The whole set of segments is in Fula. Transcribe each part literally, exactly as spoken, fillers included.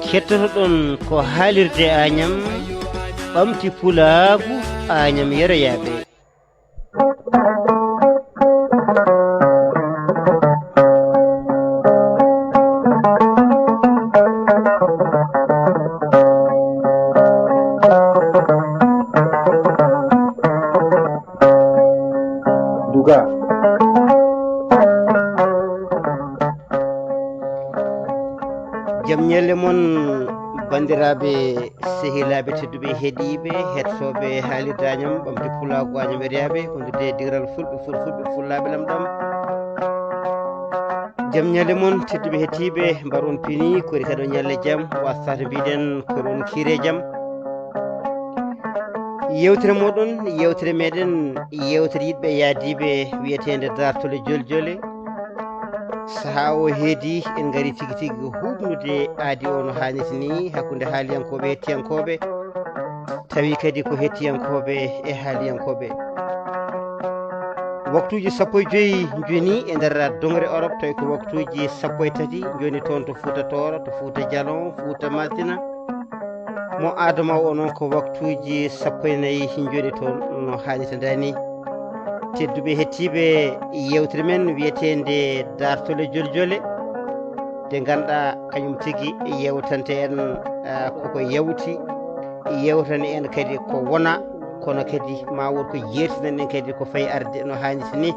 Kettotoɗon ko haalirde Añam, ɓamti pulaagu Añam yeroyaaɓe. Duga. Jam ñalle mon, banndiraaɓe, sehilaaɓe tedduɓe, heɗiiɓe, heɗtooɓe haalirde Añam, ɓamti pulaagu Añam yeroyaaɓe, wondude diiral fulɓe, fulfulɓe, fullaaɓe lamɗam. Jam ñalle mon, tedduɓe, heɗtiiɓe, mbar on pini, kori kadi on ñalle jam, wasata mbiɗen, kori on kiire jam. Yewtere moɗon, yewtere meɗen, yewtere yiɗɓe yaadiiɓe, wiyeteende Daartole Joljole. Sahaa o heedi, en ngari tigi tigi huuɓnude aadi o no haanirta ni, hakkunde haaliyankooɓe, hettiyankooɓe, tawi kadi ko hettiyankooɓe e haaliyankooɓe. Waktuuji sappo e joyi njoni e nder dongre Orop, tawi ko waktuuji sappo e tati njoni toon to Fuuta Tooro, to Fuuta Jalon, Fuuta Maltina. Mo Adama o noon ko waktuuji sappo e nayi njoni toon no haanirta ni. Tedduɓe hettiiɓe yewtere men wiyeteende Daartole Joljole, nde ngannduɗaa kañum tigi yewtante en, ah, koko yawti, yewtani en kadi ko wona, kono kadi ma won ko jeertinani en kadi ko fayi arde no haanirta ni.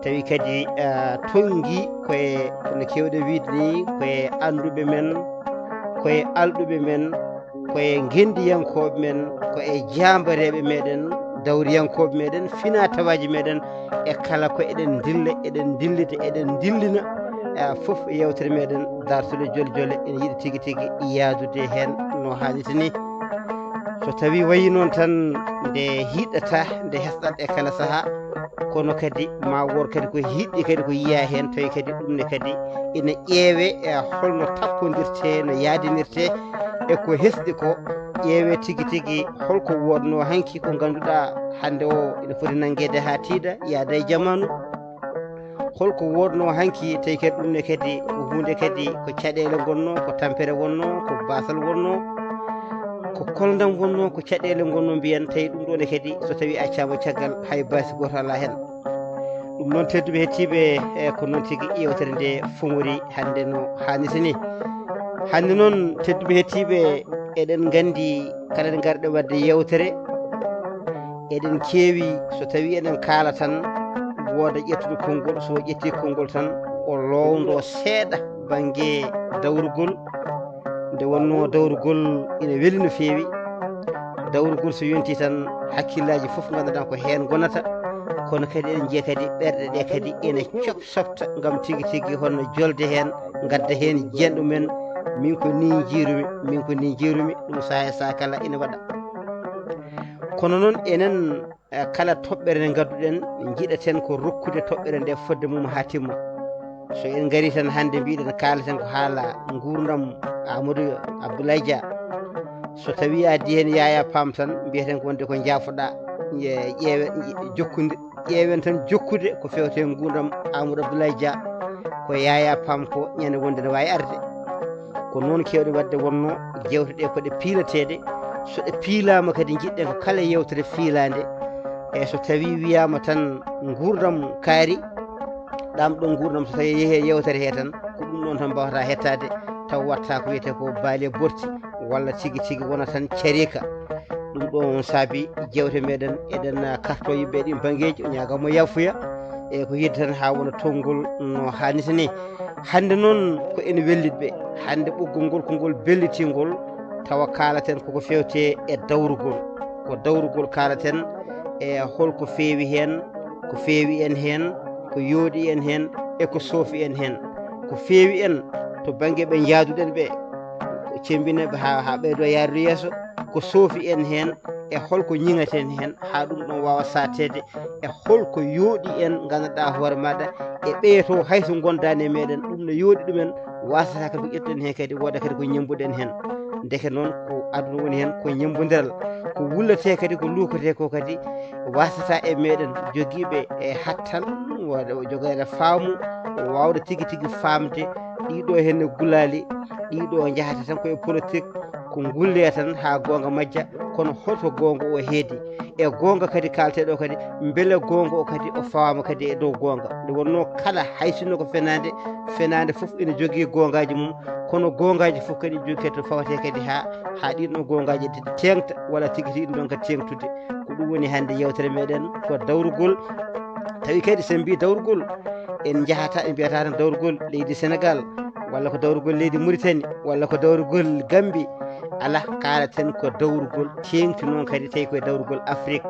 Tawi kadi, ah, tonngi koye, no keewɗen wiide ni, koye annduɓe men, koye alɗuɓe men, koye ngenndiyankooɓe men, koye jaambareeɓe meɗen, dawriyankooɓe meɗen, finaa-tawaaji meɗen, e kala ko eɗen ndilla, eɗen ndillita, eɗen ndillina, eh, fof e yewtere meɗen Daartole Joljole, ene yiɗi tigi tigi yaadude heen no haanirta ni. So tawii wayi noon tan nde hiɗata, nde hesɗat e kala sahaa, kono kadi ma wood kadi ko hiɗɗi kadi ko yiyaa heen, tawi kadi ɗum ne kadi ina ƴeewee e holno tappondirtee, no yaadinirtee e ko hesɗi ko, ƴeewee tigi tigi holko woodnoo hanki ko ngannduɗaa hannde o ina foti nanngeede haa tiiɗa, yaada e jamaanu. Holko woodnoo hanki, tawi kadi ɗum ne kadi ko huunde kadi ko caɗeele ngonnoo, ko tampere wonnoo, ko baasal wonnoo, ko koldam wonnoo, ko caɗeele ngonnoo mbiyen, tawi ɗum ɗo ne kadi so tawii accaama caggal hay baasi gooto alaa heen. Ɗum noon, tedduɓe hettiiɓe, e ko noon tigi yewtere nde fomori hannde no haanirta ni. Hannde noon, tedduɓe hettiiɓe, eɗen nganndi kala nde ngarɗen waɗde yewtere, eɗen keewi, so tawii eɗen kaala tan, wooda ƴettuɗo konngol, so o ƴettii konngol tan, o loowndoo seeɗa bannge dawrugol. Nde wonnoo dawrugol ina weli no feewi. Dawrugol so yontii tan, hakkillaaji fof nganndanɗaa ko heen ngonata, kono kadi eɗen njiya kadi ɓerɗe ɗe kadi ina cop-, softa ngam tigi tigi honno jolde heen, ngadda heen jiyan ɗumen, min ko nii njiirumi, min ko nii njiirumi, ɗum sahaa e sahaa kala ina waɗa. Kono noon enen, eh, kala toɓɓere nde ngadduɗen, njiɗaten ko rokkude toɓɓere nde fodde mum haa timma. So en ngarii tan hannde mbiɗen kaalaten ko haala nguurndam Amadou Abdoulaye Dia. So tawii a addii heen Yaya Pam tan, mbiyeten ko wonde ko njaafoɗaa, ƴe-, ƴeewe-, jokkude, ƴeewen tan jokkude ko feewte nguurndam Amadou Abdoulaye Dia, ko Yaya Pam ko ñande wonde ne waawi arde. Ko noon keewɗe waɗde wonnoo, jeewte ɗe ko ɗe piilateeɗe. So ɗe piilaama kadi, njiɗɗen ko kala yeewtere fiilaande. E so tawii wiyaama tan nguurndam kaari, ɗam ɗo nguurndam, so tawii yehii e yeewtere hee tan, ko ɗum ɗoon tan mbaawataa hettaade, taw waɗta ko wiyetee ko baali e borti, walla tigi tigi wona tan cariika. Ɗum ɗo on saabi jeewte meɗen, eɗen karto yimɓe e ɗin banngeeji, o ñaaga mo yaafuya. E ko yidde tan haa wona tonngol no haanirta ni. Hannde noon ko en wellitɓe. Hannde ɓoggol ngol ko ngol bellitingol, tawa kaalaten koko feewte e dawrugol. Ko dawrugol kaalaten e holko feewi heen, ko feewi en heen, ko yooɗi en heen, e ko soofi en heen. Ko feewi en to bannge ɓe njaaduɗen ɓe, ko cemmbina ɓe haa, haa ɓeydo yaarude yeeso. ko soofi en heen, e holko ñiŋaten heen, haa ɗum ɗon waawa saateede, e holko yooɗi en, nganndanɗaa hoore maaɗa, e ɓeeto hay so ngondaani e meeɗen, ɗum no yooɗi ɗumen, waasata kadi ko ƴettuɗen heen kadi, wooda kadi ko ñemmbuɗen heen. Ndeke noon, ko aduna woni heen, ko ñemmbondiral, ko wulletee kadi, ko luuketee ko kadi, waasata e meeɗen jogiiɓe e hattan, wooda o jogaade faamu, o waawde tigi tigi faamde ɗiɗo heen gulaali, ɗiɗo njahata tan ko e politique, ko ngullee tan haa goonga majja, kono hoto goonga o heedi? E goonga kadi kaalteɗo kadi, mbele goonga o kadi o fawaama kadi e dow goonga? Nde wonnoo kala, hay sinno ko fenaande, fenaande fof ina jogii goongaaji mum, kono goongaaji fof kadi jogii kadi to fawetee kadi haa, haa ɗiin ɗoon goongaaji teeŋta, walla tigi tigi ɗum ɗoon kadi teeŋtude. Ko ɗum woni hannde yeewtere meeɗen, ko dawrugol. Tawi kadi so en mbii dawrugol, en njahata, en mbiyata tan dawrugol leydi Senegaal, walla ko dawrugol leydi Muritani, walla ko dawrugol Gambi. Alaa, kaalaten ko dawrugol teeŋti noon kadi, tawi koye dawrugol Afrik.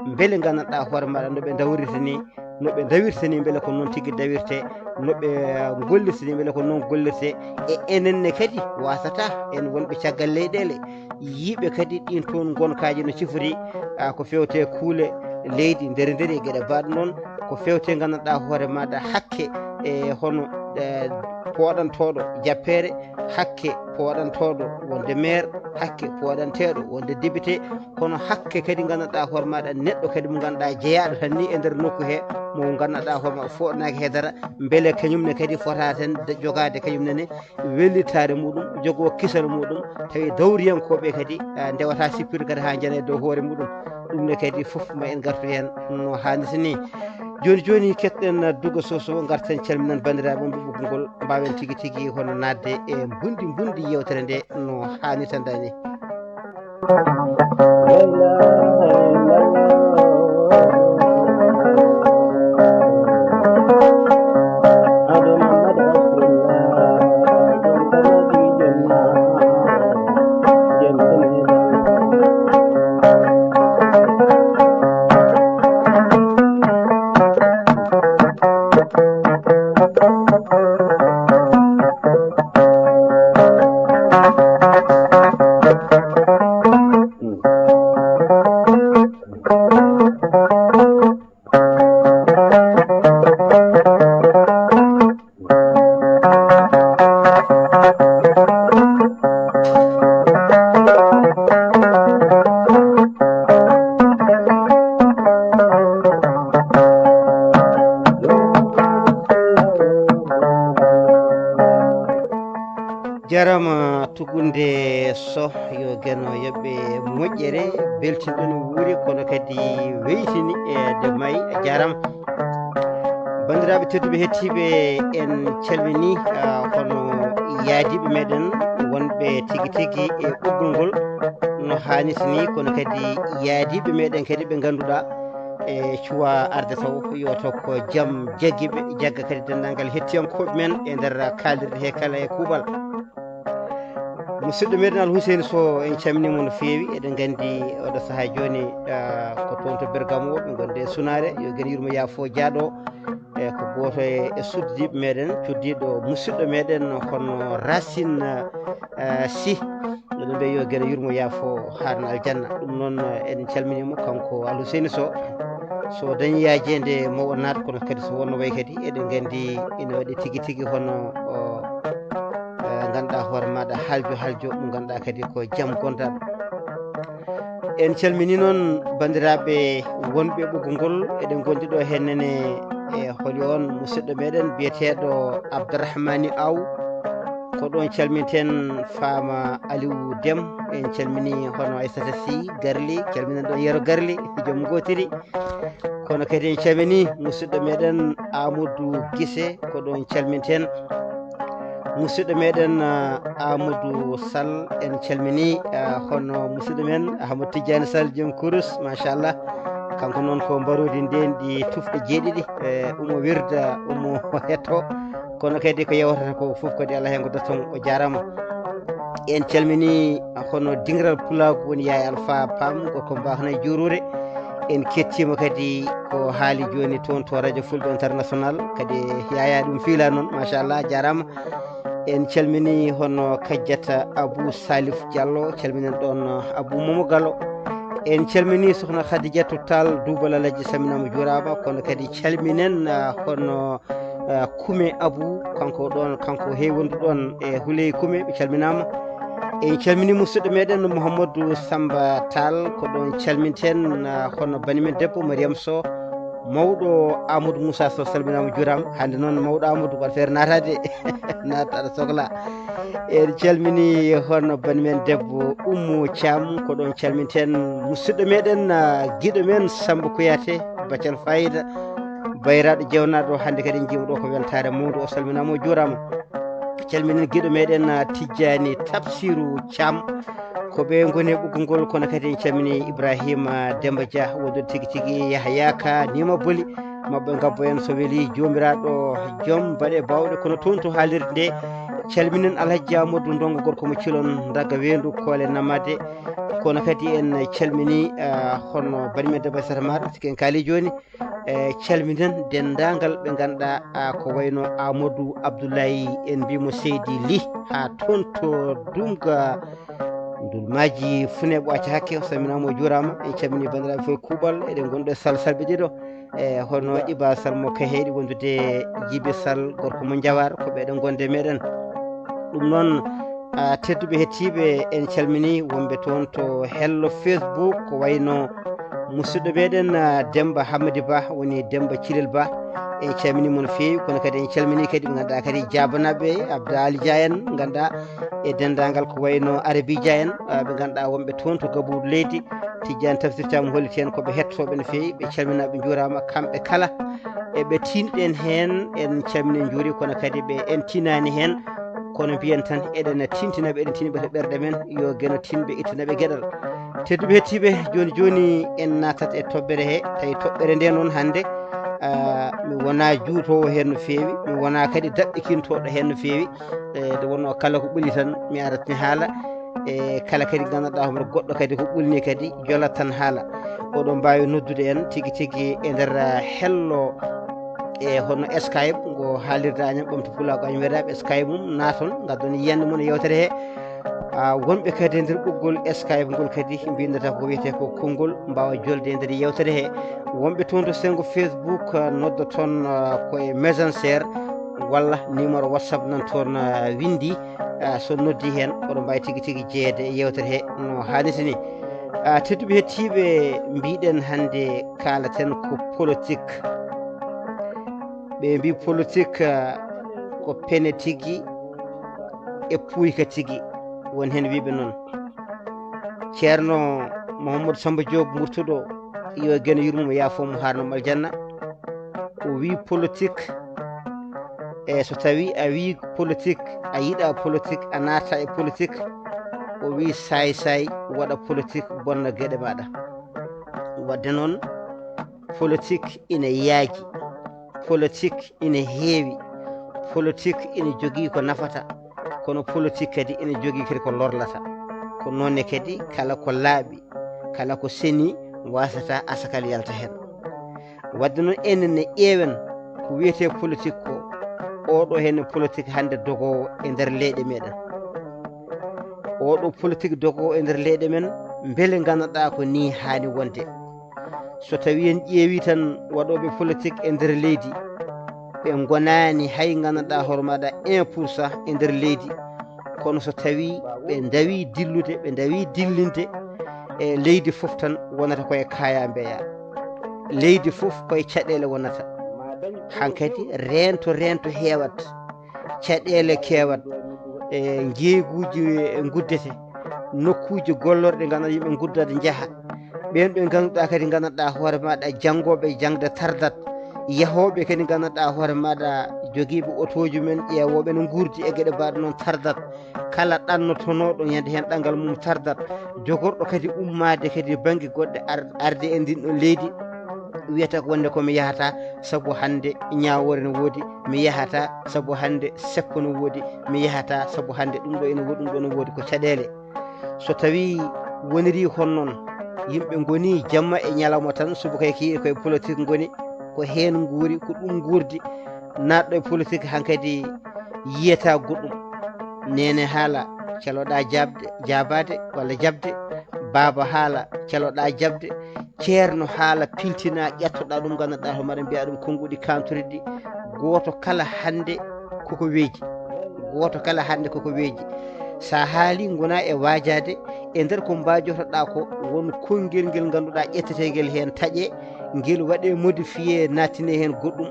Mbele nganndanɗaa hoore maaɗa no ɓe dawrirta ni, no ɓe dawirta ni, mbele ko noon tigi dawirte, no ɓe, eh, ngollirta ni, mbele ko noon gollirte. E enen ne kadi, waasata en wonɓe caggal leyɗeele, yiiɓe kadi ɗiin toon ngonkaaji no cifori, ah, ko feewte kuule leydi nder nder e geɗe baaɗe noon, ko feewte nganndanɗaa hoore maaɗa hakke e hono, eh, pooɗantooɗo jappeere, hakke pooɗantooɗo wonde maire, hakke pooɗanteeɗo wonde député, kono hakke kadi nganndanɗaa hoore maaɗa neɗɗo kadi mo ngannduɗaa jeyaaɗo tan ni e nder nokku he, mo nganndanɗaa hoore maaɗa fooɗnaaki he dara, mbele kañum ne kadi fota tan de-, jogaade kañum ne ne wellitaare muɗum, jogoo kisal muɗum, tawi dawriyankooɓe kadi, ah, ndewata sippirde kadi haa njana e dow hoore muɗum. Ɗum ne kadi fof ma en ngartu heen no haanirta ni. Jooni jooni, keɗɗen Duga Soso, ngarten calminen banndiraaɓe wonɓe ɓoggol ngol, mbaawen tigi tigi hono naatde e mbundi mbundi yeewtere nde no haanirta nde ni. Jarama tugunde so yo geno yoɓɓe moƴƴere, beltinɗo no wuuri kono kadi weytini e de may. Jarama. Banndiraaɓe tedduɓe hettiiɓe, en calmini, ah, kono yaadiiɓe meɗen wonɓe tigi tigi e ɓoggol ngol no haanirta ni, kono kadi yaadiiɓe meɗen kadi ɓe ngannduɗaa e cuwa arde taw yo taw ko jam jaggiiɓe, jagga kadi denndaangal hettiyankooɓe men e nder kaalirɗe he kala e kuuɓal. Musidɗo meɗen Al Huseyni Sow, en calminiima no feewi. Eɗen nganndi oɗo sahaa jooni, ah, ko toon to Bergamo wonɓe ngonde e sunaare. Yo geno yurmo yaafo jaaɗo. E ko gooto e, e suddiiɓe meɗen, cuddiiɗo musidɗo meɗen hono Racine, ah, Sy. Eɗen mbiya yo geno yurmo yaafo haarna aljanna. Ɗum noon, eh, en calminiima kanko Al Huseyni Sow. So dañi yaajeende mo o naat, kono kadi so wonno way kadi, eɗen nganndi ina waɗi tigi tigi hono o, eh, ngannduɗaa hoore maaɗa haljo haljo, mo ngannduɗaa kadi ko jam gonɗo. En calmini noon banndiraaɓe wonɓe ɓoggol ngol, eɗen ngondi ɗo heen nene e holi on musidɗo meɗen biyeteeɗo Abdourahmani Aw. Ko ɗoon calminten Faama Aliou Dem, en calmini hono Aissata Sy Garli, calminen ɗoon Yero Garli, joom ngootiri. Kono kadi en calmini musidɗo meɗen Amadou Gise, ko ɗoon calminten. Musidɗo meɗen, ah, Amadou Sall, en calmini, ah, hono musidɗo men Amadou Tidiane Sall, joom kurus, machallah. Kanko noon ko mbaroodi ndeen ɗi tufɗe jeeɗiɗi, eh, omo wirda, omo hetto. Kono kadi ko yewtata ko fof kadi Allah heen ko dotton, o jaaraama. En calmini hono dingiral pulaagu woni Yaaya Alpha Pam, gorko mbaakna e juuruure. En kettiima kadi ko haali jooni toon to Radio Fulɓe International. Kadi Yaaya ɗum fiila noon, machallah, jaaraama. En calmini hono Kajjata Abou Salif Diallo, calminen ɗon Abou Momo Gallo. En calmini Sokhna Khadijatou Tall, Double Alaji, salminaama, juuraama, kono kadi calminen, ah, hono, ah, Kume Abou, kanko ɗon, kanko heewi wondu ɗon e Huley Kume, ɓe calminaama. En calmini musidɗo meɗen Mouhamadou Samba Tall, ko ɗon calminten, ah, hono bani men debbo Mariam Sow, mawɗo Amadou Moussa Sow, salminaama, juuraama. Hannde noon mawɗo Amadou waɗa feere naataade, naata aɗa sokla. En calmini hono bani men debbo Oumou Thiam, ko ɗon calminten musidɗo meɗen, ah, giɗo men Samba Kouyaté, Bacal Fayida, bayraaɗo jewnaaɗo, hannde kadi en njiima ɗo ko weltaare mawdo, o salminaama, o juuraama. Calminen giɗo meɗen, ah, Tijjani Tafsiru Thiam, ko ɓe ngoni e ɓoggol ngol, kono kadi en calmini Ibrahima Demba Dia, wondude tigi tigi Yahaya Ka, Nima Boli, maɓɓe ngabbo en so weli Joomiraaɗo joom baɗe bawɗe, kono toon to haalirde nde, calminen Alhaji Amadou Ndongo, gorko mo Cilon, Daga Weendu, Koole Namade, kono kadi en calmini, ah, hono bani men debbo Aissata Mar, sikken kaali jooni, e calminen denndaangal ɓe ngannduɗaa, ah, ko wayno Amadou Abdoulaye, en mbiimo Seydi Ly, haa toon to Dumga Ndulmaaji Fune Ɓooca Hakke, o salminaama, o juuraama. En calmini banndiraaɓe fof e kuuɓal, eɗen ngonɗo e Sal, Salɓe ɗiɗo, e hono Iba Sal mo Kaheeɗi, wondude Jibi Sal, gorko mo Njawar, ko ɓeɗen ngonde meɗen. Ɗum noon, ah, tedduɓe hettiiɓe, en calmini wonɓe toon to hello Facebook, ko wayno musidɗo meɗen, ah, Demba Hamadi Ba, woni Demba Cilel Ba. En calmini mo no feewi, kono kadi en calmini kadi ɓe ngannduɗaa kadi jaabanaaɓe, Abda Ali Dia en, ngannduɗaa, e denndaangal ko wayno Arabi Dia en, ah, ɓe ngannduɗaa wonɓe toon to gabuuɗo leydi. Tijjani Tafsir Thiam holliti heen ko ɓe hettotooɓe no feewi, ɓe calminaa, ɓe njuuraama kamɓe kala. E ɓe tinɗen heen, en calmini, en njuuri, kono kadi ɓe en tinaani heen, kono mbiyen tan eɗen tintina ɓe, eɗen tini ɓe to ɓerɗe men, yo Geno tin ɓe, ittana ɓe geɗal. Tedduɓe hettiiɓe, jooni jooni en naatat e toɓɓere he, tawi toɓɓere nde noon hannde, ah, mi wonaa juutoowo heen no feewi, mi wonaa kadi daɓɓikintooɗo heen no feewi. E, nde wonnoo kala ko ɓuli tan mi arat mi haala. E kala kadi ngannduɗaa hoore goɗɗo kadi ko ɓulni kadi jolat tan haala. Oɗon mbaawi noddude en tigi tigi e nder, ah, hello, e hono Skype ngo haalirde Agnam Ɓamtu Pulaagu Agnam Weeɗaaɓe, Skype mum naaton, ngaddon yiyannde mon e yewtere he. Ah, wonɓe kadi e nder ɓoggol Skype ngol kadi mbinndata ko wiyetee ko konngol, mbaawa jolde e nder yewtere he. Wonɓe toon to senngo Facebook, ah, noddoton, ah, ko e Messenger walla numéro WhatsApp nan toon, ah, winndi. Ah, so noddi heen, oɗon mbaawi tigi tigi jeyeede e yewtere he no haanirta ni. Ah, tedduɓe hettiiɓe, mbiɗen hannde kaalaten ko politique. Ɓe mbi politique, ah, ko pene tigi e puyka tigi, won heen wiiɓe noon. Ceerno Mouhamadou Samba Diop Murtuɗo, yo Geno yurmo mo, yaafo mo, haarno mo aljanna, o wi politique, e so tawi a wi politique, a yiɗa politique, a naata e politique, o wi saay saay waɗa politique, bonna geɗe maɗa. Wadde noon, politique ina yaaji, politique ina heewi, politique ina jogii ko nafata, kono politique kadi ina jogii kadi ko lorlata. Ko noon ne kadi kala ko laaɓi, kala ko seni, wasata asakal yalta heen. Wadde noon, enen ne ƴeewen ko wiyetee politique ko, oɗo heen politique hannde dogoowo e nder leyɗe meɗen. Oɗo politique dogoowo e nder leyɗe men, mbele ngannduɗaa ko ni haani wonde? So tawi en ƴeewi tan waɗooɓe politique e nder leydi, ɓe ngonaani hay ngannduɗaa hoore maɗa un pour cent e nder leydi. Kono so tawi ɓe ndawi dillude, ɓe ndawi dillinde, e leydi fof tan wonata koye kaya mbeya. Leydi fof koye caɗeele wonata. Hankadi reento reento heewat, caɗeele keewat, e njeeyguuji e nguddete, nokkuuji gollorɗe ngannduɗaa yimɓe nguddat njaha. Ɓeen ɓe ngannduɗaa kadi ngannduɗaa hoore maɗa janngooɓe jaŋde tardat, yahooɓe kadi ngannduɗaa hoore maɗa jogiiɓe otooji men, ƴeewooɓe no nguurdi e geɗe mbaɗe noon tardat. Kala ɗannotonooɗo ñande heen ɗanngal mum tardat, jogorɗo kadi ummaade kadi bannge goɗɗe ar-, arde e ndin ɗon leydi, wiyata ko wonde ko mi yahata sabu hannde ñaawoore no woodi, mi yahata sabu hannde seppo no woodi, mi yahata sabu hannde ɗum ɗo ene woodi, ɗum ɗo no woodi, ko caɗeele. So tawi woniri hono noon, yimɓe ngoni jamma e ñalawma tan, subaka e kikiiɗe koye politique ngoni, ko heen nguuri, ko ɗum nguurdi. Naatɗo e politique hankadi yiyata goɗɗum. Neene haala, celoɗaa jaabde, jaabaade walla jaɓde. Baaba haala, celoɗaa jaɓde. Ceerno haala, piltinaa, ƴettoɗaa ɗum, nganndanɗaa to mbaɗa mbiyaa ɗum konnguɗi kaanturiɗi. Gooto kala hannde koko weeji. Gooto kala hannde koko weeji. So a haalii, ngonaa e waajaade, e nder ko mbaajotoɗaa ko, won konngel ngel ngannduɗaa ƴettetee ngel heen taƴee, ngel waɗee modifié, naattinee heen goɗɗum.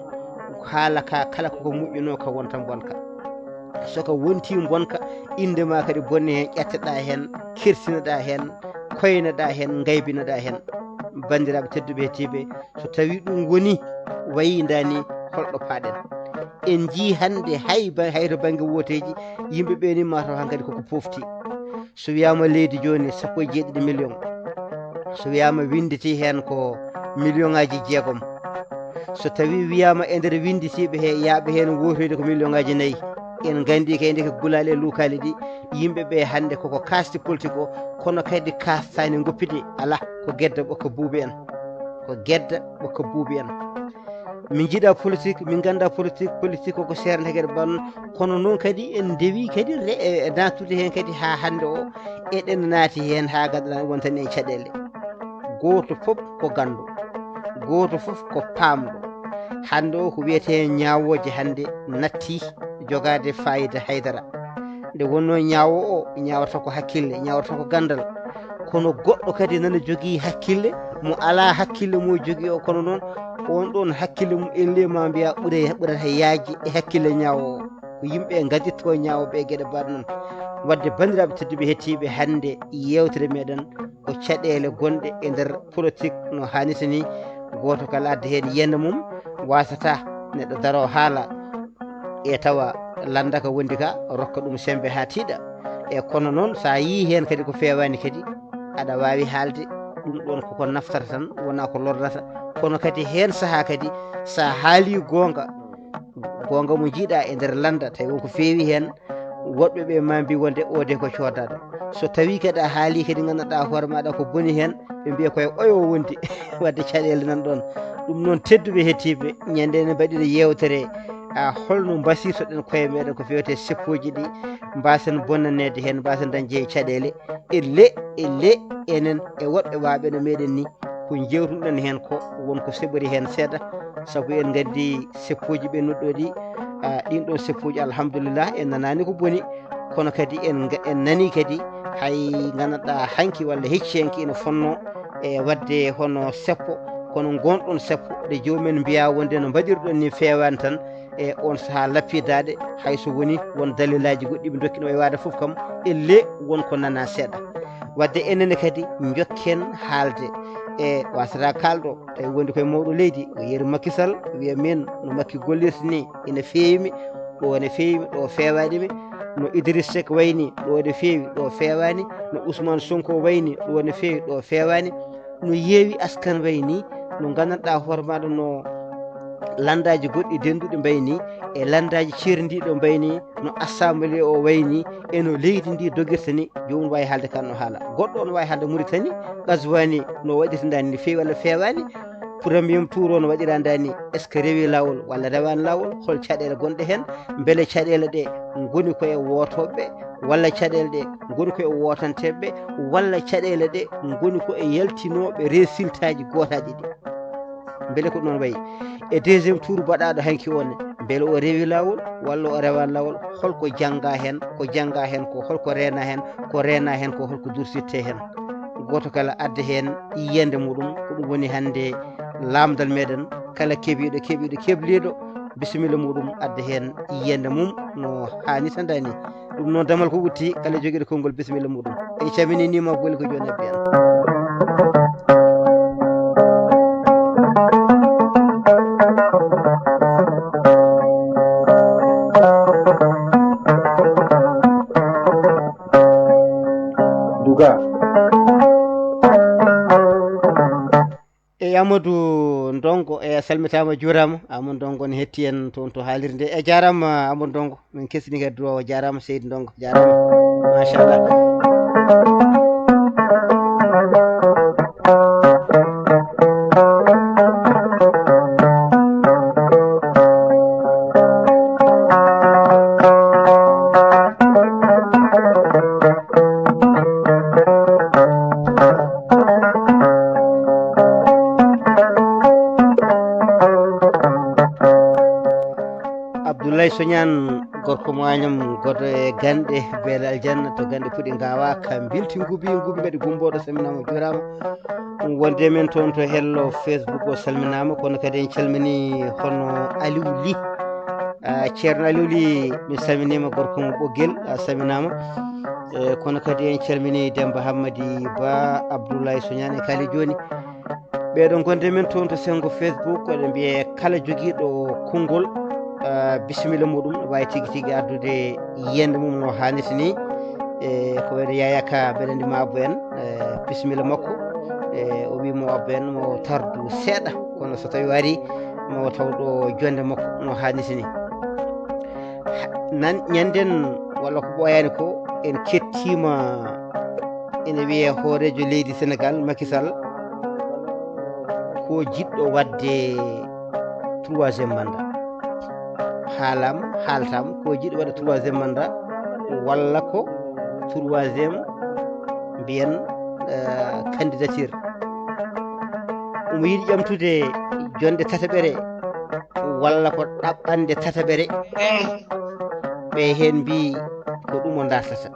Haala ka kala koko moƴƴunoo ka wonta mbonka. So ka wontii mbonka, innde maa kadi bonni heen, ƴetteɗaa heen, kersinoɗaa heen, koynoɗaa heen, ngaybinoɗaa heen. Banndiraaɓe tedduɓe e tiiɓe, so tawii ɗum wonii, wayii ndaa nii, holɗo paaɗen? En njii hannde hay ba-, hay to bannge wooteeji, yimɓe ɓee nii maa taw hankadi koko pofti. So wiyaama leydi jooni sappo e jeeɗiɗi million, so wiyaama winnditi heen ko million ŋaaji jeegom, so tawii wiyaama e nder winnditiiɓe he yaaɓe heen wootoyde ko million ŋaaji nayi, en nganndi kay ndeke gulaali e luukaali ɗi, yimɓe ɓe hannde koko kaasti politique o, kono kadi kaastaani ngoppide, alaa, ko gedda ɓokka buubi en, ko gedda ɓokka buubi en. Min njiɗa politique, min ngannda politique, politique koko seernde kadi ban, kono noon kadi en ndewi kadi re-, e, e naattude heen kadi haa hannde o, eɗen naati heen haa gadana wonta en caɗeele. Gooto fof ko ganndo, gooto fof ko paamɗo. Hannde o ko wiyetee ñaawooje hannde natti jogaade faayida haydara. Nde wonnoo ñaawo o, ñaawata ko hakkille, ñaawata ko ganndal. Kono goɗɗo kadi nana jogii hakkille, mo alaa hakkille mo jogii o, kono noon on ɗoon hakkille mum ellee ma mbiyaa ɓure-, ɓurata yaajde e hakkille ñaawo o. Ko yimɓe ngaddittoo ñaawo ɓe geɗe mbaɗa noon. Wadde banndiraaɓe tedduɓe hettiiɓe hannde yeewtere meɗen ko caɗeele gonɗe e nder politique no haanirta ni. Gooto kala adda heen yiyannde mum, waasata neɗɗo daroo haala e tawa lannda ka wondi ka, rokka ɗum semmbe haa tiiɗa. E kono noon, so a yii heen kadi ko feewaani kadi, aɗa waawi haalde ɗum ɗoon koko naftata tan, wonaa ko lornata. Kono kadi heen sahaa kadi, so a haalii goonga, goonga mo njiiɗaa e nder lannda, tawi won ko feewi heen, woɗɓe ɓe ma mbi wonde o de ko coodaaɗo. So tawii kadi a haalii kadi nganndanɗaa hoore maaɗa ko boni heen, ɓe mbiya koye oyo wondi. Wadde caɗeele nan ɗoon. Ɗum noon, tedduɓe hettiiɓe, ñande ene mbaɗira yeewtere, a, holno mbasirtoɗen koye meɗen ko fewte seppooji ɗi, mbasen bonnaneede heen, mbasen dañde caɗeele. E le, e le, enen e woɗɓe waaɓe no meɗen ni, ko jewtuɗen heen ko, won ko seɓori heen seeɗa, sabu en nganndi seppooji ɓennuɗo ɗi, a, ɗin ɗon seppooji, alhamdulillah, en nanaani ko boni, kono kadi en nga-, en nanii kadi hay nganndanɗaa hanki walla hecci hanki ene fonnoo e waɗde hono seppo, kono ngon ɗon seppo, nde joomum en mbiyaa wonde no mbaɗirɗon ni feewaani tan, e on sahaa lappidaade, hay so woni won dalilaaji goɗɗi ɓe ndokkino e waade fof kam, elle won ko nanaa seeɗa. Wadde enen kadi njokken haalde, e wasata kaalɗo, tawi wondi koye mawɗo leydi, o yeru Macky Sall, wiya min no Macky gollirta ni, ene feewi mi, ɗo ene feewi mi, ɗo feewaani mi, no Idriss Seck wayni, ɗo ene feewi, ɗo feewaani, no Ousmane Sonko wayni, ɗo ene feewi, ɗo feewaani, no yeewi askan wayni, no nganndanɗaa hoore maaɗa no lanndaaji goɗɗi dennduɗi mbayni, e lanndaaji ceerndiiɗo mbayni, no assemblée o wayni, e no leydi ndi dogirta ni, joomum waawi haalde kan no haala. Goɗɗo on waawi haalde Mauritanie, Gazouani no waɗirta ndaa ni, feewi walla feewaani, premier tour o no waɗiraa ndaa ni, est-ce que rewi laawol walla rewaani laawol? Hol caɗeele gonɗe heen? Mbele caɗeele ɗe ngoni ko e wootooɓe, walla caɗeele ɗe ngoni ko e wootanteeɓe, walla caɗeele ɗe ngoni ko e yaltinooɓe résultat ji gootaaji ɗi? Mbele ko ɗum wayi e deuxième tour baɗaaɗo hanki o ne, mbele o rewi laawol walla o rewaani laawol? Holko janngaa heen, ko janngaa heen ko, holko reenaa heen, ko reenaa heen ko, holko dursirtee heen? Gooto kala adda heen yiyannde muɗum, ko ɗum woni hannde laamdal meɗen. Kala keɓiiɗo, keɓiiɗo, kebliiɗo, bisimilla muɗum adda heen yiyannde mum no haani tan ndaa ni. Ɗum noon, damal ko wutti, kala jogiiɗo konngol, bisimilla muɗum. En calminii ni ma boni ko jooni abbi en. Duga. E Amadou Ndongo, e a salmitaama, a juuraama. Amadou Ndongo ne hetti en toon to haalirde nde. E jaaraama Amadou Ndongo, min kesni kadi duwaw, jaaraama Seydi Ndongo, jaaraama. Machallah. Ñaan gorko mo añam godo e ganɗe beele aljanna to ganɗe puɗi ngawa ka mbilti ngubi ngubi mbaɗi gumbooɗo saminaama juuraama. Ɗum wonde men toon to hello Facebook o salminaama, kono kadi en calmini hono Aliou Ly. Ah, Ceerno Aliou Ly, mi salminiima gorko mo Ɓoggel, a salminaama. E kono kadi en calmini Demba Hammadi Ba, Abdoulaye Soñaan e Kali Jooni. Ɓeɗo gonde men toon to sengo Facebook, oɗo mbiye kala jogiiɗo konngol, ah, bisimilla muɗum, no waawi tigi tigi addude yiyannde mum no haanirta ni. E ko wayno Yaya Ka Belandi Mabo en, e bisimilla makko. E o wi mo abba en mo tardu seeɗa, kono so tawi o ari mo taw ɗo jonde makko no haanirta ni. Nan ñanden walla ko ɓooyaani ko, en kettiima ene wiyee hooreejo leydi Senegal, Macky Sall, ko jiɗɗo waɗde troisième mandat. Haalaama, haaltaama, ko jiɗɗo waɗde troisième mandat walla ko troisième mbiyen, eh, candidature. Omo yiɗi ƴamtude jonde tataɓere walla ko ɗaɓɓande tataɓere. Ɓe heen mbii ko ɗum o dartata.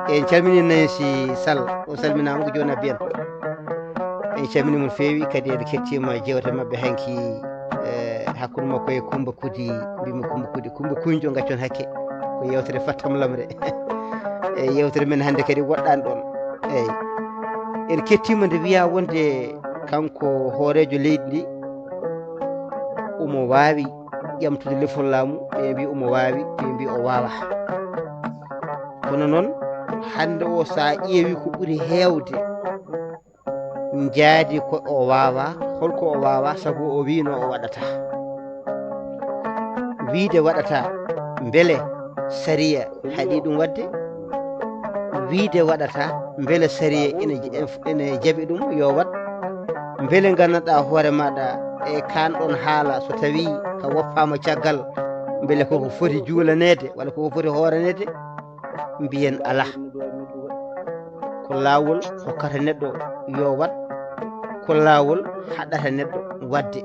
En calmini Nancy Sall, o salminaama ko jooni abbi en. En calmini mo no feewi, kadi en kettiima jeewte maɓɓe hanki, eh, hakkunde makko e Kumba Kudi, mbimi Kumba Kudi, Kumba Kuñjo gaccon hakke. Ko yewtere fattam lamre. E yewtere men hannde kadi woɗɗaani ɗoon. Eyi. En kettiima nde wiyaa wonde kanko hooreejo leydi ndi, omo waawi ƴamtude lefol laamu, ɓe mbi omo waawi, ɓe mbi o waawaa. Kono noon, hannde o, so a ƴeewi ko ɓuri heewde, njaadi ko o waawaa. Holko o waawaa? Sabu o wiino o waɗataa. Wiide waɗataa, mbele sariya haɗi ɗum waɗde? Wiide waɗataa, mbele sariya ene, ene jaɓi ɗum yo waɗ? Mbele nganndanɗaa hoore maaɗa e kaan ɗoon haala, so tawii ka woppaama caggal, mbele koko foti juulaneede walla koko foti hooraneede? Mbiyen alaa. Ko laawol hokkata neɗɗo yo waɗ, ko laawol haɗata neɗɗo waɗde.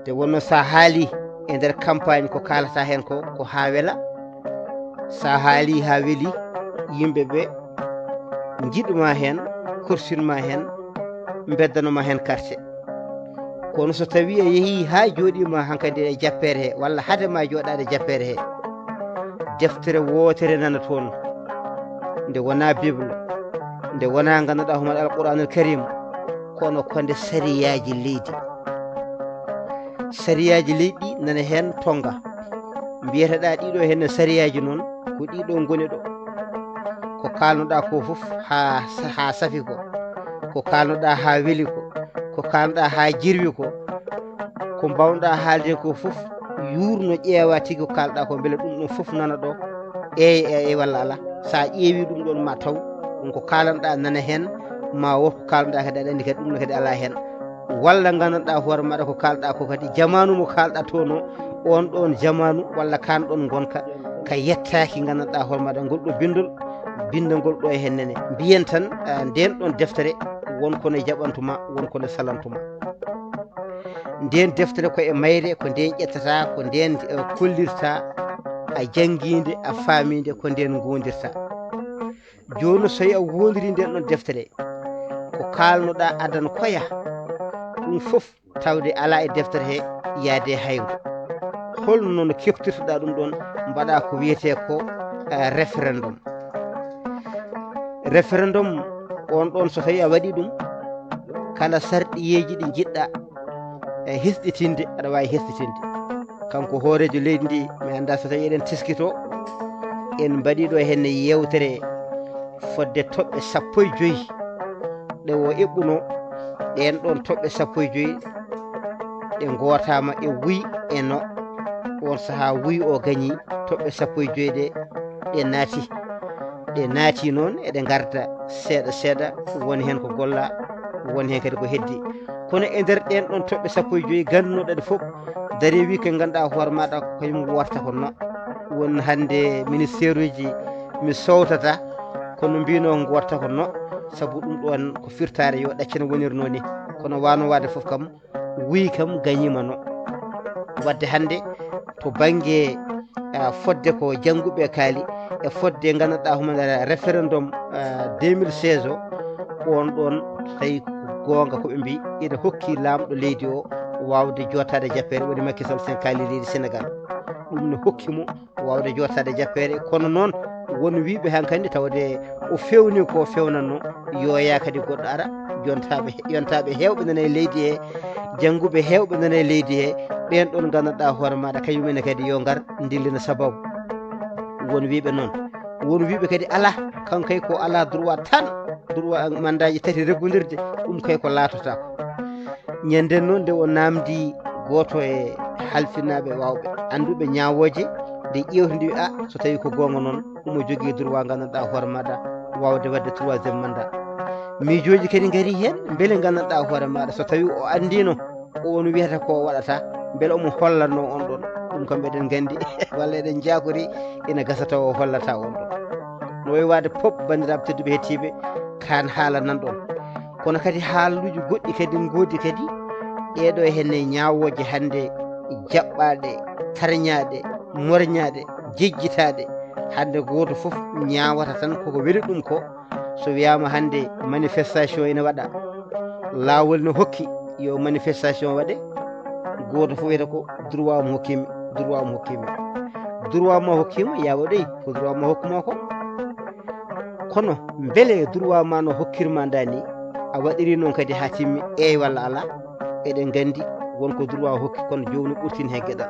Nde wonno so a haali e nder campagne ko kaalata heen ko, ko haa wela. So a haali haa weli, yimɓe ɓe njiɗ ma heen, korsin ma heen, mbeddano ma heen carte. Kono so tawii a yehii haa jooɗiima hankadi e jappeere he, walla hade ma jooɗaade e jappeere he, deftere wootere nana toon, nde wonaa Bible, nde wonaa ngannduɗaa hono Alquraanul Karim, kono ko nde sariyaaji leydi. Sariyaaji leydi ɗi nana heen tonnga. Mbiyeteɗaa ɗiɗo heen sariyaaji noon, ko ɗiɗo ngoni ɗo. Ko kaalnoɗaa ko fof haa, haa safi ko. Ko kaalnoɗaa haa weli ko. Ko kaalnoɗaa haa jirwi ko. Ko mbaawnoɗaa haalde ko fof, yuurno ƴeewa tigi ko kaalɗaa ko, mbele ɗum ɗum fof nana ɗo. Eey, eey, eey, walla alaa. So a ƴeewi ɗum ɗoon ma taw, ɗum ko kaalanɗaa nana heen, ma won ko kaalnoɗaa kadi aɗa anndi kadi ɗum ne kadi alaa heen. Walla nganndanɗaa hoore maɗa ko kaalɗaa ko kadi jamaanu mo kaalɗaa toon o, on ɗoon jamaanu walla kaan ɗoon ngonka, ka yettaaki nganndanɗaa hoore maɗa ngol ɗo binndol, binndangol ɗo e heen nene. Mbiyen tan, ah, ndeen ɗoon deftere won ko ne jaɓantu ma, won ko ne salantu ma. Ndeen deftere ko e mayre, ko ndeen ƴettata, ko ndeen, eh, kollirta, a janngiinde, a faamiinde, ko ndeen ngoondirta. Jooni so a woondirii ndeen ɗoon deftere, ko kaalnoɗaa adan koya, ɗum fof tawde alaa e deftere he yaade hayru. Holno no keftirtoɗaa ɗum ɗoon, mbaɗa ko wiyetee ko, eh, référendum. Référendum on ɗoon so tawii a waɗii ɗum, kala sarɗiyeeji ɗi njiɗɗaa e hesɗitinde, aɗa waawi hesɗitinde. Kanko hooreejo leydi ndi, mi anndaa so tawii eɗen teskitoo, en mbaɗii ɗo heen yeewtere fodde toɓɓe sappo e joy ɗe o eɓɓunoo. Ɗeen ɗoon toɓɓe sappo e joy ɗe ngootaama e wuy e no. Oon sahaa wuy o gañii toɓɓe sappo e joy ɗe, ɗe naati. Ɗe naati noon, eɗe ngarda seeɗa seeɗa, won heen ko golla, won heen kadi ko heddi. Kono e nder ɗeen ɗoon toɓɓe sappo e joy nganndunoɗaa ɗe fof, darii wi ko ngannduɗaa hoore maaɗa ko kañum warta ko no. Won hannde ministère uji mi sowtata, kono mbino ngo warta ko no, sabu ɗum ɗoon ko firtaare yo ɗaccene wonirnoo ni. Kono wano waade fof kam, wuy kam gañiima no. Wadde hannde to bannge, ah, fodde ko jannguɓe kaali, e fodde nganndanɗaa homo ndaara référendum, ah, deux mille seize o, on ɗon tawi ko goonga ko ɓe mbi ina hokki laamɗo leydi o waawde jootaade jappeere, woni Macky Sall sen kaali leydi Sénégal. Ɗum ne hokki mo waawde jootaade jappeere, kono noon won wiiɓe hankadi tawde o fewni ko fewnanno, yooya kadi goɗɗo ara, yontaaɓe, yontaaɓe heewɓe nana e leydi he, jannguɓe heewɓe nana e leydi he, ɓeen ɗon nganndanɗaa hoore maaɗa kañum ene kadi yo ngar ndillina sababu. Won wiiɓe noon, won wiiɓe kadi alaa, kankay ko alaa droit tan, droit mandaaji tati reggondirde, ɗum kay ko laatotaako. Ñande noon nde o naamndi gooto e halfinaaɓe waawɓe annduɓe ñaawooje, nde ƴeewtidi a so tawii ko goonga noon, omo jogii droit nganndanɗaa hoore maaɗa waawde waɗde troisième mandat. Miijooji kadi ngarii heen, mbele nganndanɗaa hoore maaɗa so tawii o anndiino ko on wiyata ko o waɗata, mbele omo hollatnoo on ɗon. Ɗum kam eɗen nganndi, walla eɗen njaakori, ina gasa tawa o hollataa on ɗon. No wayi waade pop, banndiraaɓe tedduɓe hettiiɓe, kaan haala nan ɗon. Kono kadi haaluuji goɗɗi kadi ngoodi kadi, ɗeeɗo henne ñaawooje hannde jaɓɓaaɗe, tarñaaɗe, morñaaɗe, jejjitaaɗe. Hannde gooto fof ñaawata tan koko weli ɗum ko, so wiyaama hannde manifestation ina waɗa, laawol no hokki yo manifestation waɗe, gooto fof wiyata ko droit mo hokkimi, droit mo hokkimi. Droit mo hokkima, yaa waɗoy ko droit mo hokkuma ko. Kono mbele droit ma no hokkirma nda ni, a waɗiri noon kadi haa timmi, eey walla alaa? Eɗen nganndi won ko droit hokki, kono jooni ɓurtin heen geɗal.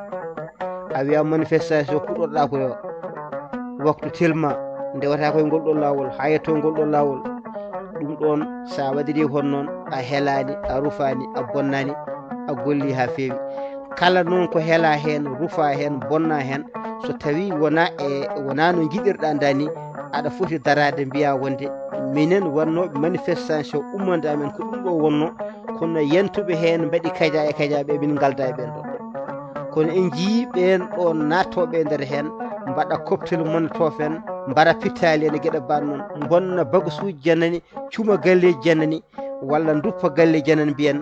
A wiya manifestation kuɗorɗaa ko yo waktu telma, ndewata koye ngol ɗo laawol, haa yetto ngol ɗo laawol. Ɗum ɗoon, so a waɗiri hono noon, a helaani, a rufaani, a bonnaani, a golli haa feewi. Kala noon ko helaa heen, rufaa heen, bonnaa heen, so tawii wonaa e, wonaa no njiɗirɗaa ndaa nii, aɗa foti daraade mbiyaa wonde minen wonnooɓe manifestation ummande amen ko ɗum ɗo wonnoo, kono yantuɓe heen mbaɗi kaja e kaja ɓe min ngalda e ɓeen ɗo. Kono en njiyii ɓeen ɗo naattooɓe e nder heen, mbaɗa cocktail molotov en, mbara pittaali en e geɗe baaɗe noon, mbonna bagasuuji janani, cuma galleeji janani, walla nduppa galle janani mbiyen,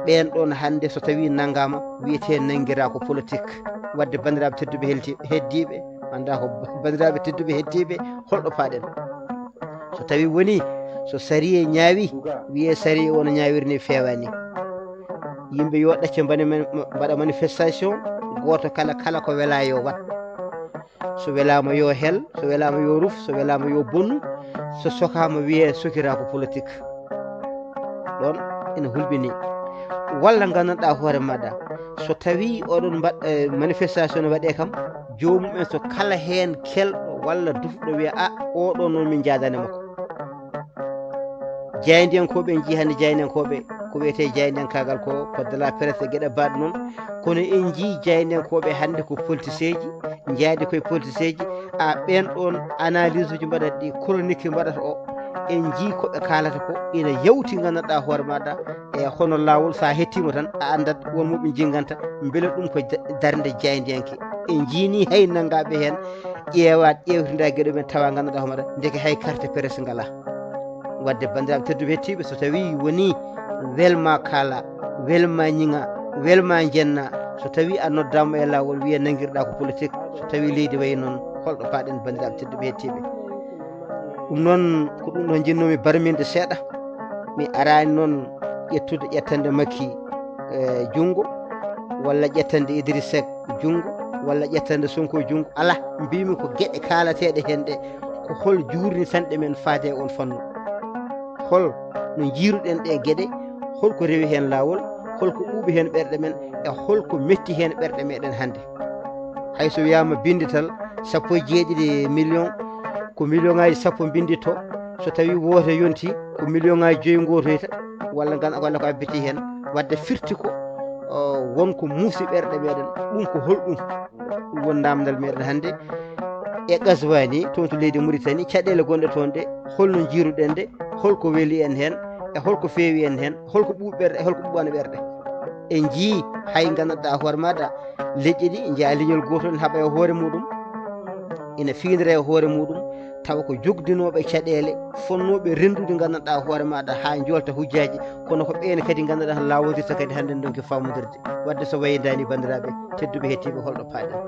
ɓeen ɗoon hannde so tawii nanngaama, wiyetee nanngiraa ko politique. Waɗde banndiraaɓe tedduɓe helti-, heddiiɓe, anndaa ko banndiraaɓe tedduɓe heddiiɓe, holɗo paaɗen? So tawii wonii, so sariya ñaawi, wiyee sariya o no ñaawiri ni feewaani. Yimɓe yo ɗacce mbaɗa men-, mbaɗa manifestation, gooto kala, kala ko welaa yo waɗ. So welaama yo hel, so welaama yo ruf, so welaama yo bonnu, so sokaama wiyee sokiraa ko politique. Ɗoon ina hulɓinii. Walla nganndanɗaa hoore maaɗa, so tawii oɗon mbaɗ-, eh, manifestation no waɗee kam, joomum en so kala heen kelɗo walla dufɗo wiya, "A, oɗo noon min njaadaani makko." Jaayndiyankooɓe, en njii hannde jaayndiyankooɓe, ko wiyetee jaayndiyankaagal ko, ko de la presse e geɗe baaɗe noon. Kono en njii jaayndiyankooɓe hannde ko politiseeji, njaadi koye politiseeji. A, ɓeen ɗoon analyse uji mbaɗat ɗi, chronique mbaɗata o, en njii ko ɓe kaalata ko, ina yawti nganndanɗaa hoore maaɗa, e hono laawol, so a hettiima tan, a anndat won mo ɓe njinnginta, mbele ɗum ko ja-, darnde jaayndiyanke. En njii nii hay nanngaaɓe heen, ƴeewaat, ƴeewtindaa geɗe men, tawa nganndanɗaa hoore maaɗa, ndeke hay carte presse ngalaa. Waɗde banndiraaɓe tedduɓe hettiiɓe, so tawii wonii welma kaala, welma ñiŋa, welma njenna, so tawii a noddaama e laawol, wiya nanngirɗaa ko politique, so tawii leydi wayi noon, holɗo paaɗen banndiraaɓe tedduɓe hettiiɓe? Ɗum noon, ko ɗum ɗo njinnoomi barminde seeɗa. Mi araani noon ƴettude, ƴettande Makki, eh, junngo, walla ƴettande Idriss Seck junngo, walla ƴettande Sonko junngo. Alaa, mbiymi ko geɗe kaalateeɗe heen ɗe, ko hol juurnitanɗe men faade e on fannu? Hol no njiiruɗen ɗe geɗe? Hol ko rewi heen laawol? Hol ko ɓuuɓi heen ɓerɗe men? E hol ko metti heen ɓerɗe meɗen hannde? Hay so wiyaama binndital sappo e jeeɗiɗi million, ko million ŋaaji sappo mbinnditto, so tawii woote yonti, ko million ŋaaji joyi ngootoyta, walla ngan-, walla ko abbiti heen. Waɗde firti ko, o, won ko muusi ɓerɗe meɗen. Ɗum ko holɗum? Ɗum woni naamndal meɗen hannde. E Qazwani, toon to leydi Mauritanie, caɗeele gonɗe toon ɗe, hol no njiiruɗen ɗe, hol ko weli en heen, e hol ko feewi en heen, hol ko ɓuuɓi ɓerɗe, e hol ko ɓuuɓaani ɓerɗe? En njii hay nganndanɗaa hoore maaɗa, leƴƴi ɗi njeya leñol gootol, ene haɓa e hoore muɗum, ene fiindira e hoore muɗum, tawa ko jogdinooɓe caɗeele, fonnooɓe renndude, nganndanɗaa hoore maaɗa haa njoolta hujjaaji, kono ko ɓeen kadi nganndanɗaa laawodirta kadi hannde ndonki faamondirde. Waɗde so wayindaani, banndiraaɓe tedduɓe heɗtiiɓe, holɗo paaɗen?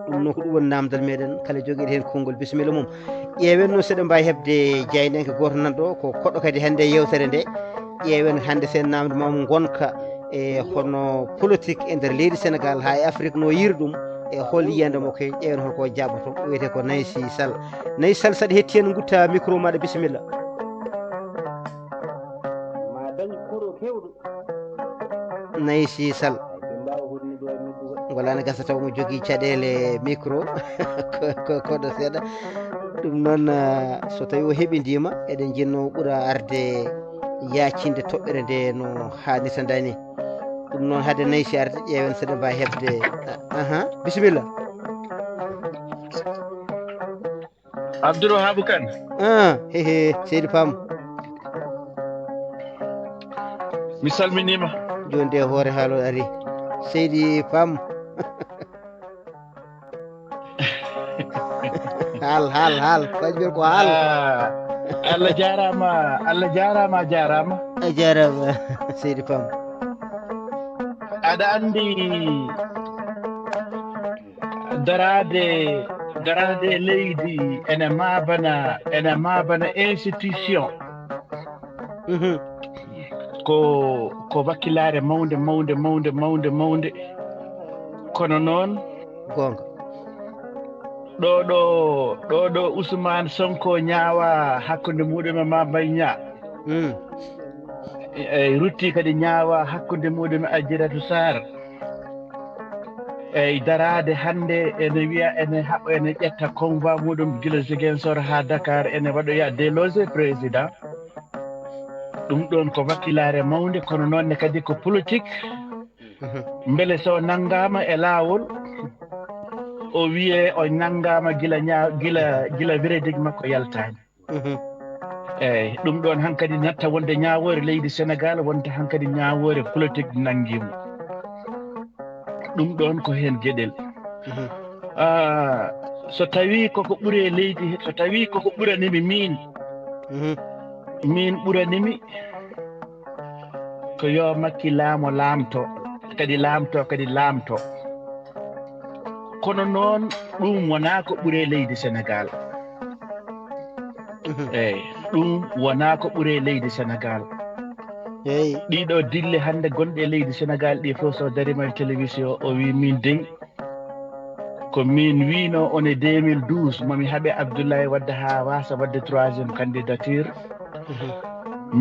Ɗum noon ko ɗum woni naamndal meɗen, kala jogiiɗo heen konngol, bisimilla mum. Ƴeewen noon seɗen mbaawi heɓde jaayndiyanke gooto nan ɗo, ko koɗɗo kadi hannde e yeewtere nde. Ƴeewen hannde sen naamnde maam ngonka e hono politique e nder leydi Sénégal haa e Afrique no yiiri ɗum, e hol yiyande makko, ƴeewen hol ko jaaboto. O wiyetee ko Nayssi Sall. Nayssi Sall, saɗa heɗti heen, ngutta micro maaɗa, bisimilla. Ma dañ kuro fewdo. Nayssi Sall. Ngol ana gasa taw mo jogii caɗeele micro. Ko, ko, koɗo seeɗa. Ɗum noon, ah, so tawi o heɓindiima, eɗen jinnoo ɓura arde yaacinde toɓɓere nde no haanirta nde ni. Ɗum noon, hade Nayssi arde, ƴeewen seɗa mbaawi heɓde. Ah, aha, bisimilla. Abdoul Wahab Kane. Ah, he, he, seydi Pam. Mi salminiima. Jooni de hoore haalo ari. Seydi Pam. Haal, haal, haal. Ko addi ko haal. Ah, Allah jaaraama, Allah jaaraama, a jaaraama. A jaaraama, seydi Pam. Aɗa anndi daraade, daraade leydi ene maabana, ene maabana institution. Mhm. Ko, ko wakkilaare mawnde, mawnde, mawnde, mawnde, mawnde. Kono noon, goonga. Ɗo, ɗo, ɗo, ɗo Ousmane Sonko ñaawa hakkunde muɗum e Mame Mbaye Niang. Mm. E, e rutti kadi ñaawa hakkunde muɗum e Adjiratou Sarr. Eyi, daraade hannde ene wiya ene haɓa, ene ƴetta convoi muɗum gila Ziguinchor haa Dakar, ene waɗoya déloger président. Ɗum ɗoon ko wakkilaare mawnde, kono noon ne kadi ko politique. Mhm. Mbele so nanngaama e laawol, o wiyee o nanngaama gila ñaa-, gila, gila verdict makko yaltaani. Mhm. Eeyi, ɗum ɗoon hankadi natta wonde ñaawoore leydi Senegaal, wonde hankadi ñaawoore politique nanngiimo. Ɗum ɗoon ko heen geɗel. Mhm. Ah, so tawii koko ɓuri e leydi, so tawii koko ɓuranimi miin, mhm, miin ɓuranimi ko yo Makki laamo laamto, kadi laamto, kadi laamto. Kono noon, ɗum wonaa ko ɓuri e leydi Senegaal. Mhm. Eeyi, ɗum wonaa ko ɓuri e leydi Senegaal. Eeyi. Ɗiɗo dille hannde gonɗe e leydi Senegaal ɗi fof, so dariima e télévision, o wii min dey, ko min wiino on e deux mille douze, momi haɓe Abdoulaye Wade haa waasa waɗde troisième candidature. Mhm.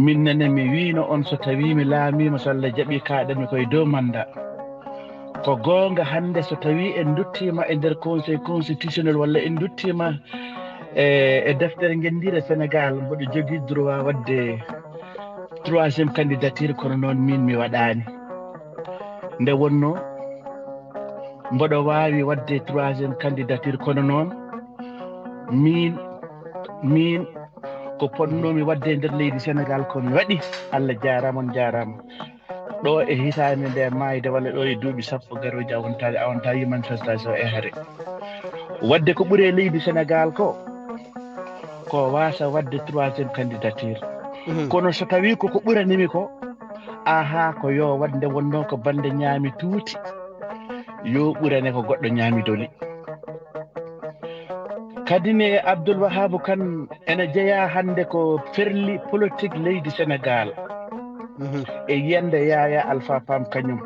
Min nene mi wiino on, so tawii mi laamiima, so Allah jaɓii, kaaɗanmi koye dow mandat. Ko goonga, hannde so tawii en nduttiima e nder Conseil constitutionnel walla en nduttiima e, e deftere ngenndiire Senegaal, mboɗo jogii droit waɗde troisième candidature, kono noon min mi waɗaani. Nde wonnoo mboɗo waawi waɗde troisième candidature, kono noon min, min ko potnoomi waɗde e nder leydi Senegaal ko mi waɗi. Allah jaaraama, on jaaraama. Ɗo e hitaande nde maayde walla ɗo e duuɓi sappo garooji a wontaade, a wontaa yi manifestation e hare. Waɗde ko ɓuri e leydi Senegaal ko, ko waasa waɗde troisième candidature. Mhm. Kono so tawii ko ko ɓuranimi ko, aha, ko yo waɗ nde wonnoo ko bannde ñaami tuuti, yo ɓurane ko goɗɗo ñaami doli. Kadi ne Abdoul Wahab Kane ene jeyaa hannde ko ferli politique leydi Senegaal. Mhm. E yiyannde Yaya Alpha Pam kañum.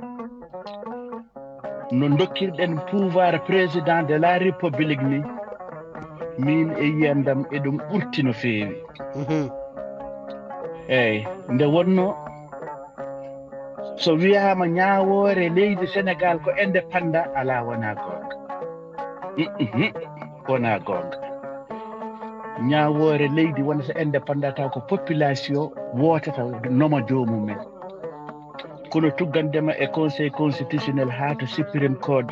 No ndokkirɗen pouvoir président de la République ni, min e yiyandam eɗum ɓurti no feewi. Mhm. Eeyi, nde wonnoo so wiyaama ñaawoore leydi Senegaal ko indépendant, alaa, wonaa goonga. Mhm, wonaa goonga. Ñaawoore leydi wonata indépendant taw ko population wootata noma joomum en. Kono tuggandema e Conseil constitutionnel haa to Supreme Court,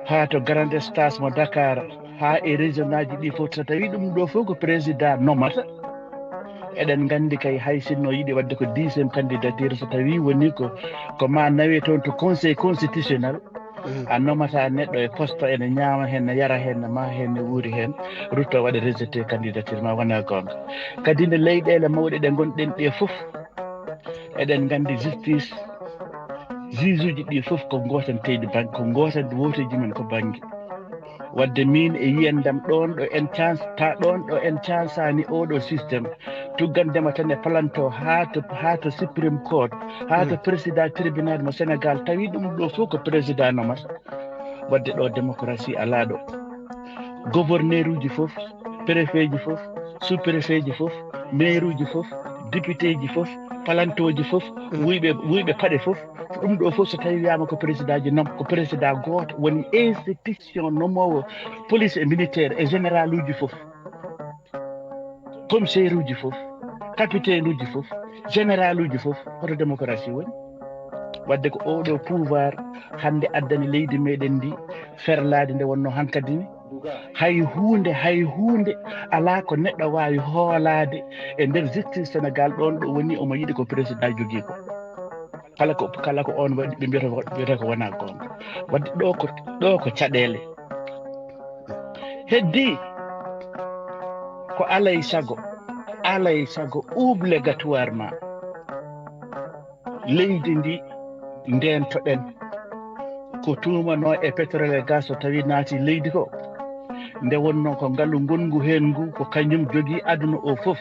haa to Grande Instance mo Dakar, haa e région aji ɗi fof, so tawii ɗum ɗo fof ko président nomata, eɗen nganndi kay hay sinno yiɗi waɗde ko dixième candidature, so tawii woni ko, ko ma nawe toon to Conseil constitutionnel, A nomata neɗɗo e poste, ene ñaama heen, ne yara heen, ne maa heen, ne wuuri heen, rutto waɗa rejeté candidature ma, wona goonga. Kadi nde leyɗeele mawɗe ɗe ngonɗen ɗe fof, eɗen nganndi justice, juge uji ɗi fof ko gootanteeɗi bannge, ko gootan wooteeji men ko bannge. Wadde min e yiyandam ɗoon ɗo en chance, ta ɗoon ɗo en chanceani oɗo système, tuggandema tan e planto haa to, haa to Supreme Court, haa to président tribunal mo Sénégal, tawi ɗum ɗo fof ko président nomata. Wadde ɗo démocratie alaa ɗo. Gouverneur uji fof, préfet ji fof, sous préfet ji fof, maire uji fof, député ji fof, palantoji fof, wuyɓe, wuyɓe paɗe fof, ɗum ɗo fof so tawi wiyama ko président ji nom, ko président gooto woni institution nomoowo police e militaire e général uji fof, commissaire uji fof, capitaine uji fof, général uji fof. Hoto démocratie woni? Wadde ko oɗo pouvoir hannde addani leydi meɗen ndi ferlaade nde wonno hankadi ni. Hay huunde, hay huunde alaa ko neɗɗo waawi hoolaade e nder justice Sénégal ɗoon ɗo woni omo yiɗi ko président jogii ko. Kala ko, kala ko oon waɗi, ɓe mbiyata ko, mbiyata ko wonaa goonga. Wadde ɗo ko, ɗo ko caɗeele. Heddi ko alay sago, alay sago obligatoirement leydi ndi ndeentoɗen. Ko tuumanoo e pétrole e gaz so tawi naati leydi ko, nde wonnoo ko ngalu ngonngu heen ngu, ko kañum jogii aduna o fof.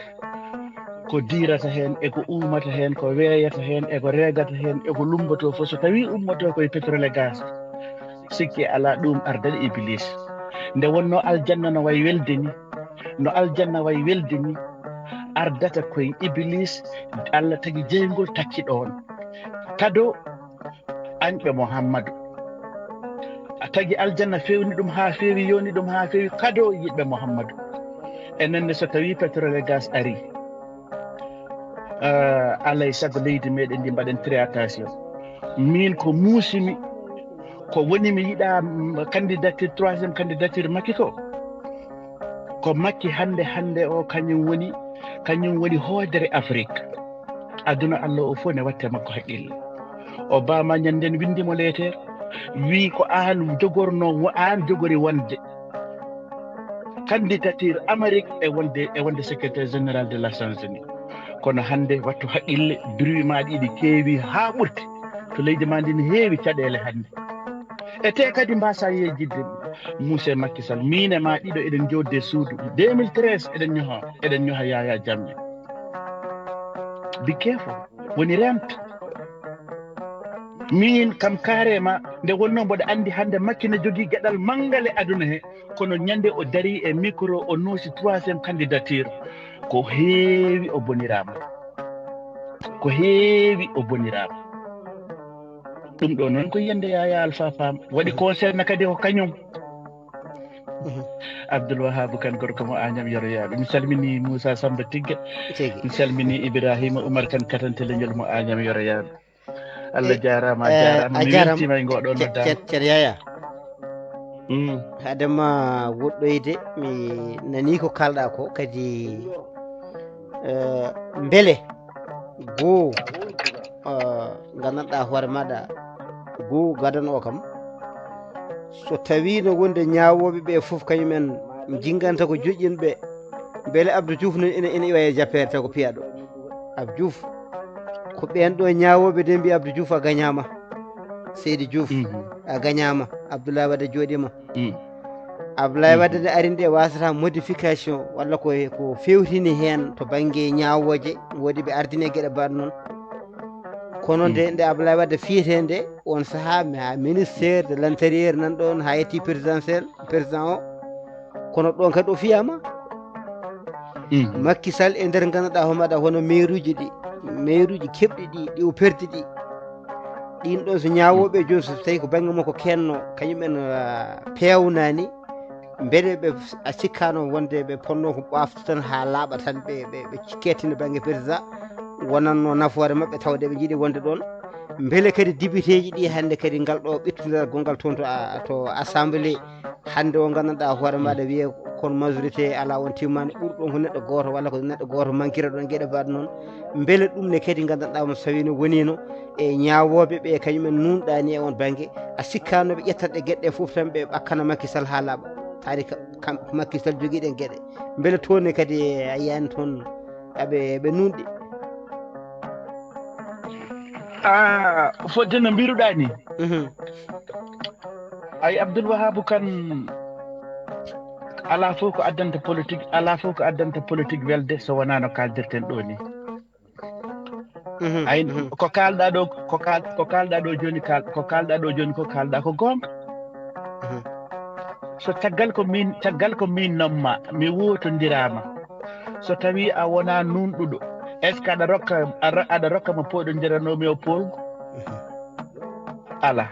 Ko diirata heen, e ko uumata heen, ko weeyata heen, e ko reegata heen, e ko lummbotoo fof, so tawi ummoto ko e pétrole e gaz, sikki alaa ɗum ardata Iblis. Nde wonnoo aljanna no wayi welde ni, no aljanna wayi welde ni, ardata koye Iblis, Allah tagi jeyngol takki ɗoon. Kado añɓe Muhammadu. A tagi aljanna, fewni ɗum haa feewi, yoni ɗum haa feewi, kado yiɗɓe Muhammadu. Enen ne, so tawi pétrole e gaz ari, eh, alay sago leydi meɗen ndi mbaɗen très attention. Min ko muusimi, ko woni mi yiɗa, mm, candidature, troisième candidature Macky ko, ko Macky hannde, hannde o kañum woni, kañum woni hoodere Afrique. Aduna Allah o fof ne watte makko haqqille. Obama ñanden windi mo leeter, wi ko aan jogorno, wo aan jogori wonde candidature Amérique e wonde, e wonde secrétaire général de Nations Unies. Kono hannde wattu haqqille, bruit ma ɗiɗi keewi haa ɓurti. To leydi ma ndi ne heewi caɗeele hannde. E te kadi mbasa yejjidde, Moussa Macky Sall, min e ma ɗiɗo eɗen jodde suudu. Deux mille treize eɗen ñoha, eɗen ñoha Yaya Jammeh. Be careful. Woni rent. Min kam carrément, nde wonno mboɗo anndi hannde Macky ne jogii geɗal manngal e aduna he, kono ñande o dari e micro o noosi troisième candidature, ko heewi o boniraama. Ko heewi o boniraama. Ɗum ɗo noon ko yiyannde Yaya Alpha Pam. Waɗi concerne kadi ko kañum. Abdoul Wahab Kane, gorko mo Agnam yoroyaaɓe. Mi salmini Moussa Samba Tigga. Tigi. Mi salmini Ibrahima Oumar Kane, katante leñol mo Agnam yoroyaaɓe. Allah jaaraama, a jaaraama. Mi weltiima e ngoɗo noddaango. Ceer, ceer Yaya. Mm. Haade ma woɗɗoyde, mi nanii ko kaalɗaa ko, kadi, eh, mbele goo, eh, nganndanɗaa hoore maaɗa, goo gadano o kam, so tawii no wonde ñaawooɓe ɓe fof kañum en njinnganata ko joƴƴinɓe, mbele Abdou Diouf noon ina, ina iwa e jappeere taw ko piyaaɗo? Abdou Diouf, ko ɓeen ɗo ñaawooɓe de mbi Abdou Diouf a gañaama. Seydi Diouf, mhm, a gañaama. Abdoulaye Wade jooɗiima. Mm. Abdoulaye Wade nde ari nde wasata modification walla ko, ko fewtini heen to bannge ñaawooje, woodi ɓe ardini e geɗe mbaɗ noon. Kono nde, mm, nde Abdoulaye Wade fiyetee nde, on sahaa mi haa ministère de l'intérieur nan ɗoon, haa yetti présidentiel, président o. Kono ɗoon kadi o fiyaama. Mhm. Macky Sall e nder ngannduɗaa homaɗa hono mairuuji ɗi, mairuuji keɓɗi ɗi, ɗi o perdi ɗi. Ɗiin ɗoon so ñaawooɓe jooni so tawi ko bannge makko kenno, kañum en, ah, peewnaani, mbele ɓe a sikkaano wonde ɓe ponno ko ɓaafta tan haa laaɓa tan ɓe, ɓe, ɓe kettina bannge président, wonanno nafoore maɓɓe tawde ɓe njiɗi wonde ɗoon. Mbele kadi dibiteeji ɗi hannde kadi ngal ɗo ɓettude gongal toon to, a-, to assemblée, hannde o nganndanɗaa hoore maaɗa wiyee kono majorité alaa, on timmani, ɓurɗon ko neɗɗo gooto walla ko neɗɗo gooto mankira ɗon geɗe mbaɗa noon. Mbele ɗum ne kadi nganndanɗaa mo sawino wonino e ñaawooɓe ɓe kañumen nuunɗaani e on bannge, a sikkaano ɓe ƴettat ɗe geɗe ɗe fof tan ɓe ɓakkana Macky Sall haa laaɓa. Taari kam Macky Sall jogii ɗen geɗe. Mbele toon ne kadi a yiyani toon aɓe ɓe nuunɗi? Ah, fodde no mbiruɗaa ni. Ay, Abdoul Wahab kan, alaa fof ko addanta politique, alaa fof ko addanta politique welde so wonaa no kaaldirten ɗo ni. Ay, ko kaalɗaa ɗo, ko kaal ko kaalɗaa ɗo jooni, kaal ko kaalɗaa ɗo jooni ko kaalɗaa ko goonga. So caggal ko min caggal ko min nomma mi wootondiraama, so tawi a wona nunɗuɗo, est ce que aɗa rokka aɗa rokka mo pooɗondiranomi o poolgu? Ala.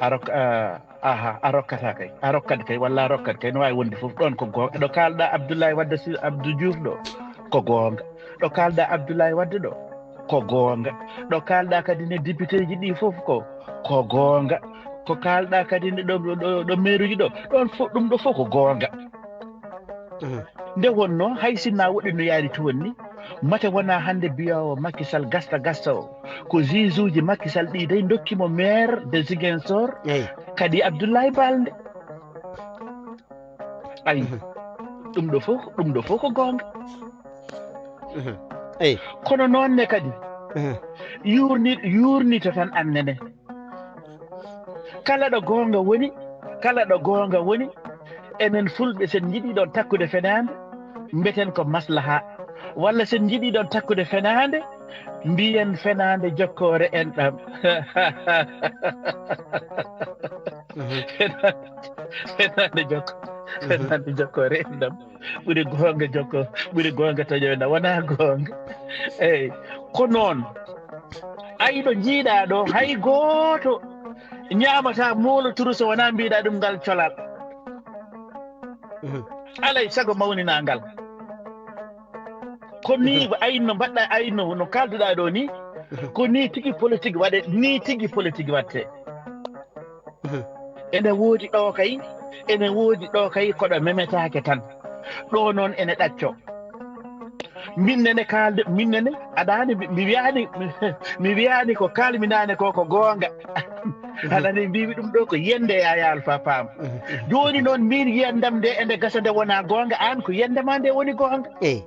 A rokka aha, a rokkata kay, a rokkat kay walla a rokkat kay, no waawi wonde fof ɗon ko goonga. Ɗo kaalɗa Abdoulaye Wadde si Abdou Diouf ɗo ko goonga. Ɗo kaalɗa Abdoulaye Wadde ɗo ko goonga. Ɗo kaalɗa kadi ne député ji ɗi fof ko ko goonga. Ko kaalɗa kadi ne ɗo ɗo ɗo meeruji ɗo ɗon fof, ɗum ɗo fof ko goonga. Nde wonno hay sinna woɗɗi no yaari toon ni, mate wona hannde biyawo Macky Sall gasta gasta o ko juge uji Macky Sall ɗi dey dokkimo maire de Ziguinchor. Kadi Abdoulaye Balde. Ayi, ɗum ɗo fof ɗum ɗo fof ko goonga. Eyi, kono noon ne kadi yurni yurnito tan annene. Kala ɗo goonga woni, kala ɗo goonga woni, enen fulɓe sen njiɗi ɗon takkude fenaande, mbeten ko maslaha. Walla sen njiɗi ɗon takkude fenaande, mbiyen fenaande jokkoore en ɗam. Fenaande jokko fenaande jokkoore en ɗam. Ɓuri goonga jokko ɓuri goonga toƴoyna wona goonga. Eyi, ko noon. Ay ɗo njiiɗaa ɗo hay gooto ñaamata moolo turu so wonaa mbiɗa ɗum ngal colal. Alay sago mawninaa ngal. Ko ni ay no mbaɗɗa ay no no kaalduɗaa ɗo ni. Ko ni tigi politique waɗe ni tigi politique watte. Ene woodi ɗo kay ene woodi ɗo kay koɗo memetaake tan. Ɗo noon ene ɗacco. Min nene kaalde min nene aɗa andi mi wiyani mi wiyani ko kalminani ko ko goonga. Aɗa andi mbimi ɗum ɗo ko yende yayal fa paam. Joni noon min yiyandam nde ende gasa nde wona goonga an ko yende ma nde woni goonga. Eyi,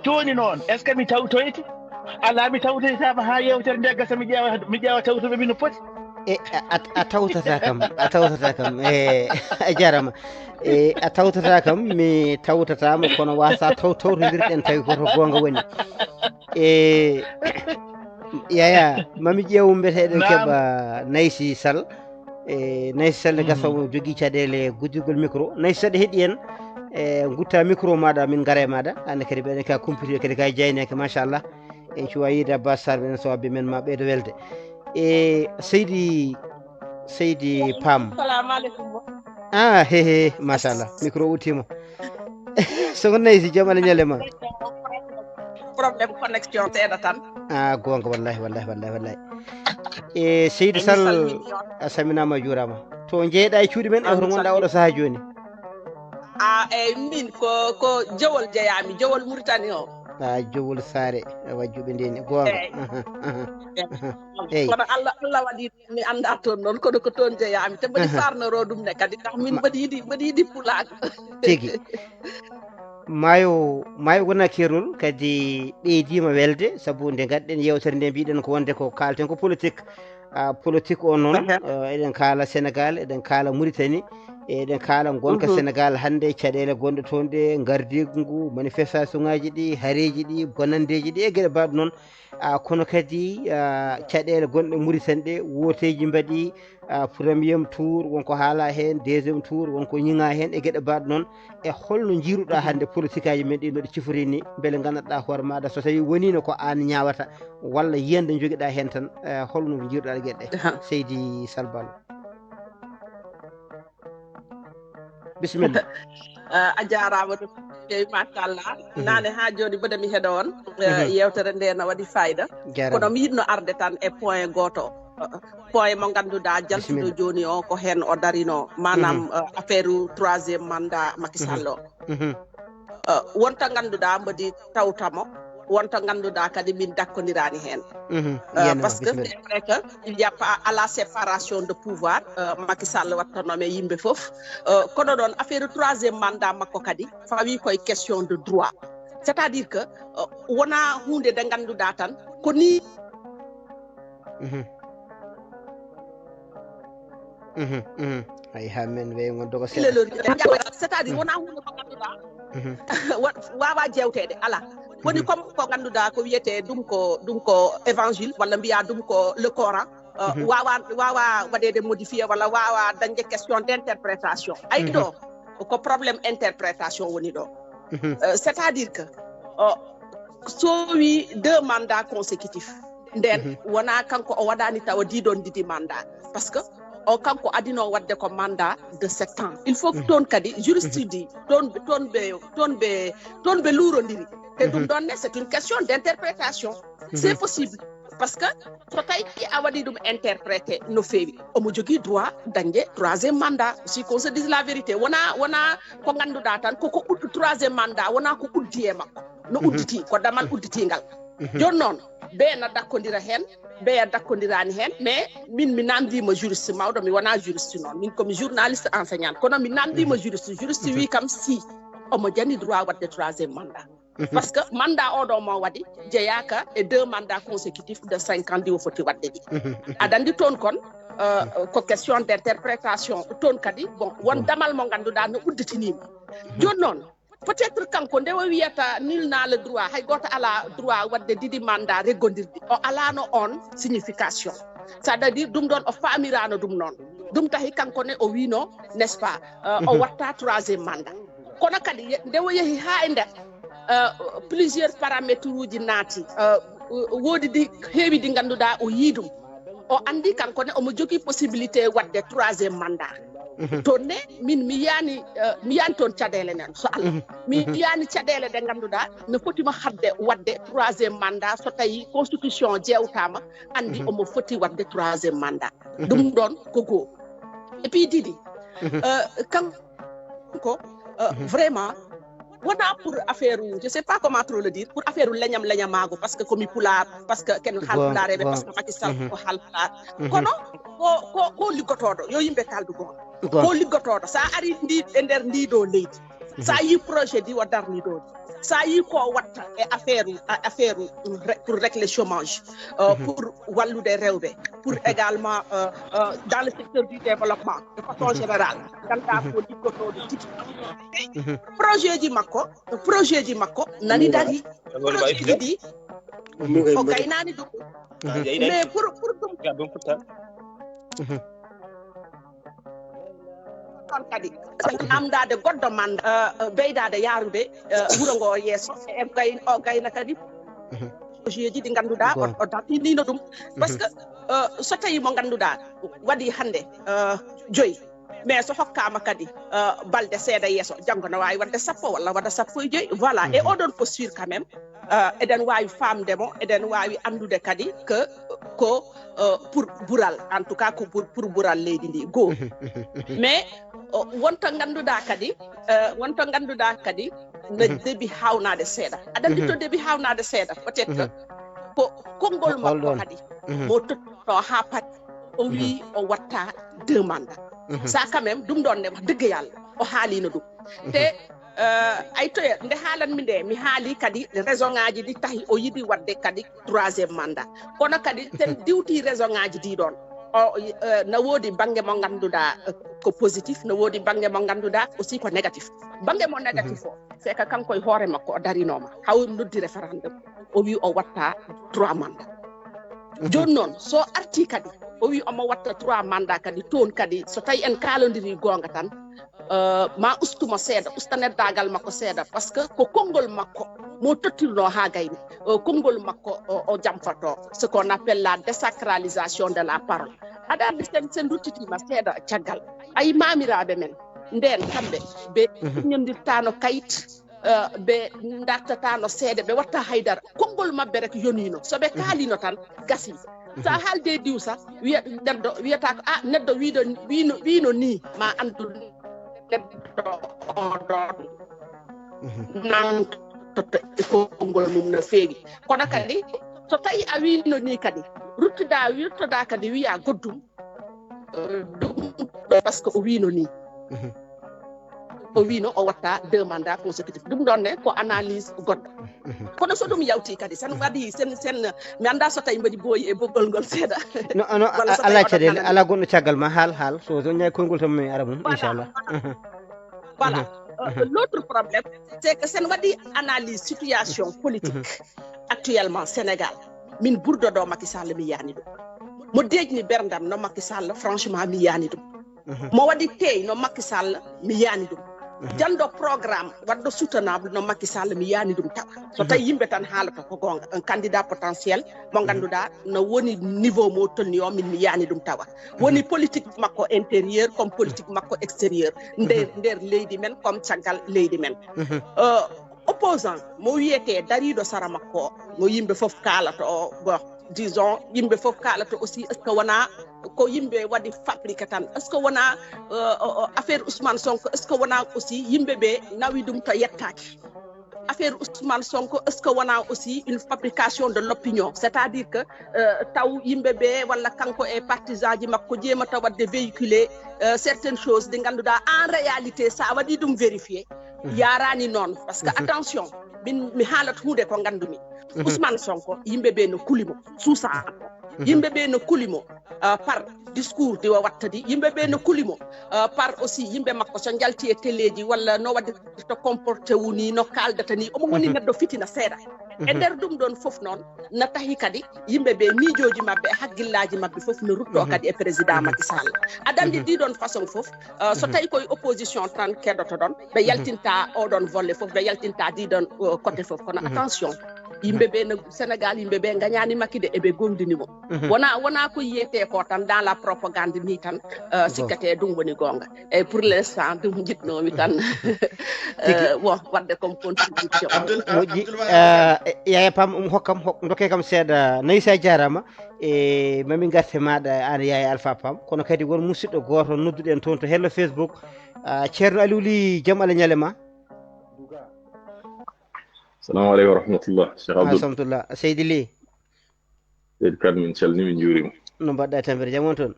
joni noon est ce que mi tawtoyte? Ala mi tawtoytama ha yewtere nde gasa mi ƴeewa mi ƴeewa tawtuɓe mino poti. E a tawtata kam a tawtata kam e a jarama. E a tawtata kam mi tawtatama kono wasa taw tawtodirɗen tawi koto goonga woni. E yaya mami ƴeewu mbeteɗen keɓa Naysi Sall. E Naysi Sall ne gasa omo jogui caɗele guddugol micro. Naysi saɗa heeɗi en e gutta micro maɗa min gara e maɗa. Anne kadi mbeɗen ka computer kadi ka jayneke machallah. En cuwa yiide Abbas Sar ɓen so abbi men ma ɓeydo welde. E seydi seydi Pam. Salamu aleykum. Ah hehe machallah micro uttima. Sogo Naysi jam ala ñalema. Problème connexion seeɗa tan. Ah goonga wallahi wallahi wallahi wallahi. E seydi Sall a saminama a juurama. To jeeyɗa e cuuɗi men e hoto gonɗa oɗo saaha joni? A eyyi min ko ko Jowol jeyami, Jowol Mauritanie o. A Jowol Saare wajjuɓe ndeni goonga. Eyyi. Kono Allah Allah waɗi mi anda toon noon kono ko toon jeyami te mbaɗi farnoro ɗum ne kadi ndax min mbaɗi yiɗi mbaɗi yiɗi pulaar. Tigi. Maayo maayo wona keerol kadi ɓeydima welde sabu nde gadɗen yewtere nde mbiɗen ko wonde ko kalten ko politique. Ah, politique o noon ah, eɗen kaala Sénégal eɗen kaala Mauritanie. Eɗen kaala gonka Sénégal hannde caɗele gonɗe toon ɗe gardigu ngu manifestation ngaji ɗi hareji ɗi bonandeji ɗi e gueɗe mbaɗ noon. Ah, kono kadi ah, caɗele gonɗe Mauritanie ɗe woteji mbaɗi ah, premier tour wonko haala hen deuxième tour wonko ñiŋa hen e gueɗe mbaɗ noon. E holno jiiruɗa hannde politique aji men ɗi noɗi cifori ni beele gandanɗa hoore maɗa so tawi wonino ko an ñawata walla yiyande joguiɗa hen tan eh, holno jiiruɗa gueɗe ɗe? Seydi Salbal. Bisimilla. A jarama no fewi machallah. Nane ha joni mboɗo mi heɗo on yewtere nde no waɗi fayida. Kono mi yiɗno arde tan e point goto. point mo ngannduɗaa jaltuɗo jooni o ko heen o darino, maanaam affaire troisième mandat Macky Sall o. Wonta ngannduɗaa mboɗi tawta mo, wonta ngannduɗaa kadi min dakkondirani heen. Parce que c'est vrai que il y a pas à la séparation de pouvoir. Macky Sall wattanome yimɓe fof. Kono ɗoon affaire troisième mandat makko kadi fawi koye question de droit, c'est à dire que wona hunde nde ngannduɗaa tan ko ni Hay ha men weyngo dogo c'est à dire wona hunde ko ngannduɗaa wawa jewteede ala. Woni comme ko ngannduɗaa ko wiyete ɗum ko ɗum ko évangile walla mbiya ɗum ko le Coran. Wawa wawa waɗede modifié walla wawa dañde question d'interprétation. Ayi ɗo ko problème interprétation woni ɗo. C'est à dire que so wi deux mandats consécutifs, nden wona kanko o waɗani tawa diɗon didi mandat, parce que o kanko adino wadde ko mandat de sept ans. Il faut que toon kadi juriste di toon toon ɓe toon ɓe toon ɓe luurodiri. Te ɗum ɗon ne c'est une question d'interprétation. C'est possible. Parce que so tawi a waɗi ɗum interprété no feewi, omo jogii droit dañde troisième mandat, si qu'on se dise la vérité. Wona wona ko ngannduɗaa tan koko ɓuɗɗo troisième mandat wona ko uddi e makko, no udditi ko damal udditingal. Jooni noon ɓe na dakkondira heen, ɓe a dakkondirani heen, mais min mi nanndima juriste mawɗo, mi wona juriste noon, min komi journaliste enseignante, kono mi nanndima juriste juriste wi kam si omo jani droit waɗde troisième mandat. Parce que mandat oɗo mo waɗi jeyaaka e deux mandats consécutifs de cinq ans ɗi o foti waɗde ɗi. Aɗa anndi toon kon ko question d'interprétation. Toon kadi bon won damal mo ngannduɗaa no udditinima. Jooni noon peut-être kanko nde o wiyata nul n'a le droit, hay gooto alaa droit waɗde ɗiɗi mandat reggondirɗi, o alaano on signification. C'est-à-dire ɗum ɗon o faamiraano ɗum noon. Ɗum tahi kanko ne o wiino, n'est-ce pas, o watta troisième mandat. Kono kadi nde o yehi haa e nder plusieurs paramètres uji naati, woodi ɗi heewi ɗi ngannduɗaa o yii ɗum. O anndi kanko ne omo jogii possibilité waɗde troisième mandat. Toon ne min mi yiyani mi yiyani toon caɗeele nen so Allah mi yiyani caɗeele ɗe ngannduɗaa no foti mo haɗde waɗde troisième mandat so tawi constitution o jewtama, anndi omo foti waɗde troisième mandat. Ɗum ɗon ko goo. Et puis ɗiɗi, kanko vraiment wona pour affaire, je sais pas comment trop le dire, pour affaire leñam leñamago, parce que komi pulaar, parce que ken haalpulaareɓe, parce que Macky Sall ko haalpulaar. Kono ko ko ko liggotoɗo, yo yimɓe kaldu goonga. Ko liggotoɗo, sa ari ndi e nder ndiɗo leydi, sa yi projet ɗi o darni ɗo, sa yi ko watta e affaire affaire pour régler chômage, pour wallude rewɓe, pour également dans le secteur du développement de façon générale, ganda ko liggotoɗo tigi. Projet ji makko, projet ji makko nani dari. Projet ji ɗi o gaynani ɗum. Mais pour pour ɗum ɗon kadi namdade goɗɗo manda, ɓeydade yarude wuro ngo yeeso, e gay o gayna kadi projet ji ɗi ngannduɗaa o dartinino ɗum. Parce que so tawi mo ngannduɗaa waɗi hannde joyi, mais so hokkama kadi balɗe seeɗa yeeso, janngo no wawi waɗde sappo walla waɗa sappo e joyi. Voilà. Et oɗon posture quand même eɗen wawi famde mo, eɗen wawi anndude kadi que ko pour bural, en tout cas ko pour bural leydi ndi goo. Mais wonta ngannduɗaa kadi, wonta ngannduɗaa kadi no debi hawnade seeɗa. Aɗa anndi to debi hawnade seeɗa, peut-être ko konngol makko kadi mo tottuno ha paɗi, o wi o watta deux mandats. Ça quand même ɗum ɗon ne wax dëgg yàlla o haalino ɗum. Te ay toya nde haalanmi nde mi haali kadi raison ngaji ɗi tahi o yiɗi waɗde kadi troisième mandat. Kono kadi sen diwti raison ngaji ɗi ɗon, o na woodi bannge mo ngannduɗaa ko positif, na woodi bannge mo ngannduɗaa aussi ko négatif. Bannge mo négatif o c'est que kanko e hoore makko o darinoma haw noddi référendum, o wi o watta trois mandats. Jooni noon so arti kadi o wi omo watta trois mandats kadi, toon kadi so tawi en kalodiri goonga tan ma ustumo seeɗa, usta neddaagal makko seeɗa, parce que ko konngol makko mo tottirno ha gayni. Konngol makko o jamfato, ce qu'on appelle la désacralisation de la parole. Aɗa anndi sen sen ruttitima seeɗa caggal, ayi mamiraaɓe men nden kamɓe ɓe signondirtano kayit eh, ɓe dartata no seede, ɓe watta haydara. Konngol maɓɓe rek yonino. So ɓe kaalino tan, gasi. So a haalde diw sa, wiya, neɗɗo wiyata ko, "Ah, neɗɗo wiiɗo, wiino, wiino ni," ma anndu neɗɗo o ɗon nantoto e konngol mum no feewi. Kono kadi, so tawi a wiino ni kadi, ruttuda, ruttoda kadi wiya goɗɗum, eh, ɗum ɗo, parce que o wiino ni. O wiino o watta deux mandats consécutifs. Ɗum ɗon ne ko analyse goɗɗo. Kono so ɗum yawti kadi, sen waɗi, sen, sen, mi annda so tawi mbaɗi booyi e boggol ngol seeɗa. No, no, Walla so tawi alaa oɗon caɗeele, nana alaa goɗɗo caggal ma, haal, haal. So, so ñaay konngol tan mi ara mum, Voilà, inchallah. Voilà. Euh, l'autre problème, c'est que sen waɗi analyse situation politique actuellement Sénégal. Min burdo ɗo Macky Sall mi yani ɗum. Mo deejni berndam no Macky Sall, franchement, mi yani ɗum. Mo waɗi teey no Macky Sall, mi yani ɗum. Janɗo programme, waɗɗo soutenable no Macky Sall, mi yani ɗum tawa. So tawi yimɓe tan haalata ko goonga, un candidat potentiel mo ngannduɗaa no woni niveau mo tolni o, min mi yani ɗum tawa. Woni politique makko intérieur comme politique makko extérieur, nder, nder leydi men comme caggal leydi men. Euh, opposant mo wiyete dariiɗo sara makko o, mo yimɓe fof kaalata o, bon, disons, yimɓe fof kaalata aussi, est-ce que wona ko yimɓe waɗi fabrique tan? Est-ce que wona, euh, o, o, affaire Ousmane Sonko, est-ce que wona aussi yimɓe ɓe nawi ɗum to yettaaki? Affaire Ousmane Sonko, est-ce que wona aussi une fabrication de l'opinion? C'est-à-dire que, euh, taw yimɓe ɓe walla kanko e partisan ji makko ƴeemata waɗde véhiculer, euh, certaines choses ɗe ngannduɗaa en réalité, so a waɗi ɗum vérifier, yaarani noon. Parce que attention, min mi haalat huunde ko nganndumi. Ousmane Sonko, yimɓe ɓe no kulimo, suusa. Yimɓe ɓe no kulimo, euh, par discours ɗi o wattadi. Yimɓe ɓe no kulimo, euh, par aussi yimɓe makko so njalti e teleeji walla no waɗirta comporté woni, no kaaldata ni. Omo woni neɗɗo fitina seeɗa. E nder ɗum ɗon fof noon, na tahi kadi yimɓe ɓe miijooji maɓɓe e hakkillaaji maɓɓe fof no rutto kadi e président Macky Sall. Aɗa anndi ɗiɗon façon fof, euh, so tawi koye opposition tan keɗotoɗon, ɓe yaltinta oɗon volet fof, ɓe yaltinta ɗiɗon, euh, côté fof. Kono attention, yimɓe ɓe no Sénégal, yimɓe ɓe ngañaani Macky de, eɓe gomdini mo. Wona, wona ko yiyete ko tan dans la propagande ni tan, euh, sikkate ɗum woni goonga. Eyyi, pour l'instant, ɗum njiɗnoomi tan, euh, wo waɗde comme contribution. Moƴƴi. Yaya Pam, um, hokkam, hok-, dokke kam seeɗa. Naysa, jaaraama. E mami ngarte maaɗa, aan Yaya Alpha Pam. Kono kadi won musidɗo gooto nodduɗen toon to hello Facebook. Ah, Ceerno Aliou Ly, jam Allah ñaale ma. Salamu aleykum wa rahmatullah, Cheikh Abdoul. Rahmatullah. Seydi Ly. Seydi Kane, min calminii, min njuuriima. No mbaɗɗa e tampere, jam on toon?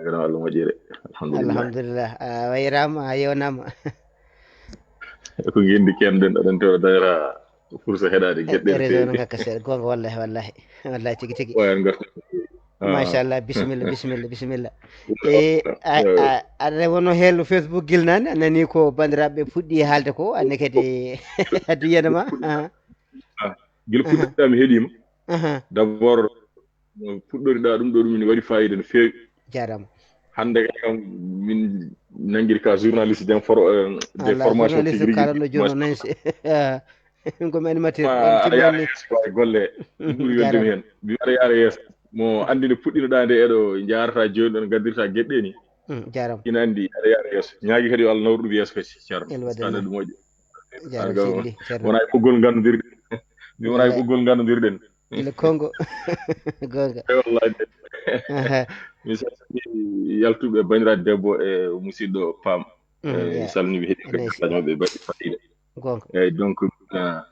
Jam Allah moƴƴere. Alhamdulillah. Alhamdulillah. A wayraama, a yewnama. Ko ngenndi kemɗen, aɗa anndi o dañata fursa heɗaade geɗɗe. Réseau no ngakka seeɗa, goonga, wallahi, wallahi. Wallahi, tigi, tigi. Wayan ngarta. Ah. Machallah, bisimilla, bisimilla, bisimilla. E, a, a, aɗa wonno hello Facebook gilnaande, a nani ko banndiraaɓe puɗɗi haalde ko, anne kadi addu yiyana ma. Ah. Ah, gila puɗɗiɗaa mi heɗiima. Aha. D'abord, no puɗɗoriɗaa ɗum ɗo, ɗum ene waɗi faayiida no feewi. Jaaraama. Hannde kay kam, min nanngiri ka journaliste d'infor-, euh, de formation tigi rigi. Kaalanno jooni o, nansi. Ah, ɗum ko mi animateur. Ma, aɗa yaara yeeso, waay golle. Ɗum ɓuri weldemi heen. Mi aɗa yaara yeeso. Mo anndi nde puɗɗinoɗaa nde, eɗo njaarata jooni, ɗon gaddirta geɗe ɗe ni. Mm, jaaraama. Ina anndi aɗa yaara yeeso. Ñaagi kadi yo Allah nawru ɗum yeeso kadi, Ceerno. Elwaade. Ɗum moƴƴi. Jaaraama seydi, Ceerno. Wona e ɓoggol nganndodirɗen. Mi wona e ɓoggol nganndodirɗen. Gila Kongo. Goonga. Eyi, wallahi. Aha. Mi salmini yaltuɓe, banndiraaɗo debbo e musidɗo Pam. Mhm, e ya. Salmini ɓe heɗi. Ana ɓe mbaɗi faayiida. Goonga. Eyi, donc, ah,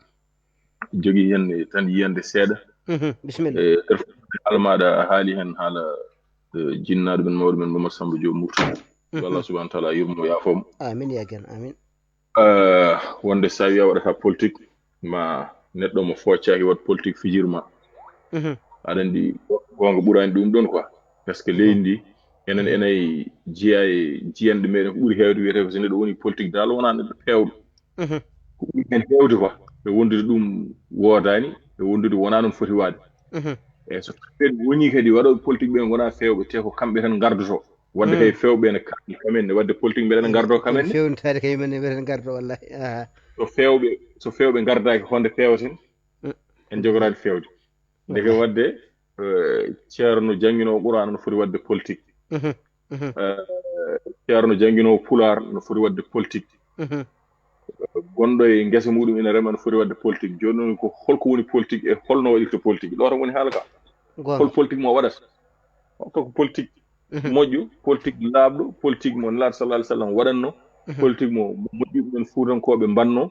jogii heen tan yiyannde seeɗa. Mhm, bisimilla. E nder haala maaɗa, a haali heen haala, eh, jinnaaɗo men, mawɗo men Momar Samba Diop Murtala. Mhm. Yo Allah subhanahu wa taala yurmo, yaafo mo. Amin, ya gan, amin. Eh, wonde so a wiya waɗata politique, ma neɗɗo mo foccaaki waɗ politique fijir ma. Mhm. Aɗa anndi, goonga ɓuraani ɗum ɗon quoi. Parce que leydi ndi, enen, mhm, enen jeyaa e jiyanɗe meɗen ko ɓuri heewde wiyetee ko so neɗɗo woni politique dal wonaa neɗɗo peewɗo. Mhm. Ko ɓuri heen heewde quoi, e wondude ɗum woodaani, e wondude wonaa noon foti waade. Mhm. Eyi, so ɓeen woni kadi waɗooɓe politique ɓe ngonaa feewɓe, te ko kamɓe tan ngardotoo. Wadde kay feewɓe ene kaali kam en, ne wadde politique mbeɗa ene ngardoo kam en ne. Feewnitaade kay men ne mbeɗa ene ngardoo, wallahi. Aha. So feewɓe, so feewɓe ngardaaki, honde peewten? Mm. En jogoraade feewde. Ndeke wallahi. Wadde, eh, ceerno jannginoowo Qur'aana no foti wadde politique. Mhm, mhm. Eh, ceerno jannginoowo Pulaar no foti wadde politique. Mhm. gonɗo e ngesa muɗum ina rema, no foti waɗde politique. Jooni noon, ko holko woni politique e holno waɗirta politique? Ɗo tan woni haala ka. Hol politique mo waɗata? Holko ko politique moƴƴo, politique laaɓɗo, politique mo Nulaaɗo sallallahu alaihi wasallam waɗanno, politique mo, mo moƴƴi men Fuutankooɓe mbanno,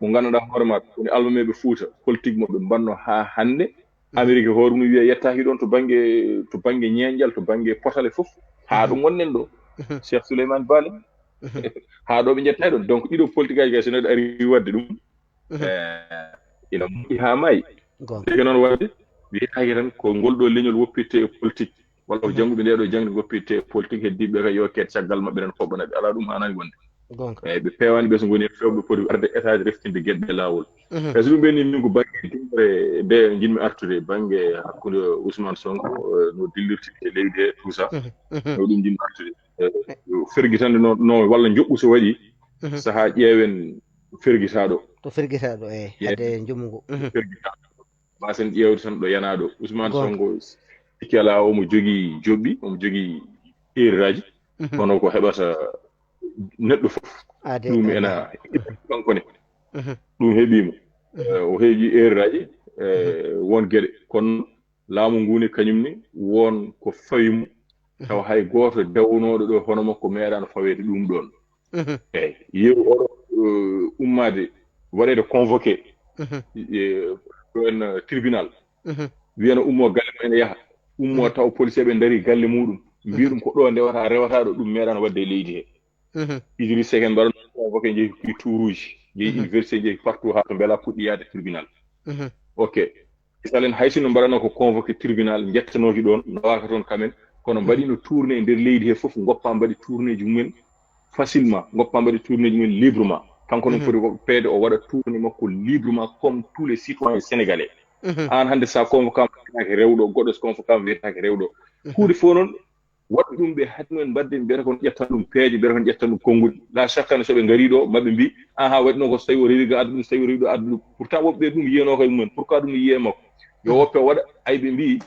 mo ngannduɗaa hoore maɓɓe woni almameeɓe Fuuta, politique mo ɓe mbanno haa hannde. Amérique hoore mum wiya yettaaki ɗoon to bannge, to bannge ñeeñƴal, to bannge potale fof. Haa ɗo ngonɗen ɗo, Cheikh Souleymane Bale, haa ɗo ɓe njettaaki ɗoon. Donc ɗiɗo politique aji kay, so neɗɗo ari waɗde ɗum, eh, ina moƴƴi haa maayi. Deke noon waɗde, wiyetaake tan ko ngol ɗo leñol woppirte e politique, walla ko jannguɓe nde ɗo jaŋde ngoppirte e politique, heddiiɓe kay yo keed caggal maɓɓe, tan koɓɓanaɓe. Alaa, ɗum haanaani wonde. Eeyi, ɓe peewaani ɓe, so ngoni e feewɓe poti arde état de reftinde geɗe ɗe laawol. Par ce que ɗum ɓe ni min ko bannge diwre nde njiɗmi artude, bannge hakkunde Ousmane Sonko, eh, no dillirti e leydi he, tout ça. No ɗum njiɗmi artude. Eh, fergitande no, no walla njoɓɓu so waɗi, sahaa ƴeewen fergitaaɗo. To fergitaaɗo, eeyi, hade njoɓɓu ngu. Fergitaaɗo. Mbasen ƴeewde tan ɗo yanaaɗo. Ousmane Sonko, sikki alaa, omo jogii joɓɓi, omo jogii erreur aji, kono ko heɓata neɗɗo fof. Ɗum ena kanko ne. Ɗum heɓii mo. Eh, o heɓii erreur aji, eh, won geɗe. Kono laamu ngu ne, kañum ne, won ko fawi mo. Tawa hay gooto dewnooɗo ɗo hono makko meeɗaano faweede ɗum ɗoon. Eeyi, yeru oɗo, eh, ummaade, waɗeede convoqué, eh, ɗo en, eh, tribunal. Wiyana ummo galle mum ene yaha. Ummo tawa policier ɓe ndarii galle muɗum. Mbiya ɗum ko ɗo ndewata, rewata ɗo, ɗum meeɗaano waɗde e leydi he. Idriss Seck en mbaɗa convoqué, njehi ki tuuruuji, njehi université, njehi partout haa to mbela puɗɗi yaade tribunal. Ok. Misalen, hay sinno mbaɗano ko convoqué tribunal, njettanooki ɗoon, nawaaka toon kamen, kono mbaɗino tourné e nder leydi he fof, ngoppa mbaɗi tournéji mumen facilement, ngoppa mbaɗi tournéji mumen librement. Kanko noon foti ko peede o waɗa tourné makko librement comme tous les citoyens sénégalais. Aan hannde so a convoqué ma wiyetaake rewɗo, goɗɗo so convoqué ma wiyetaake rewɗo. Kuuɗe fof noon, waɗɓe ɗum ɓe, haɗi mumen mbaɗde, mbiyata kon ƴettan ɗum peeje, mbiyata kon ƴettan ɗum konngol. La chaque année so ɓe ngarii ɗo, maɓɓe mbi, "Aha, waɗi noon ko so tawi o rewi ga, addu ɗum, so tawi o rewi ɗo, addu ɗum." Pourtant woɓɓe ɓe ɗum yiyanoo kay mumen. Pourquoi ɗum yiye makko? Yo woppe waɗa, ay ɓe mbi,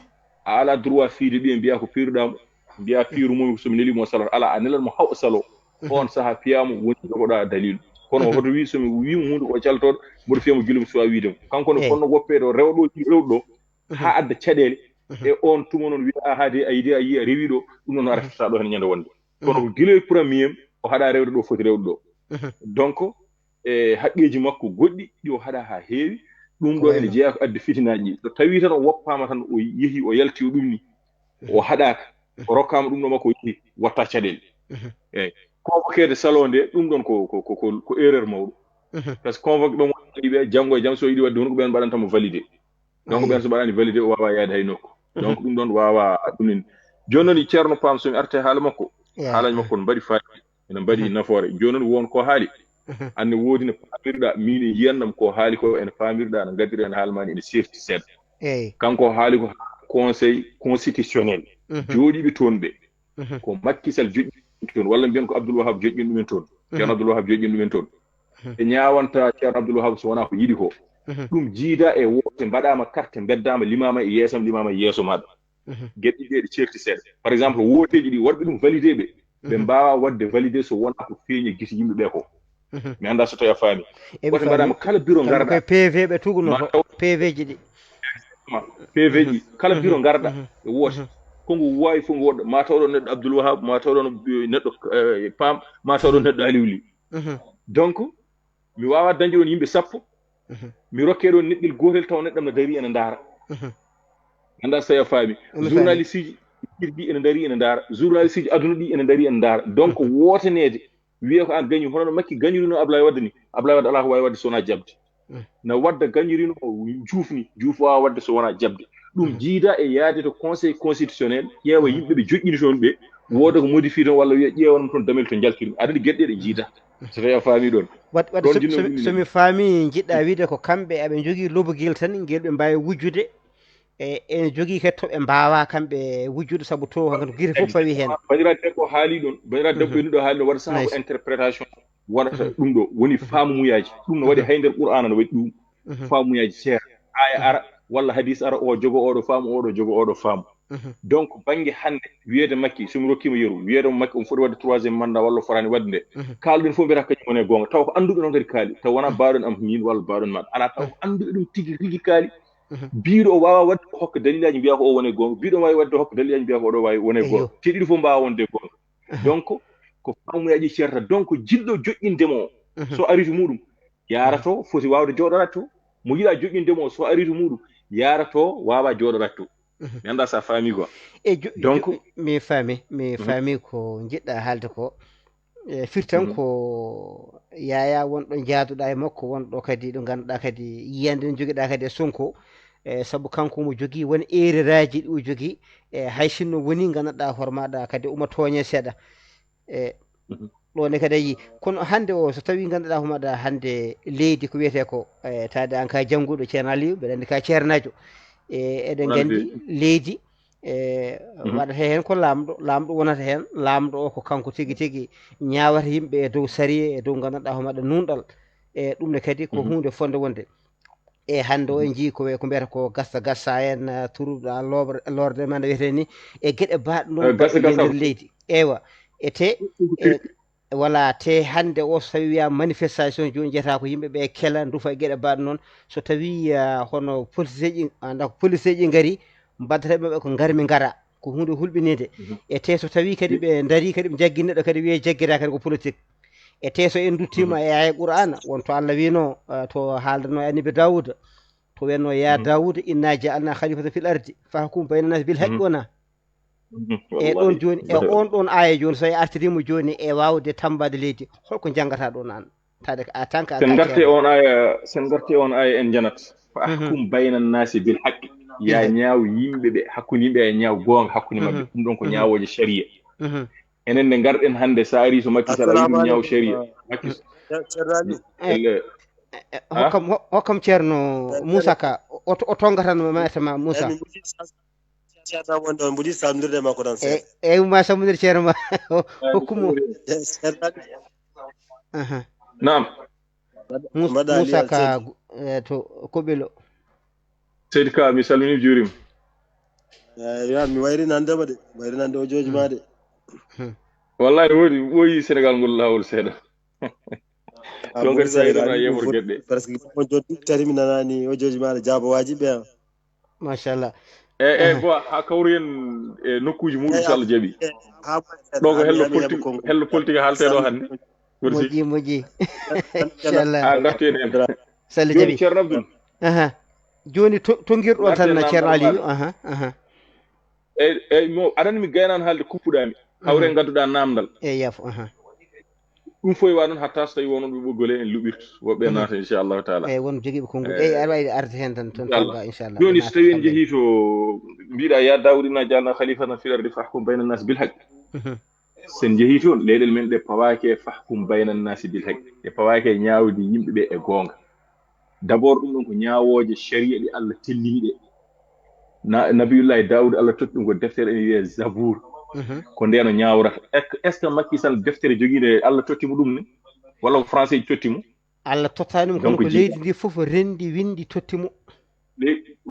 "A ala droit fiide ɓiye, mbiya ko piiruɗaa mo, mbiya piiru mo, so mi neli mo salata." Ala, a nelan mo haw o salo. On saha piyaama woni jogoɗaa dalilu. Kono hoto wi, so mi wi mo huunde ko caltooɗo, mboɗo fiya mo gila mi suwa wiide mo. Kanko ne fonno woppe ɗo, rewɗo, rewɗo ɗo, haa adda caɗeele. E on tuma noon wiya, "Aha, de, a yiɗi, a yiya rewiɗo, ɗum noon a reftata ɗo heen ñande wonde." Kono ko gila e premier o haɗa rewde ɗo foti rewde ɗo. Donc, e haqqeeji makko goɗɗi ɗi o haɗa haa heewi, ɗum ɗo ene jeyaa ko addi fitinaaji ɗi. So tawii tan o woppaama tan, o yehi, o yalti o ɗum ni, o haɗaaka, o rokkaama ɗum ɗo makko, o yehi, watta caɗeele. Eeyi, convoqueede saloo nde, ɗum ɗoon ko, ko, ko, ko, ko erreur mawɗo. Par ce que convoqué ɓe mo yiɓe, janngo e jam so yiɗi waɗde hunuko ɓeen mbaɗanta mo validé. Donc ɓeen so mbaɗaani validé, o waawaa yaade hay nokku. Donc ɗum ɗoon waawaa ɗum en. Jooni noon, Ceerno Paam, so mi arte haala makko, haalaji makko no mbaɗi faayiida, ene mbaɗi nafoore. Jooni noon, won ko haali. Anne woodi no paamirɗaa, miin e yiyan ɗam ko haali ko, ene paamirɗaa, no ngaddirɗaa, ene haala maa ni, ene seerti seeɗa. Kanko haali ko conseil constitutionnel. Jooɗiiɓe toon ɓe. Ko Macky Sall joƴƴini toon, walla mbiyen ko Abdoul Wahab joƴƴini ɗumen toon. Ceerno Abdoul Wahab joƴƴini ɗumen toon. Ɓe ñaawanta Ceerno Abdoul Wahab so wonaa ko yiɗi ko. Ɗum jiida e woote, mbaɗaama carte, mbeddaama, limaama e yeesam, limaama e yeeso maɓɓe. Geɗe ɗiɗi ɗe ceerti seeɗa. Par exemple, wooteeji ɗi, waɗɓe ɗum validé ɓe, ɓe mbaawaa waɗde validé so wonaa ko feeñi e gite yimɓe ɓe ko. Mi anndaa so tawi a faami. Woote mbaɗaama kala bureau ngarɗaa. Koye P V ɓe tugunoto, P V ji ɗi. P V ji, kala bureau ngarɗaa, e woote. Ko ngu waawi fof ngu woɗɗo. Ma taw ɗoon neɗɗo Abdoul Wahab, ma taw ɗoon, eh, neɗɗo, eh, Paam, ma taw ɗoon neɗɗo Aliou Ly. Donc, mi waawaa dañde ɗoon yimɓe sappo, mi rokkee ɗoon neɗɗel gootel taw neɗɗo am no darii ene ndaara. Anndaa so tawi a faami. Journaliste ji, kirji ene ndarii ene ndaara. Journaliste ji aduna ɗi ene ndarii ene ndaara. Donc, wootaneede, wiyee ko aan gañi, hono no Makki gañirino Ablaye Wade ni. Ablaye Wade alaa ko waawi waɗde so wonaa jaɓde. Na wadda gañirino o juufni, juuf waawaa waɗde so wonaa jaɓde. Ɗum jiida e yaade to conseil constitutionnel, ƴeewa yimɓe ɓe joƴƴini toon ɓe, wooda ko modifié toon walla wiya ƴeewanam toon damel to njaltirmi. Aɗa anndi geɗe ɗe jiida. So tawi a faami ɗoon. Waɗ-, waɗ-, so, so, so mi faami, njiɗɗaa wiide ko kamɓe aɓe njogii lobogel tan ngel ɓe mbaawi wujjude, e, ene jogii kadi to ɓe mbaawaa kamɓe wujjude, sabu to hankadi ko gite fof fawi heen. Banndiraaɗo debbo haali ɗoon, banndiraaɗo debbo ɓennuɗo haali ɗoon, waɗa sahaa ko interprétation wonata ɗum ɗo, woni faamumuyaaji. Ɗum no waɗi hay nder Qur'aana no waɗi ɗum. Faamumuyaaji seeɗa. Aaya ara, walla hadiis ara, o jogo oɗo faamu, oɗo jogo oɗo faamu. Donc bannge hannde wiyeede Makki, so mi rokkiima yeru, wiyeede mo Makki omo foti waɗde troisième mandat walla o fotaani waɗde nde, kaalɗen fof mbiyata kañum woni e goonga, tawa ko annduɓe noon kadi kaali, tawa wonaa baawɗen am miin walla baawɗen maɗa, alaa, tawa ko annduɓe ɗum tigi rigi kaali. Biiɗo o waawaa waɗde ko hokka dalilaaji mbiya ko o woni e goonga, biiɗo o waawi waɗde hokka dalilaaji mbiya ko oɗo waawi woni e goonga, te ɗiɗi fof mbaawaa wonde e goonga. Donc ko faamuyaaji ceerta, donc jiɗɗo joƴƴinde mo o, so ari to muɗum yaarato foti waawde jooɗoraade to, mo yiɗaa joƴƴinde mo o so ari to muɗum yaarato waawaa jooɗoraade to. Mi anndaa so a faami quoi. E jo- Donc- jo- mi faami, mi faami ko njiɗɗa haalde ko. E firtan ko yaya wonɗo jaaduɗa e makko, wonɗo kadi ɗo ngannduɗaa kadi yiyande no jogiɗa kadi e Sonko. E sabu kanko omo jogii won erreur aji ɗi o jogii, e hay sinno woni ngannduɗaa hoore maɗa kadi omo tooñe seeɗa. E ɗo ne kadi a yii. Kono hannde o, so tawii ngannduɗaa homaɗa hannde leydi ko wiyetee ko, e taade an ka jannguɗo Ceerno Aliou, mbeɗa anndi ka ceernaajo. E eɗen nganndi leydi e waɗata heen ko laamɗo, laamɗo wonata heen, laamɗo o ko kanko tigi tigi ñaawata yimɓe e dow sariya, e dow ngannduɗaa homaɗa nuunɗal. E ɗum ne kadi ko huunde fonde wonde. E hannde o en njii ko we- ko mbiyata ko gasta gasta en, eh, turuɗa loobre- lorde ma no wiyetee ni, e geɗe baaɗe noon. Eh, gasa gasa. Nder leydi, ewa. E te e wala te hannde o so tawi wiya manifestation jooni jeyata ko yimɓe ɓe kela ndufa e geɗe baaɗe noon. So tawi ah, hono policeeji, anda ko policeeji ngari mbaddata maɓɓe ko ngarmi ngara, ko huunde hulɓininde. E te so tawi kadi ɓe ndari kadi ɓe jaggi neɗɗo kadi wiye jaggira kadi ko politique. E te so en duttima e aya qur'ana won to Allah wino, eh, to haaldanno e annabi Dawuda, to wenno ya Dawuda inna ja'alna khalifatan fil ardi fahkum bayna nas bil haqqi wona. E ɗon joni e on ɗon aya joni so e artirimo joni e wawde tambade leydi, holko jangata ɗon an? Tade ko a tan ka sen garti on aya, sen garti on aya en janat. Fa ahkum bayna nasi bil haqqi. Ya ñaaw yimɓe ɓe, hakkunde yimɓe e ñaaw goonga hakkunde maɓɓe, ɗum ɗon ko ñaawooje sharia. Enen nde ngarɗen hannde, so ari so Macky Sall a wiɗum ñaaw sharia, Macky Sall. Hokkam ceerno Moussa Ka, o tongatan ma mayata ma Moussa. Ceerno wonde on mbuɗi salmonndirde makko tan. Eyyi ma salmonndir ceerno ma. Hokkumo. Naam. Moussa Ka to Kobelo. Seydi Ka, mi salmini, juurima. Eyi, mi wayri nande ma de, wayri nande o jooji ma de. Wallahi wodi woyi Sénégal ngol lawol seeɗa. Ɗon kadi sa yiɗano a yeɓor geɗe. Parce que on joni tari mi nanani o jooji ma de, jaabo waji ɓe. Machallah. E e bo ha kawri en e nokkuji muɗum so Allah jaɓi. Ɗo ko hello politique, hello politique haalte ɗo hannde. Moƴƴi, moƴƴi. Inchallah. A garti en. Sall jaɓi. Ceerno Abdoul. Aha. Joni to ngirɗon tan ceerno Aliou. Aha aha. Eyyi eyyi, mo aɗa anndi mi gaynano haalde kuppuɗami. Hawre ngadduɗa namdal. Eyyi yaafo. Aha. Ɗum fof e wa noon hatta so tawi wononɓe ɓoggole en luɓirta woɓɓe naata inchallahu taala. Eyyi won jogiiɓe konngol. Eyyi aɗa wawi arde heen tan tan tawga inchallah. Joni so tawi en jeehi to mbiɗa ya Dawud inna jaalna khalifatan fil ardi fahkum bayna nas bil haqq. Sen jeehi toon leyɗel men ɗe pawake fahkum bayna nasi bil haqq, ɗe pawake ñaawde yimɓe ɓe e goonga. D'abord ɗum ɗon ko ñaawooje sharia ɗi Allah tellini ɗe. Nabiyullahi Dawud Allah totti ɗum ko deftere ene wiyee Zabour. Ko ndeno ñaawrata. Est ce que Macky Sall deftere jogiinde Allah totti mo ɗum ne? Walla ko français ji totti mo? Allah tottaani mo kono ko leydi ndi fof rendi windi totti mo.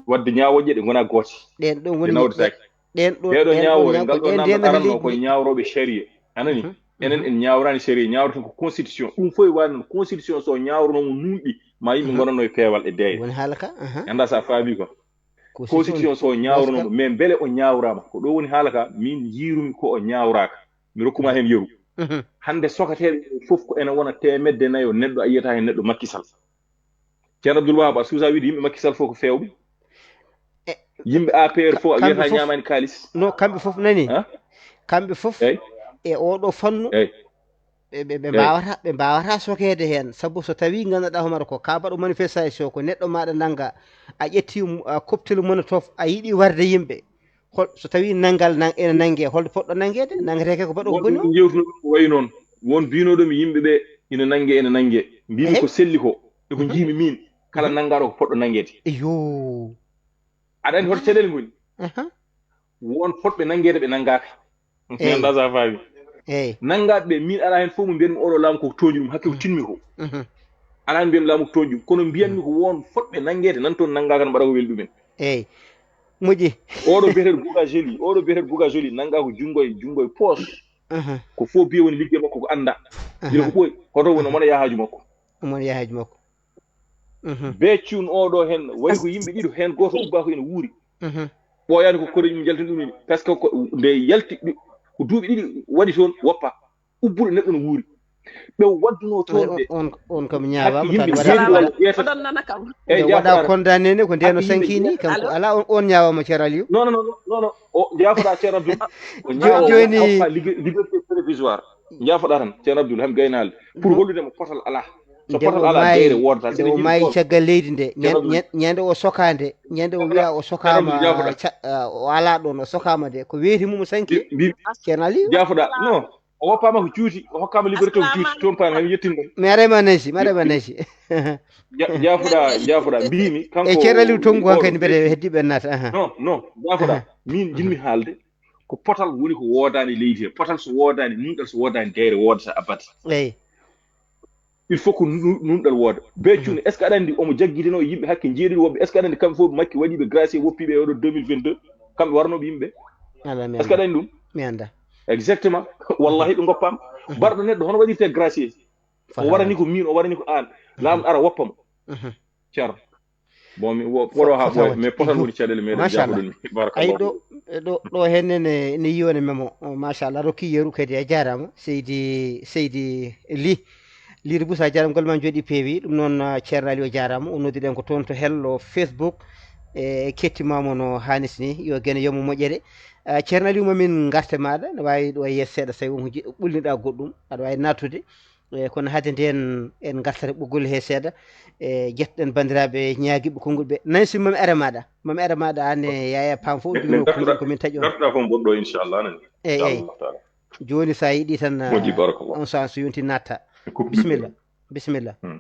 Wadde ñaawooje ɗe ngona goote. Ɗen ɗon woni nawdetaake. Ɗen ɗo ɗeɗo ñaawo e ngal ɗo namdal aranno ko ñaawrooɓe sharia. Anani? Enen en ñaawraani sharia, ñaawreten ko constitution. Ɗum fof e waɗi noon constitution so ñaawranomo nunɗi ma yimɓe ngonanno e peewal e deeye. Woni haala ka. Anda sa faami ko constitution so ñaawranomo mais mbele o ñaawraama ko ɗo woni haala ka min njiirumi ko o ñaawraaka. Mi rokkuma heen yeru. Hannde sokateeɓe fof ko ene wona teemedde nayo neɗɗo a yiyata heen neɗɗo Macky Sall. Ceerno Abdoul Wahab a suusa wiide yimɓe Macky Sall fof ko feewɓe. Yimɓe A P R fof a wiyata ñaamaani kaalis. No kamɓe fof nani. Kamɓe fof e oɗo fannu. Ɓe ɓe mbawata ɓe mbawata sokeede heen sabu so tawi ngannduɗaa homaɗa ko ka mbaɗo manifestation ko neɗɗo maɗa nannga a ƴetti koptel mono tof a yiɗi warde yimɓe. Hol so tawi nanngal nan ene nannge holɗo poɗɗo nanngeede? Nanngeteeke ko mbaɗo boni o. Jewtuno ɗum ko wayi noon won biinoɗo mi yimɓe ɓe ina nannge ene nannge mbimi ko selli ko e ko njiimi min kala nanngaɗo ko poɗɗo nanngeede. Iyo. Aɗa anndi hoto caɗeele ngoni? Won potɓe nanngeede ɓe nanngaaka. Anda sa faami. Nanngaɓe ɓe min ala heen fof mo mbiyanmi oɗo laamu ko tooñi ɗum hakke ko tinmi ko. Ala heen mbiyanmi laamu ko tooñi ɗum kono mbiyanmi ko won fotɓe nanngeede nan toon nanngaaka no mbaɗa ko weli ɗumen. Eyyi. Moƴƴi. Oɗo biyeteeɗo Bouga Joli, oɗo biyeteeɗo Bouga Joli nanngaa ko junngo e, junngo e poche. Aha. Ko faux billet woni liggey makko, ko anndaa. Aha. Gila ko ɓooyi, hoto woni omo waɗa yahaaji makko. Omo waɗa yahaaji makko. Mhm. Beccun oɗo heen, waɗi ko yimɓe ɗiɗo, heen gooto ubbaako ene wuuri. Mhm. Ɓooyaani ko koreeji mum njaltini ɗum ene. Parce que ko nde yalti, ɗi-, ko duuɓi ɗiɗi waɗi toon, woppa. Ubbuɗo neɗɗo no wuuri. Ɓe waddunoo toon on, de. On, on kam ñaawaama, yimɓe tan waɗa, jeeɗiɗo walla jeetato. Oɗon nana kam. Eyi, nde waɗa jaafoɗa tan. Condamné ne ko ndeno. Hakki yimɓe sanki ni, kanko alaa on, on ñaawaama, Ceerno Aliou. Non, non, non, non, non. O jaafoɗa, Ceerno Abdoul. O jo-, ñaawa, o jooni hokka ligue-, liberté provisoire. Jaafoɗa tan, Ceerno Abdoul, ham gaynaali. Pour hollude mo potal alaa. So nde potal o alaa, maayi, jeyre woodata. Nde o maayi caggal leydi nde, ñande o sokaande, ñande o wiya o sokaama, ca-, ah, o alaa ɗoon, o sokaama de, ko weeti mum o sanki. Mbi-, mbi-, Ceerno Aliou? Jaafoɗa, non, o woppaama ko juuti, o hokkaama liberté ko juuti, toon paani, hami yettin ɗon. Mi aray ma naysi, mi aray ma naysi. Ja-, jaafoɗa, jaafoɗa, mbiimi, kanko e Ceerno Aliou Tongu o hankadi mbeɗa heddi ɓe naata, aha. Non, non, jaafoɗa, min njiɗmi haalde, ko potal woni ko woodaani leydi he. Potal so woodaani, nunɗal so woodaani, jeyre woodata abada. Eyi. Il faut que nu-, nunɗal wooda. Beccun, est-ce que aɗa anndi omo jaggitino yimɓe hakke jeeɗiɗo woɓɓe? Est-ce que aɗa anndi kamɓe fof Makki waɗi ɓe gracier, woppi ɓe e oɗo deux mille vingt-deux? Kamɓe warnooɓe yimɓe? Ala, mi anndaa. Est-ce que aɗa anndi ɗum? Mi anndaa. Exactement. Wallahi ɓe ngoppaama. Barɗo neɗɗo hono waɗirte gracier? O warani ko min, o warani ko aan. Laamu ara woppa mo. Ceerno. Bon, mi wo-, woɗo haa ɓooya, mais potal woni caɗeele meɗen jaafoɗen. Machallah. Barakallahu. Ay, ɗo, ɗo, ɗo henne ne, ne yiwani memo. Oh, machallah, rokki yeru kadi, a jaaraama. Seydi, Seydi Ly. Leydi Busa, a jaaraama, golle ma njooɗi peewi. Ɗum noon, ah, Ceerno Aliou, a jaaraama. O noddiɗen ko toon to hello Facebook. E kettimaama no haanis ni. Yo gene, yo mo moƴƴere. Ah, Ceerno Aliou, ma min ngarte maaɗa. Ne waawi ɗo yeeso seeɗa, so tawi won ko jiɗɗo ɓulniɗa goɗɗum. Aɗa waawi naattude. E, kono hade ndeen en ngartata ɓoggol he seeɗa. E, jettoɗen banndiraaɓe ñaagiiɓe konngol ɓe. Nansi, mami ara maaɗa. Mami ara maaɗa, aan e Yaya Pam fof, en, en ngartuɗa, ko min taƴi on. Ngartuɗa ko mboɗɗo, inchallah, nani. Eyi, eyi. Inchallah taala. Jooni, so a yiɗi tan, moƴƴi, barakallah, on so, so yonti natta. Bisimilla. Bisimilla. Hmm.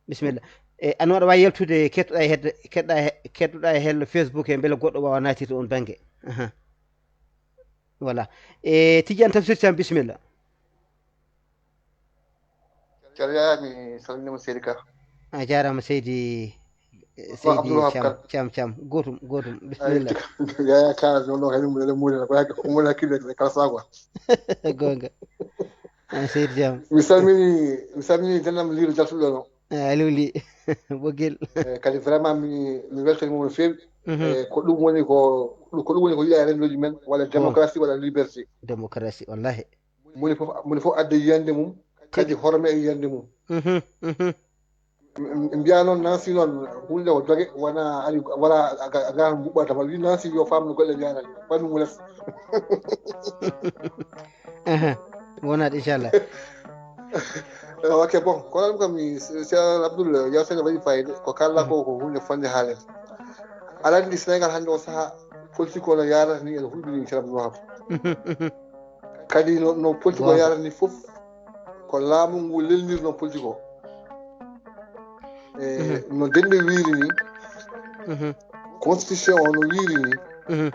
Bisimilla. E, ano aɗa waawi yaltude, kettoɗa e hedde, kettoɗa e he-, kettoɗa e hello Facebook he, mbele goɗɗo waawa naatirde on bannge. Aha. Voilà. E, Tidiane Tafsir Thiam, bisimilla. Ceerno Yaya, mi salminiima, Seydi Ka. A jaaraama, Seydi, eh, Seydi Abdoul Wahab Thiam, Kane. Thiam, Thiam. Gootum, gootum. Bisimilla. Ay, Yaya Ka, non, non, kañum, ene muuri, ko hakke, ko umri hakkille, kala sago. Goonga. Ah, Seydi Thiam. Mi salmini, mi salmini denndaangal liiɗo jaltuɗo ɗo. Eh, Aliou Ly. Ɓoggel. Eh, kadi vraiment mi, mi weltanima no feewi. Mhm. Eh, ko ɗum woni ko, ko ɗum woni ko yiɗa e rendoji men, walla démocratie, walla liberté. Démocratie, wallahi. Moni fof, moni fof adda yiyande mum, kadi horme e yiyande mum. Mhm, mhm. Mi, mi, mi mbiya noon Nancy noon, hulde ko doge, wona ari, wala a ga-, a gaan mbuɓɓata ma. Wi Nancy yo faam no golle njaarani. Fammi mo les. Aha, wonat, inchallah. Eh, ok, bon, kono ɗum kam mi, Cheikh Abdoul, yewtere waɗi fayida. Ko kalla ko, ko hunde fonde haalede. Aɗa anndi Sénégal hannde o saha, politique o no yaarata ni, ene hulɓini, Cheikh Abdoul Wahab. Kadi no, no politique o yaarata ni fof, ko laamu ngu lelnirno politique o. E, mhm, no denɗe wiiri ni, mhm, constitution o no wiiri ni, mhm,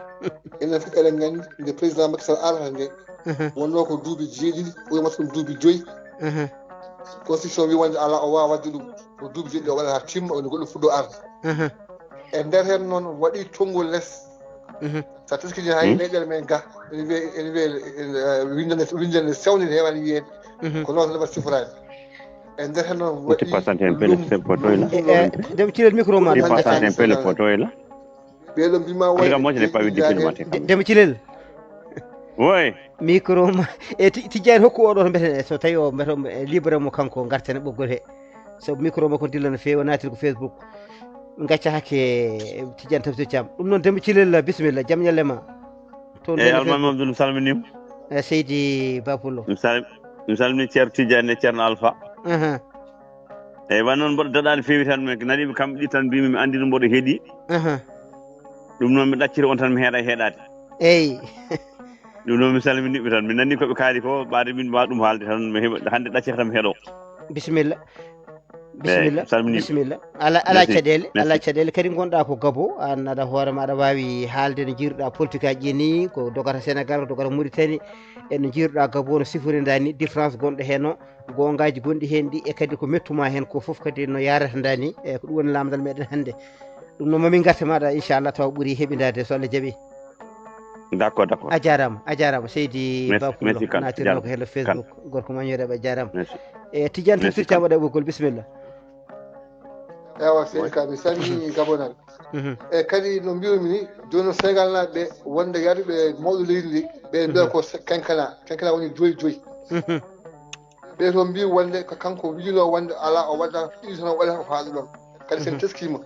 enen fof eɗen nganndi nde président Macky Sall arata nde, mhm, wonno ko duuɓi jeeɗiɗi, ɓuri watta ɗum duuɓi joyi. Mhm. Constitution wi wonde alaa, o waawa waɗde ɗum, ko duuɓi jeeɗiɗi o waɗata haa timma, woni goɗɗum fuɗɗo arde. Mhm. E nder heen noon waɗi tonngol les. Mhm. So a teskii hay, hmm, leyɗeele men ga, ene wiyee, ene wiyee, eh, winndere, winndere nde sewni, ne heewaani wiyeede. Mhm. Ko noon tan mbaɗa siforaade. E nder heen noon waɗi. Uti pasante en pele, lum-, photo la. Lum-, eh, eh, Deme Cilel, micro ma. Uti pasante en pele, photo la. Ɓee ɗoo mbiima wayi. Parce que moi, je n'ai pas eu de diplôme, de-, Deme Cilel. Oui. Micro ma. E Ti-, Tijjaani, hokku oɗo to mbeten, so tawi o mbeten, eh, libre mo kanko, ngarten e ɓoggol he. Sabu micro makko dilla no feewi, o naati ko Facebook. Min ngacca hakke, eh, Tijjani Tafsir Thiam. Ɗum noon, Demba Cilel, bisimilla, jam ñalle ma. Toon. Eyi, Almami Abdoul, mi salminiima. Eh, Seydi Ba Pullo. Mi sal-, mi salmini Ceerno Tijjani e Ceerno Alfa. Aha. Eyi, wa noon mboɗo daɗaani feewi tan, mi nanii ɓe kamɓe ɗi tan, mbimi mi anndi no mboɗo heɗi. Aha. Ɗum noon mi ɗacciri on tan, mi heeɗa e heɗaade. Eyi. Ɗum noon, mi salminiiɓe tan. Mi nanii ko ɓe kaali ko, ɓaade min mbaawa ɗum haalde tan, mi heɓa, hannde ɗaccata mi heɗo. Bisimilla. Eey, bisimilla. Salminiiɓe. Bisimilla. Ala, ala. Merci. Caɗeele, ala. Merci. Caɗeele. Kadi ngonɗaa ko Gabo, aan aɗa hoore ma, aɗa waawi haalde no njiiruɗaa politique aji ɗi ni, ko dogata Sénégal, ko dogata Mauritanie, e no njiiruɗaa Gabo no siforindaa ni, différence gonɗo heen o, goongaaji gonɗi heen ɗi, e kadi ko mettu ma heen ko fof kadi no yaarata ndaa ni, e ko ɗum woni laamdal meɗen hannde. Ɗum noon, mamin garte maɗa, inchallah, tawa ɓuuri heɓidade, so Allah jaɓi. D'accord, d'accord. A jarama, a jarama seydi. Merci, Ba Pullo, merci, Kane. Natirno ko hello Facebook. Gorko ma ñoreɓe, a jarama. Merci. E Tidiane, tan firti am waɗa ɓoggol, bisimilla. Ewa, seydi Ka, mi salmini gabonal. E kadi, no mbiyumi ni, joni noon, Sénégal naaɓe ɓe, wonde yaade ɓe mawɗo leydi ndi, ɓe mbiya ko kenkana kenkana woni joyi joyi. Ɓe to mbi wonde ko kanko wiino wonde ala, o waɗata ɗiɗi tan, o waɗata ko faaɗa ɗon. Kadi sen teskima,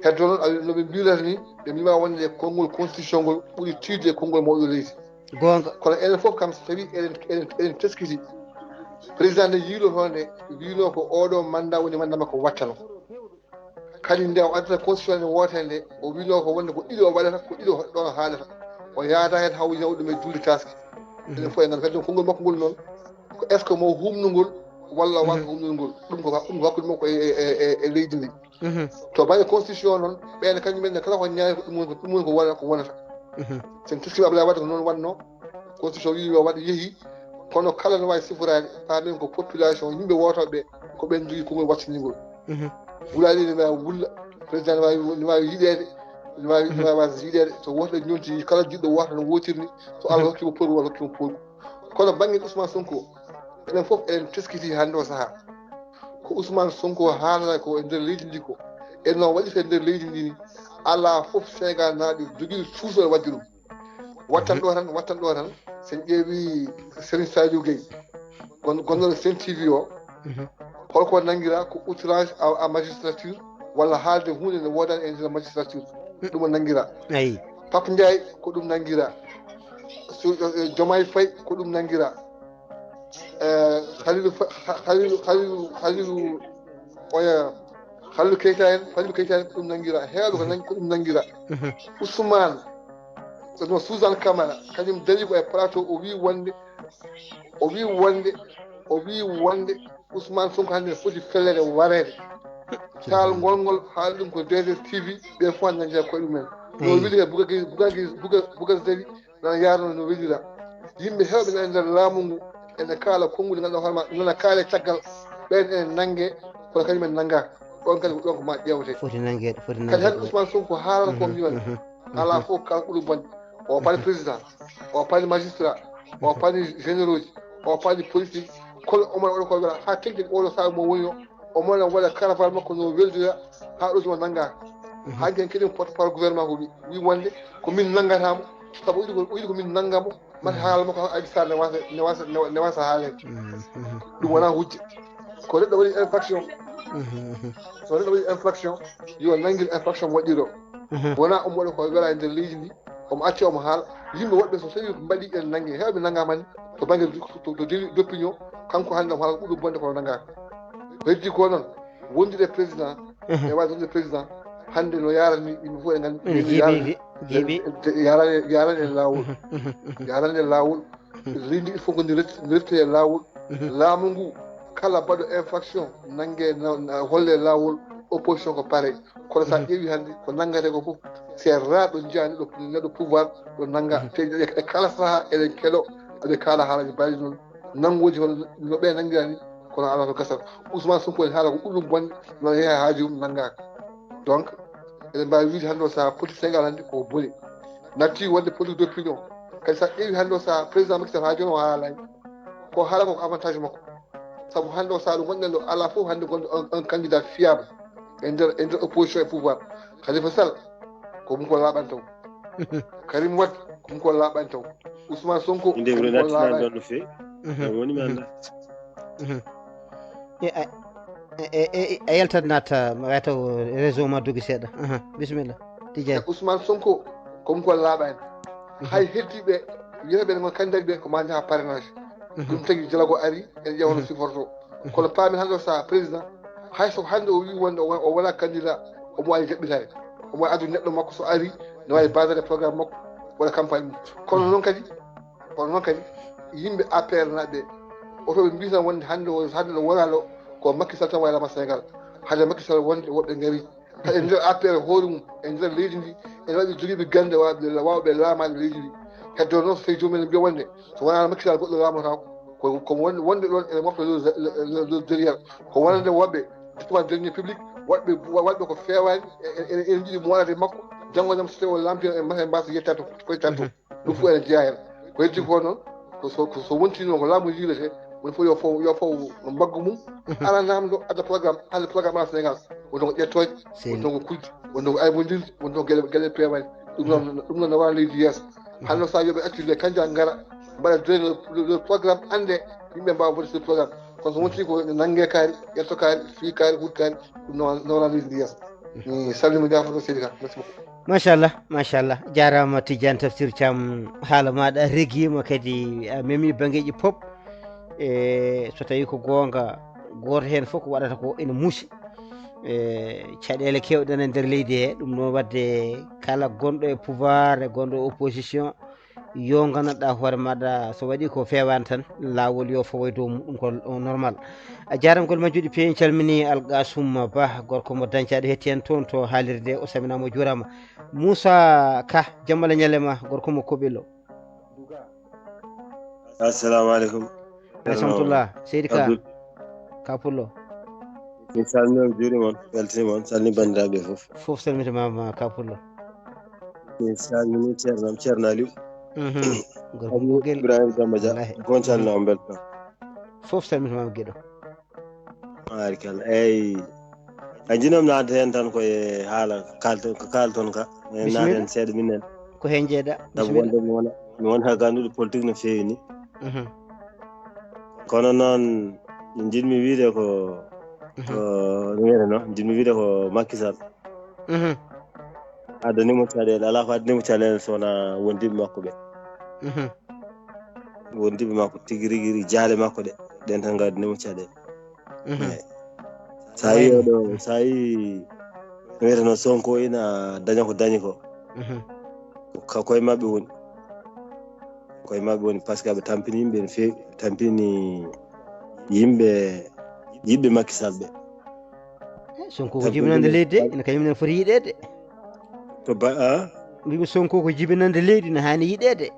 heddo noon, no ɓe mbirata ni, ɓe mbima wonde konngol constitution ngol ɓuri tiiɗde e konngol mawɗo leydi. Goonga. Kono enen fof kam, so tawi eɗen eɗen eɗen teskiti, président nde yiiloto nde, wiino ko oɗo mandat woni mandat makko wattano. Kadi nde o addata constitution nde wootere nde, o wiino ko wonde ko ɗiɗo o waɗata, ko ɗiɗo ɗon haalata. O yaada heen haw yawɗum e julde taski. Enen fof en nganndu kadi konngol makko ngol noon, ko est ce que mo humnugol walla wasa humnugol? Ɗum ko ɗum ko hakkude makko e e e leydi ndi. To bangge constitution noon, ɓeen kañum en ne, kala ko ñaari ko ɗum woni ko ɗum woni ko wona ko wonata. Sen teskima Abdoulaye Wade ko noon wannoo. Constitution wii yo waɗ, yehi. Kono kala no waawi siforaade, paamen ko population, yimɓe wootooɓe ɓe, ko ɓen njogii konngol wattindingol. Wulaali ne waawi wulla, président ne waawi ne waawi yiɗeede, ne waawi ne waawi waasde yiɗeede. So woote ñonti, kala jiɗɗo woota no wootirni. So Allah hokkii mo poolgu, Allah hokkii mo poolgu. Kono bannge Ousmane Sonko, enen fof eɗen teskiti hannde o sahaa. Ko Ousmane Sonko haalata ko e nder leydi ndi ko, e no waɗirta e nder leydi ndi ni, alaa fof Sénégal naaɓe jogiiɗo cuusal waɗde ɗum. Wattan ɗo tan, wattan ɗo tan, so en ƴeewi Serigne Saliou Gueye, gon- gonnoɗo Sen T V o, holko nanngira? Ko outrage à, à magistrature, walla haalde huunde nde woodaani e nder magistrature, ɗum o nanngira. Ayi. Pape Ndiaye, ko ɗum nanngira. Su- eh, Diomaye Faye, ko ɗum nanngira. Eh, Khalilou Fa- Kha- Khalilou Khalilou Khalilou oya Khalilou Keita en, Khalilou Keita en, ko ɗum nanngira. Heewɓe ko nangi ko ɗum nanngira. Ousmane, no Suzanne Camara, kañum darii ko e plateau, o wii wonde, o wii wonde, o wii wonde Ousmane Sonko hannde ne foti felleede, wareede. Caal ngol ngol haali ɗum ko D S T V, ɓe fof nanngira koye ɗumen. No wili e Bouga Gueye, Bouga Gueye, Bouga, Bouga Zéli, nana yaarno no welira. Yimɓe heewɓe nana e nder laamu ngu, ene kaala konnguɗi, ngannduɗaa hoore ma, nana kaale caggal, ɓeen ene nannge, kono kañum en nanngaaka. Ɗoon kadi ko ɗoon ko ma ƴeewte. Foti nanngeede, foti nanngeede. Kadi hannde Ousmane Sonko haalata ko mbiyon. Alaa fof kala ɓuri bonde. O paani président, o paani magistrat, o paani généraux ji, o paani politique, kono omo waɗa ko wela haa teŋti oɗo saabi mo woni o. Omo waɗa caravane makko no weldira haa ɗo o nanngaaka. Haa ken keɗen porte parole gouvernement ko wi wi wonde ko min nanngata mo, sabu o yiɗi ko o yiɗi ko min nannga mo. Mata haala makko Adji Sarr ne wasa ne wasa ne wasa haaleede. Ɗum wonaa hujja. Ko neɗɗo waɗi infraction. So neɗɗo waɗi infraction, yo nanngir infraction waɗɗiiɗo. Wonaa omo waɗa ko wela e nder leydi ndi, omo acca omo haala. Yimɓe woɗɓe so tawi ko mbaɗi en nannge, heewɓe nanngaama ni to bannge to to délit d'opinion, kanko hannde omo haala ko ɓuri bonde kono nanngaaka. Ko heddi ko noon, wondude e président, e waasde wondude e président, hannde no yaarani yimɓe fof e nganndi. Jiiɓi, jiiɓi. Yaarani yaarani en laawol. Yaarani en laawol. Leydi il faut que ndi rette e laawol. Laamu ngu, kala baɗo infraction nannge, holle laawol. Opposition ko pare. Kono so a ƴeewi hannde ko nanngate ko fof, c'est rare ɗo njiyaa neɗɗo neɗɗo pouvoir ɗo nannga. Te e kala sahaa eɗen keɗo aɓe kaala haalaaji mbayɗi noon, nanngooji hono no ɓe nanngira ni. Kono alaa to gasata. Ousmane Sonko en haala ko ɓuri ɗum bonde, noon yeeha haaju mum nanngaaka. Donc eɗen mbaawi wiide hannde o sahaa politique Sénégal hannde ko boni. Natti wonde politique d'opinion. Kadi so a ƴeewi hannde o sahaa président Macky Sall haa jooni o haalaani. Ko haala ko ko avantage makko. Sabu hannde o sahaa ɗo ngonɗen ɗo alaa fof hannde gonɗo un candidat fiable e nder e nder opposition e pouvoir. Khalifa Sall ko ɗum ko laaɓani taw. Karim Wade ko ɗum ko laaɓani taw. Ousmane Sonko ko ɗum ko laaɓani. Ɗon no feewi. Woni mi annda. A yaltat natta wata réseau ma dogi seeɗa. Bisimilla. Tijani. Ousmane Sonko ko ɗum ko laaɓani. Hay heddiiɓe wiyeteɓe no candidat ɓe ko ma njaha parrainage. Ɗum tagi jalago ari en ƴeewa no siforto. Kono paamen hannde o saha président, hay so hannde o wi wonde o wona candidat, omo wawi jaɓɓitaade. Omo wawi addude neɗɗo makko so ari, ne wawi basade programme makko, waɗa campagne mum. Kono noon kadi, kono noon kadi yimɓe A P R naɓe ɓe, oto ɓe mbi tan wonde hannde o hannde ɗo wona ɗo ko Macky Sall tan wawi laama Sénégal. Hade Macky Sall wonde woɓɓe ngari. Kadi e nder A P R hoore mum, e nder leydi ndi, ene waɗi jogiiɓe gannde wawɓe wawɓe laamaade leydi ndi. Heddo noon so tawi joomum en mbiya wonde so wonaa Macky Sall goɗɗo laamotako. Ko ko wonde wonde ɗon ene mofta le derrière. Ko wonande woɓɓe justement dernier public. Waɗɓe waɗɓe ko feewaani. Ene njiɗi moolade makko. Janngo jam so tawi o laamtiino en mbaasa yettaa to koye tan to. Ɗum fof ene jeyaa heen. Ko heddi ko noon, ko so ko so wontii noon ko laamu yiilete, woni fof yo fof yo fof mbaggu mum. Ala naamdo adda programme, hannde programme ala Sénégal. Wonno ko ƴettooje, wonno ko kujje, wonno ko aybondirde, wonno ko gele gele peewaani. Ɗum noon ɗum noon ne wawa leydi yeeso. Hannde o saha yooɓe activité kanja ngara mbaɗa drainer le programme, annde yimɓe mbawa voté sur programme. Kono so wontii ko nannge kaari, ƴetto kaari, fii kaari, huɗ kaari. Ɗum noon noon leydi ndi yeeso. Mi salmima jaafoto seydi ka. Merci beaucoup. Machallah, machallah. Jaaraama Tidiane Tafsir Thiam, haala maaɗa regiima kadi a memi banngeeji pop. E so tawii ko goonga, gooto heen fof ko waɗata ko ene muusi. E caɗeele keewɗe nana e nder leydi he, ɗum noon waɗde kala gonɗo e pouvoir e gonɗo e opposition, yo nganndanɗaa hoore maaɗa so waɗii ko feewaani tan, laawol yo fawoy dow muɗum ko normal. A jaaraama golle ma njuɗi peewi, en calminii Algasum Bah, gorko mo Dancaaɗo hetti en toon to haalirde, o salminaama o juuraama. Muusa Ka, jam Allah ñalle ma, gorko mo Koɓelo. Assalamu aleykum. Rahmatullah, seydi Ka. Ka Pullo. Mi salmini on, juuri mon, weltini mon, salmini banndiraaɓe fof. Fof salmitamaama Ka Pullo. Mi salmini ceernam, ceerno Aliou. Mhm. Gorko mo Gel. Ibrahima Demba Dia. Wallahi. Gon calno on belto. Fof salmitamaama Geɗo. Barikalla. Eyyi. A jinom naade heen tan koye haala kalton ko kalton ka. En naade heen seeɗa minen. Ko heen jeeɗa. Sabu wonde mi wona mi wona ganduɗo politique no feewi ni. Mhm. Kono noon, njiɗmi wiide ko ko no wiyeteno, njiɗmi wiide ko Macky Sall. Mhm. Addanimo caɗeele, alaa ko addanimo caɗeele so wonaa wondiɓe makko ɓe. Mhm. Wondiɓe makko tigi rigi rigi, jaale makko ɗe, ɗen tan ngaddanimo caɗeele. Mhm. Eyyi. Sa yi oɗo, sa yi no wiyeteno Sonko ina daña ko dañi ko. Mhm. Ko koye maɓɓe woni. Koye maɓɓe woni, parce que aɓe tampini yimɓe no feewi, tampini yimɓe yiɗɓe Macky Sall ɓe. Eh, Sonko ko jibinande leydi de, ene kañum ene foti yiɗeede. To ba a Mbimi Sonko ko jibinande leydi, ne haani yiɗeede.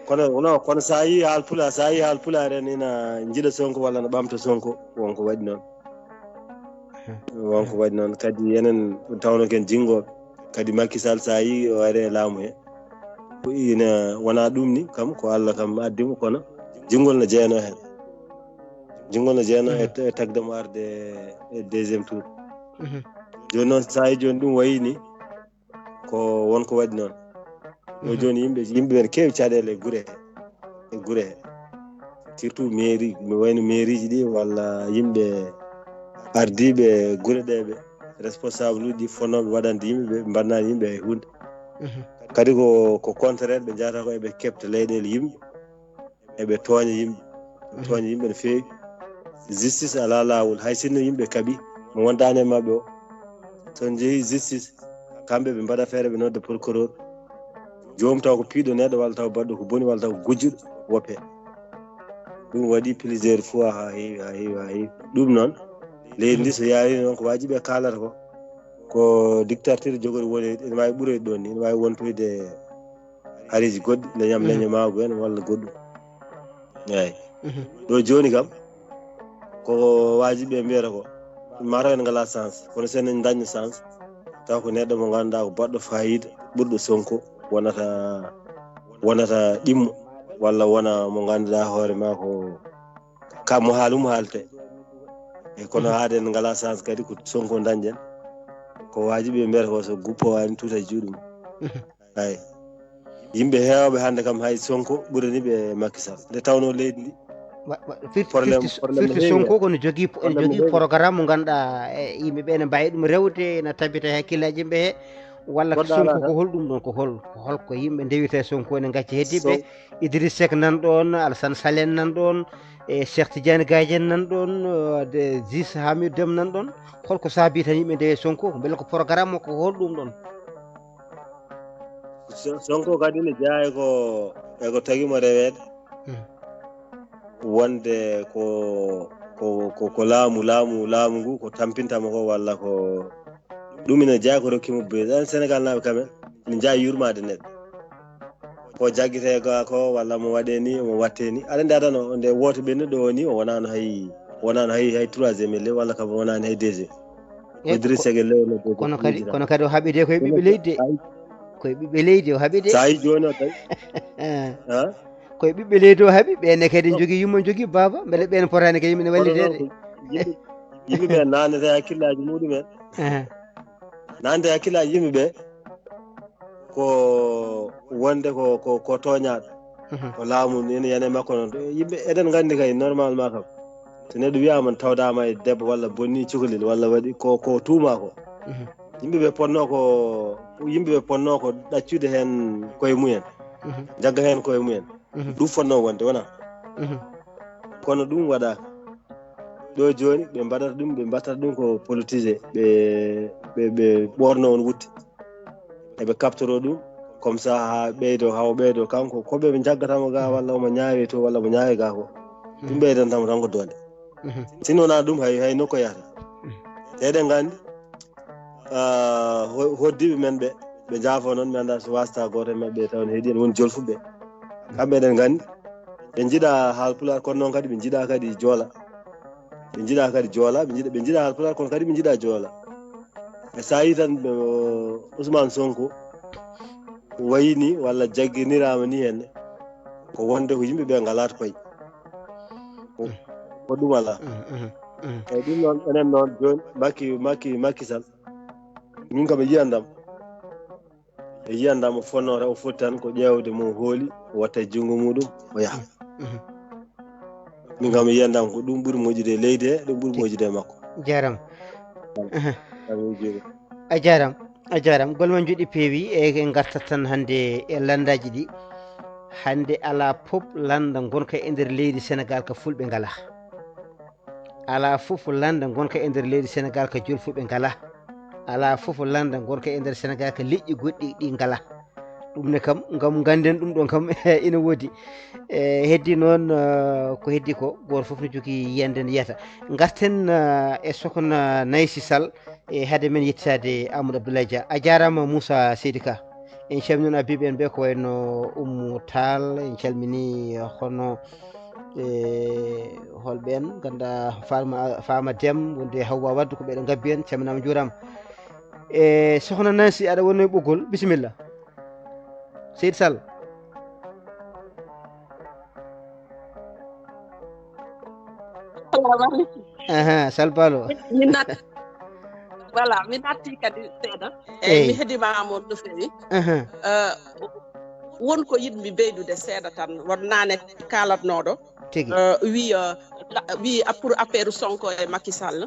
Kono no kono sa yi haal pulaar, sa yi haal pulaar en ina jiɗa Sonko walla no ɓamta Sonko, wonko waɗi noon. Wonko waɗi noon kadi enen tawno ken jinngooɓe. Kadi Macky Sall sa yi o ari e laamu he, ko ina wona ɗum ni kam ko Allah kam addi mo, kono jinngol no jeeyano heen. Jinngol no jeeyano e e tagde mo arde e deuxième tour. Mhm. Jooni noon sa yi jooni ɗum wayi ni ko wonko waɗi noon. Ɗo jooni yimɓe yimɓe ɓen keewi caɗeele e gure he e gure he, surtout mairie, mi wayno mairie ji ɗi walla yimɓe ardiiɓe gure ɗe, ɓe responsable uji ɗi fonnooɓe waɗande yimɓe, ɓe mbannaani yimɓe hay huunde. Mhm. Kadi ko ko contraire ɓe njahata ko eɓe keɓta leyɗeele yimɓe, eɓe tooña yimɓe, ɓe tooña yimɓe no feewi. Justice alaa laawol, hay sinno yimɓe kaɓi mo wondaani e maɓɓe o, so njehii justice, kamɓe ɓe mbaɗa feere ɓe nodda procureur. Joomum taw ko piiɗo neɗɗo walla taw baɗɗo ko boni walla taw ko gujjuɗo woppe. Ɗum waɗi plusieurs fois haa heewi haa heewi haa heewi. Ɗum noon leydi ndi so yaari noon ko waajibi ɓe kaalata ko, ko dictature jogori woni ene waawi ɓuroyde ɗoon ni, ene waawi wontoyde hareeji goɗɗi, leñam leñamaagu en walla goɗɗum. Eeyi. Ɗo jooni kam ko waajibi ɓe mbiyata ko mataw en ngalaa chance, kono so en ndañno chance taw ko neɗɗo mo ngannduɗaa ko baɗɗo faayiida ɓurɗo Sonko wonata wonata ɗimmo walla wona mo ngannduɗaa hoore maa ko ka mo haali mo haalte. E kono haade en ngalaa chance kadi ko Sonko ndañɗen. Ko waajibi ɓe mbiyata ko so guppo waani tuuta e juuɗe mum. Eeyi. Yimɓe heewɓe hannde kam hay Sonko ɓurani ɓe Macky Sall nde tawnoo leydi ndi. Firti Sonko ko no jogii ene jogii programme mo ngannduɗaa e yimɓe ɓe ene mbaawi ɗum rewde ene tabita e hakkillaaji yimɓe he. Walla ko Sonko ko hol ɗum ɗoon ko hol ko hol ko yimɓe ndewita e Sonko ene ngacca heddiiɓe. Idriss Seck nan ɗoon, Alassane Sall en nan ɗoon, e Cheikh Tidiane Gaye en nan ɗoon, de Zis Hamidou Dem nan ɗoon. Holko saabii tan yimɓe ndewe Sonko mbele ko programme makko ko hol ɗum ɗoon? Sonko kadi ne jeyaa e ko e ko tagi mo reweede. Wonde ko ko ko laamu laamu laamu ngu ko tampintama ko walla ko ɗum ina jeyaa ko rokki mo beyda. Sénégal naaɓe kamen ina njeyaa yurmaade neɗɗo. Ko jaggitee ga ko walla mo waɗee ni mo wattee ni aɗa nde adano nde woote ɓennuɗo o ni o wonaano hay wonaano hay hay troisième elle walla kam wonaani hay deuxième. Idrissa Gueye lewno dogo kono kadi kono kadi o haɓide koye ɓiɓɓe leydi de. Koye ɓiɓɓe leydi o haɓide. Sa yi joni o tawi. Koye ɓiɓɓe leydi o haɓi ɓene kadi jogui yumma jogui baba beele ɓen potani kadi yimɓe ne wallitede. Yimɓe ɓe nanata hakkillaji muɗumen. Nanata hakkillaji yimɓe ɓe ko wonde ko ko ko toñaɗo. Ko laamu ni ene yana e makko noon. Yimɓe eɗen nganndi kay normalement kam so neɗɗo wiyama tawdama e debbo walla bonni cukalel walla waɗi ko ko tuuma ko. Yimɓe ɓe ponno ko yimɓe ɓe ponno ko ɗaccude heen koye mumen. Jagga heen koye mumen. Ɗum fonno wonde wona. Kono ɗum waɗaka. Ɗo jooni ɓe mbaɗata ɗum ɓe mbattata ɗum ko politisé ɓe ɓe ɓe ɓorno on wutte. Eɓe captoro ɗum comme ça ha ɓeydo hawo ɓeydo kanko ko ɓe jaggatamo ga walla omo ñaawe to walla omo ñaawe ga ko ɗum ɓeydantamo tan ko doole. Sinno wona ɗum hay hay nokko yahata. Eɗen nganndi hoddiiɓe men ɓe ɓe njaafo noon mi annda so wasta gooto e maɓɓe taw ne heedi en woni jolfuɓe. Kamɓe eɗen nganndi ɓe njiɗa haal pulaar kono noon kadi ɓe njiɗa kadi joola. Ɓe njiɗa kadi joola ɓe njiɗa ɓe njiɗa haal pulaar kono kadi ɓe njiɗa joola. E sa yi tan Ousmane Sonko wayini walla jagginirama ni henne ko wonde ko yimɓe ɓe ngalaata koye. Ko ɗum ala. Eyyi ɗum noon enen noon joni makki makki makki sal min kam e yiyandam e yiyandam o fonno tan o foti tan ko ƴewde mo hooli o watta e junngo muɗum o yaha. Min kam e yiyandam ko ɗum ɓuri moƴƴude e leydi he ɗum ɓuri moƴƴude e makko. Jarama. A jarama a jarama golle ma joɗi peewi e gartat tan hande e landaji ɗi. Hande ala pop landa gonka e nder leydi Sénégal ka fulɓe ngala. Ala fof landa gonka e nder leydi Sénégal ka jolfuɓe ngala. Ala fof landa gonka e nder Sénégal ka leƴƴi goɗɗi ɗi ngala. Ɗum ne kam ngam ganden ɗum ɗon kam ina woodi. E heddi noon ko heddi ko goto fof no jogui yiyande nde yiyata. Garten e sokna Naysi Sall e haade men yettitade Amadou Abdoulaye Dia. A jarama Moussa Seydi Ka. En calmini noon abiɓe en ɓe ko wayno Oumou Tall en calmini hono e holɓeen ganda Farma Fama Dem wonde Hawwa Wadde ko ɓeɗo gabbi en calminama juurama. E sohna Nansi aɗa wonno e ɓoggol bisimilla. Seydi Sall. Salamu aleykum. Aha, Sall Balo. Min nat voilà min natti kadi seeɗa. Eyyi mi heɗima moon no feewi. Won ko yiɗmi ɓeydude seeɗa tan won naane kalatnoɗo. Tigi. Wi wi pour affaire Sonko e Macky Sall.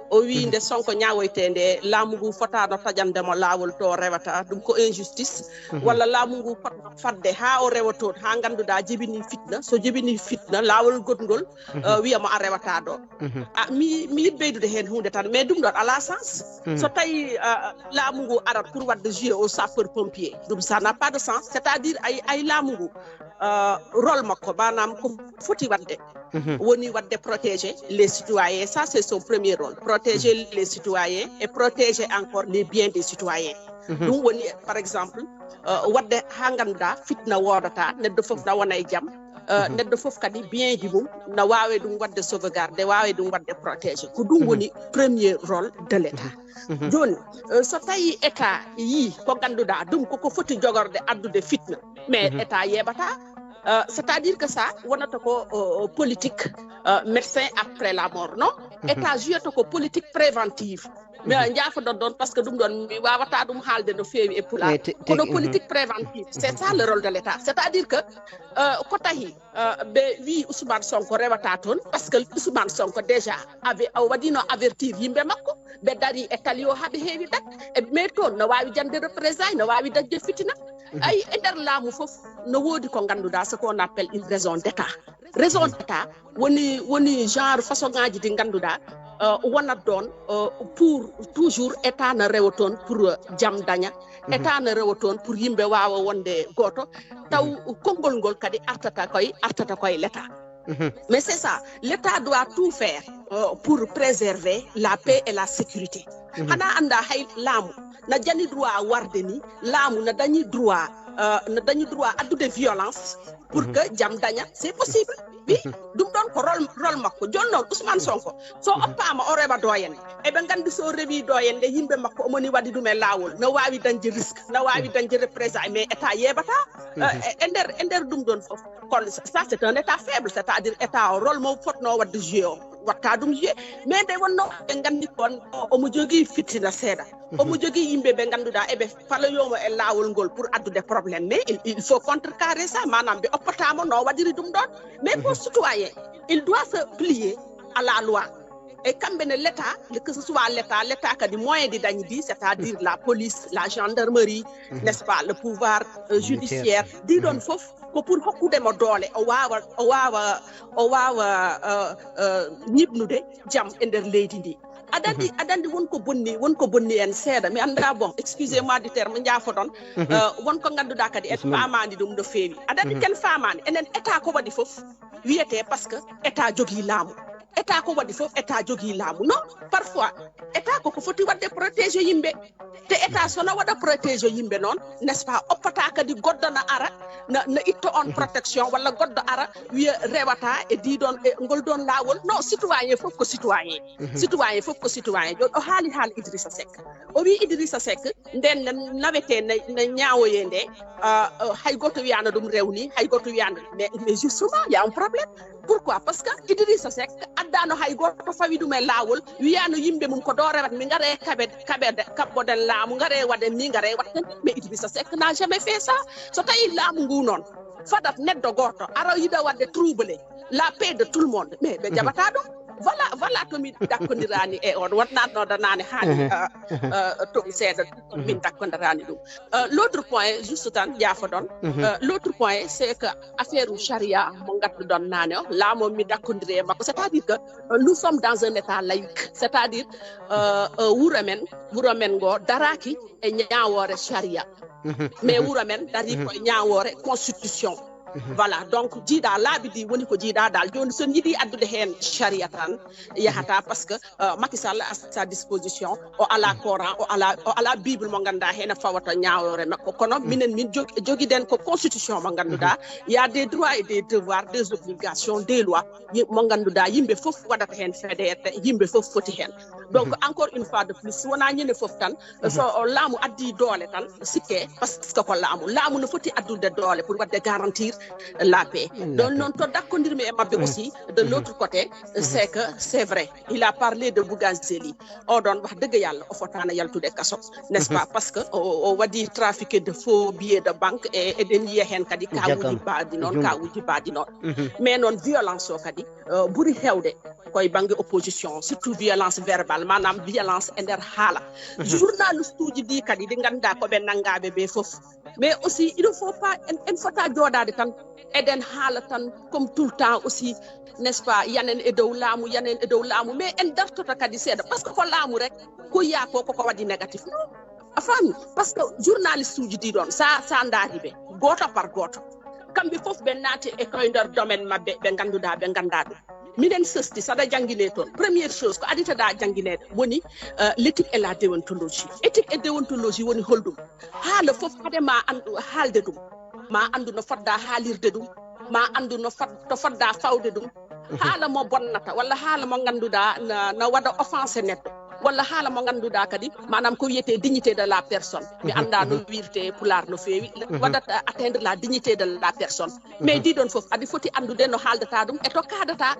O wi nde Sonko ñawoyte nde laamu ngu fotano taƴandemo lawol to rewata ɗum ko injustice. Walla laamu ngu fotno fadde ha o rewa toon ha ganduɗa jibini fitna so jibini fitna lawol goɗngol wiyamo a rewata ɗo. Mi mi yiɗ ɓeydude hen hunde tan mais ɗum ɗon ala sens. So tawi laamu ngu arat pour wadde jouer au sapeur pompier ɗum ça n'a pas de sens c'est à dire ay ay laamu ngu rôle makko manam ko foti wadde woni wadde protéger les citoyens ça c'est son premier rôle protéger les citoyens et protéger encore les biens des citoyens. Ɗum woni par exemple wadde ha ganduɗa fitna wodata neɗɗo foof na wona e jaam. Neɗɗo foof kadi bienji mum na wawi ɗum wadde sauvegarde wawi ɗum wadde protégé ko ɗum woni premier rôle de l' état. Joni so tawi état yi ko ganduɗa ɗum koko foti jogorde addude fitna mais état yeɓata. C'est à dire que ça wonata ko politique médecin après la mort non. État juyata ko politique préventive. Mi jaafoɗon ɗon par ce que ɗum ɗon mi wawata ɗum haalde no feewi e pulaar kono politique préventive c'est ça le rôle de l' état c'est à dire que ko tahi ɓe wi Ousmane Sonko rewata toon par ce que Ousmane Sonko déjà ave o waɗino avertir yimɓe makko ɓe dari e tali o haɓe heewi dat e mais toon no wawi jande représailles no wawi dañde fitina. Ay e nder laamu foof no woodi ko ganduɗa ce qu'on appelle une raison d' état. Raison d' état woni woni genre façon ngaji ɗi ganduɗa wonat ɗon pour toujours état na rewa toon pour jam daña. État na rewa toon pour yimɓe wawa wonde goto taw konngol ngol kadi artata koye artata koye l' état. Mais c'est ça l' état doit tout faire pour préserver la paix et la sécurité. Hana anda hay laamu na jani droit warde ni laamu na dañi droit euh, no dañi droit addude violence pour que jam daña, c'est possible. Wi, ɗum ɗon ko rôle rôle makko. Jooni noon Ousmane Sonko, so oppaama o rewa doyen, eɓe nganndi so rewi doyen nde, yimɓe makko omoni waɗi ɗum e laawol, no waawi dañde risque, no waawi dañde représailles, mais état yeeɓata. Euh, e e nder e nder ɗum ɗon fof, kono ça, c'est un état faible, c'est à dire état o rôle mo fotnoo waɗde joué o watta ɗum joué. Mais nde wonno ɓe nganndi kon o- omo jogii fitina seeɗa, omo jogii yimɓe ɓe ngannduɗaa eɓe faloyoo mo e laawol ngol pour addude problème, mais il, il faut contrecarrer ça, maanaam ɓe oppataamo no waɗiri ɗum ɗon. Mais pour citoyen, il doit se plier à la loi. E kamɓe ne l'état, que ce soit l'état, l'état kadi moyen ɗi dañi ɗi, c'est à dire la police, la gendarmerie, n'est-ce pas, le pouvoir euh, judiciaire, ɗi ɗon fof ko pour hokkude mo doole, o waawa o waawa o waawa euh, euh, ñiɓnude jam e nder leydi ndi. Aɗa anndi, aɗa anndi won ko bonni, won ko bonni en seeɗa, mi annda, bon, excusez moi du terme, njaafoɗon. Euh, won ko ngannduɗaa kadi en faamaani ɗum no feewi. Aɗa anndi ken faamaani, enen état ko waɗi fof wiyetee parce que état jogii laamu. État ko waɗi fof, état jogii laamu. Non, parfois état koko foti waɗde protéger yimɓe. Te état so no waɗa protéger yimɓe noon, n'est-ce pas, oppata kadi goɗɗo na ara na, na itto on protection, walla goɗɗo ara wiya rewata e diɗon e ngol ɗon laawol. Non, citoyen fof ko citoyen. Citoyen fof ko citoyen. Jooni o haali haal Idrissa Seck. O wi Idrissa Seck, nden na nawete na, na ñaawoye nde, euh, euh, hay gooto wiyano ɗum rewni, hay gooto wiyano. Mais, mais justement, il y a un problème. Pourquoi? Parce que Idrissa Seck addano hay gooto fawi ɗum e laawol, wiyano yimɓe mum ko ɗo rewat, mi ngare kaɓe kaɓe kaɓɓoɗen laamu, ngare waɗen ni, ngare waɗen ni. Mais Idrissa Seck n'a jamais fait ça. So tawi laamu ngu noon fadat neɗɗo gooto ara yiɗa waɗde trouble la paix de tout le monde, mais ɓe jaɓata ɗum. Voilà, voilà to mi dakkondirani e on, wonnanno danane haali euh, euh, to seeɗa, min dakkondirani ɗum. Euh, l'autre point, juste tan, jaafoɗon. Euh, l'autre point, c'est que affaire u charia mo ngadduɗon nane o, laamu o mi dakkondiri e makko, c'est-à-dire que euh, nous sommes dans un état laïque, c'est-à-dire euh, euh, wuro men wuro men ngo daraki e ñaawoore charia, mais wuro men dari ko e ñaawoore constitution. Voilà, donc jiiɗa laabi ɗi woni ko jiiɗa dal. Jooni so yiɗi addude heen charia tan yahata, parce que euh, Macky Sall à sa disposition, o ala Coran, o ala o ala Bible mo ngannduɗaa heen fawata ñaawoore makko, kono minen min jog- jogiɗen ko constitution mo ngannduɗaa, il y a des droits et des devoirs, des obligations, des lois, yi- mo ngannduɗaa yimɓe fof waɗata heen fedeede, yimɓe fof foti heen. Donc encore une fois de plus, wona ñande fof tan so o laamu addi doole tan sikke, parce que ko laamu laamu no foti addude doole pour waɗde garantir la paix. Donc noon to dakkondirmi e maɓɓe aussi de l'autre côté, c'est que c'est vrai, il a parlé de Bougazeli. Oɗon, wax dëgg yàlla, o fotaana yaltude kaso, n'est-ce pas? Parce que o o waɗi trafiqué de faux billets de banque, e eɗen yiya heen kadi kawuji mbaɗi noon, kawuji mbaɗi noon. Mais noon violence o kadi euh, ɓuri heewde koye bannge opposition, surtout violence verbale, maanaam violence e nder haala. Journaliste uji ɗi kadi ɗi ngannduɗaa ko ɓe nanngaaɓe ɓe fof. Mais aussi il ne faut pas en, en fota jooɗaade tan eɗen haala tan comme tout le temps aussi, n'est-ce pas, yanen e dow laamu, yanen e dow laamu, mais en dartota kadi seeɗa, parce que ko laamu rek ko yiya ko koko waɗi négatif. Non, a faami? Parce que journaliste uji ɗi ɗon sa sa ndaari ɓe gooto par gooto, kamɓe fof ɓe naati e koye nder domaine maɓɓe ɓe ngannduɗaa ɓe ngannda ɗum. Minen sesti saɗa janngine toon, première chose ko aditaɗa janngineede woni euh, l'éthique et la déontologie. Éthique et déontologie woni holɗum? Haala fof hade ma anndu haalde ɗum, ma anndu no fodda haalirde ɗum, ma anndu no fod- to fodda fawde ɗum. Haala mo bonnata walla haala mo ngannduɗaa na, na waɗa offense neɗɗo, walla haala mo ngannduɗaa kadi maanaam ko wiyetee dignité de la personne, mi annda no wirte pulaar no feewi, waɗata atteindre la dignité de la personne. Mais ɗi ɗon fof aɗi foti anndude no haaldata ɗum e to kaadata.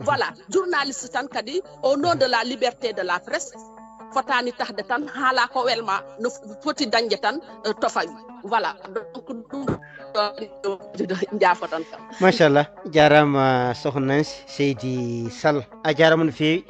Voilà, journaliste tan kadi au nom de la liberté de la presse fotaani tahde tan haala ko welma, no foti dañde tan euh, to fawi. Voilà, donc ɗum ɗon jaafoɗon kam. Machallah, jarama sohna Nancy, seydi Sall, a jarama no feewi.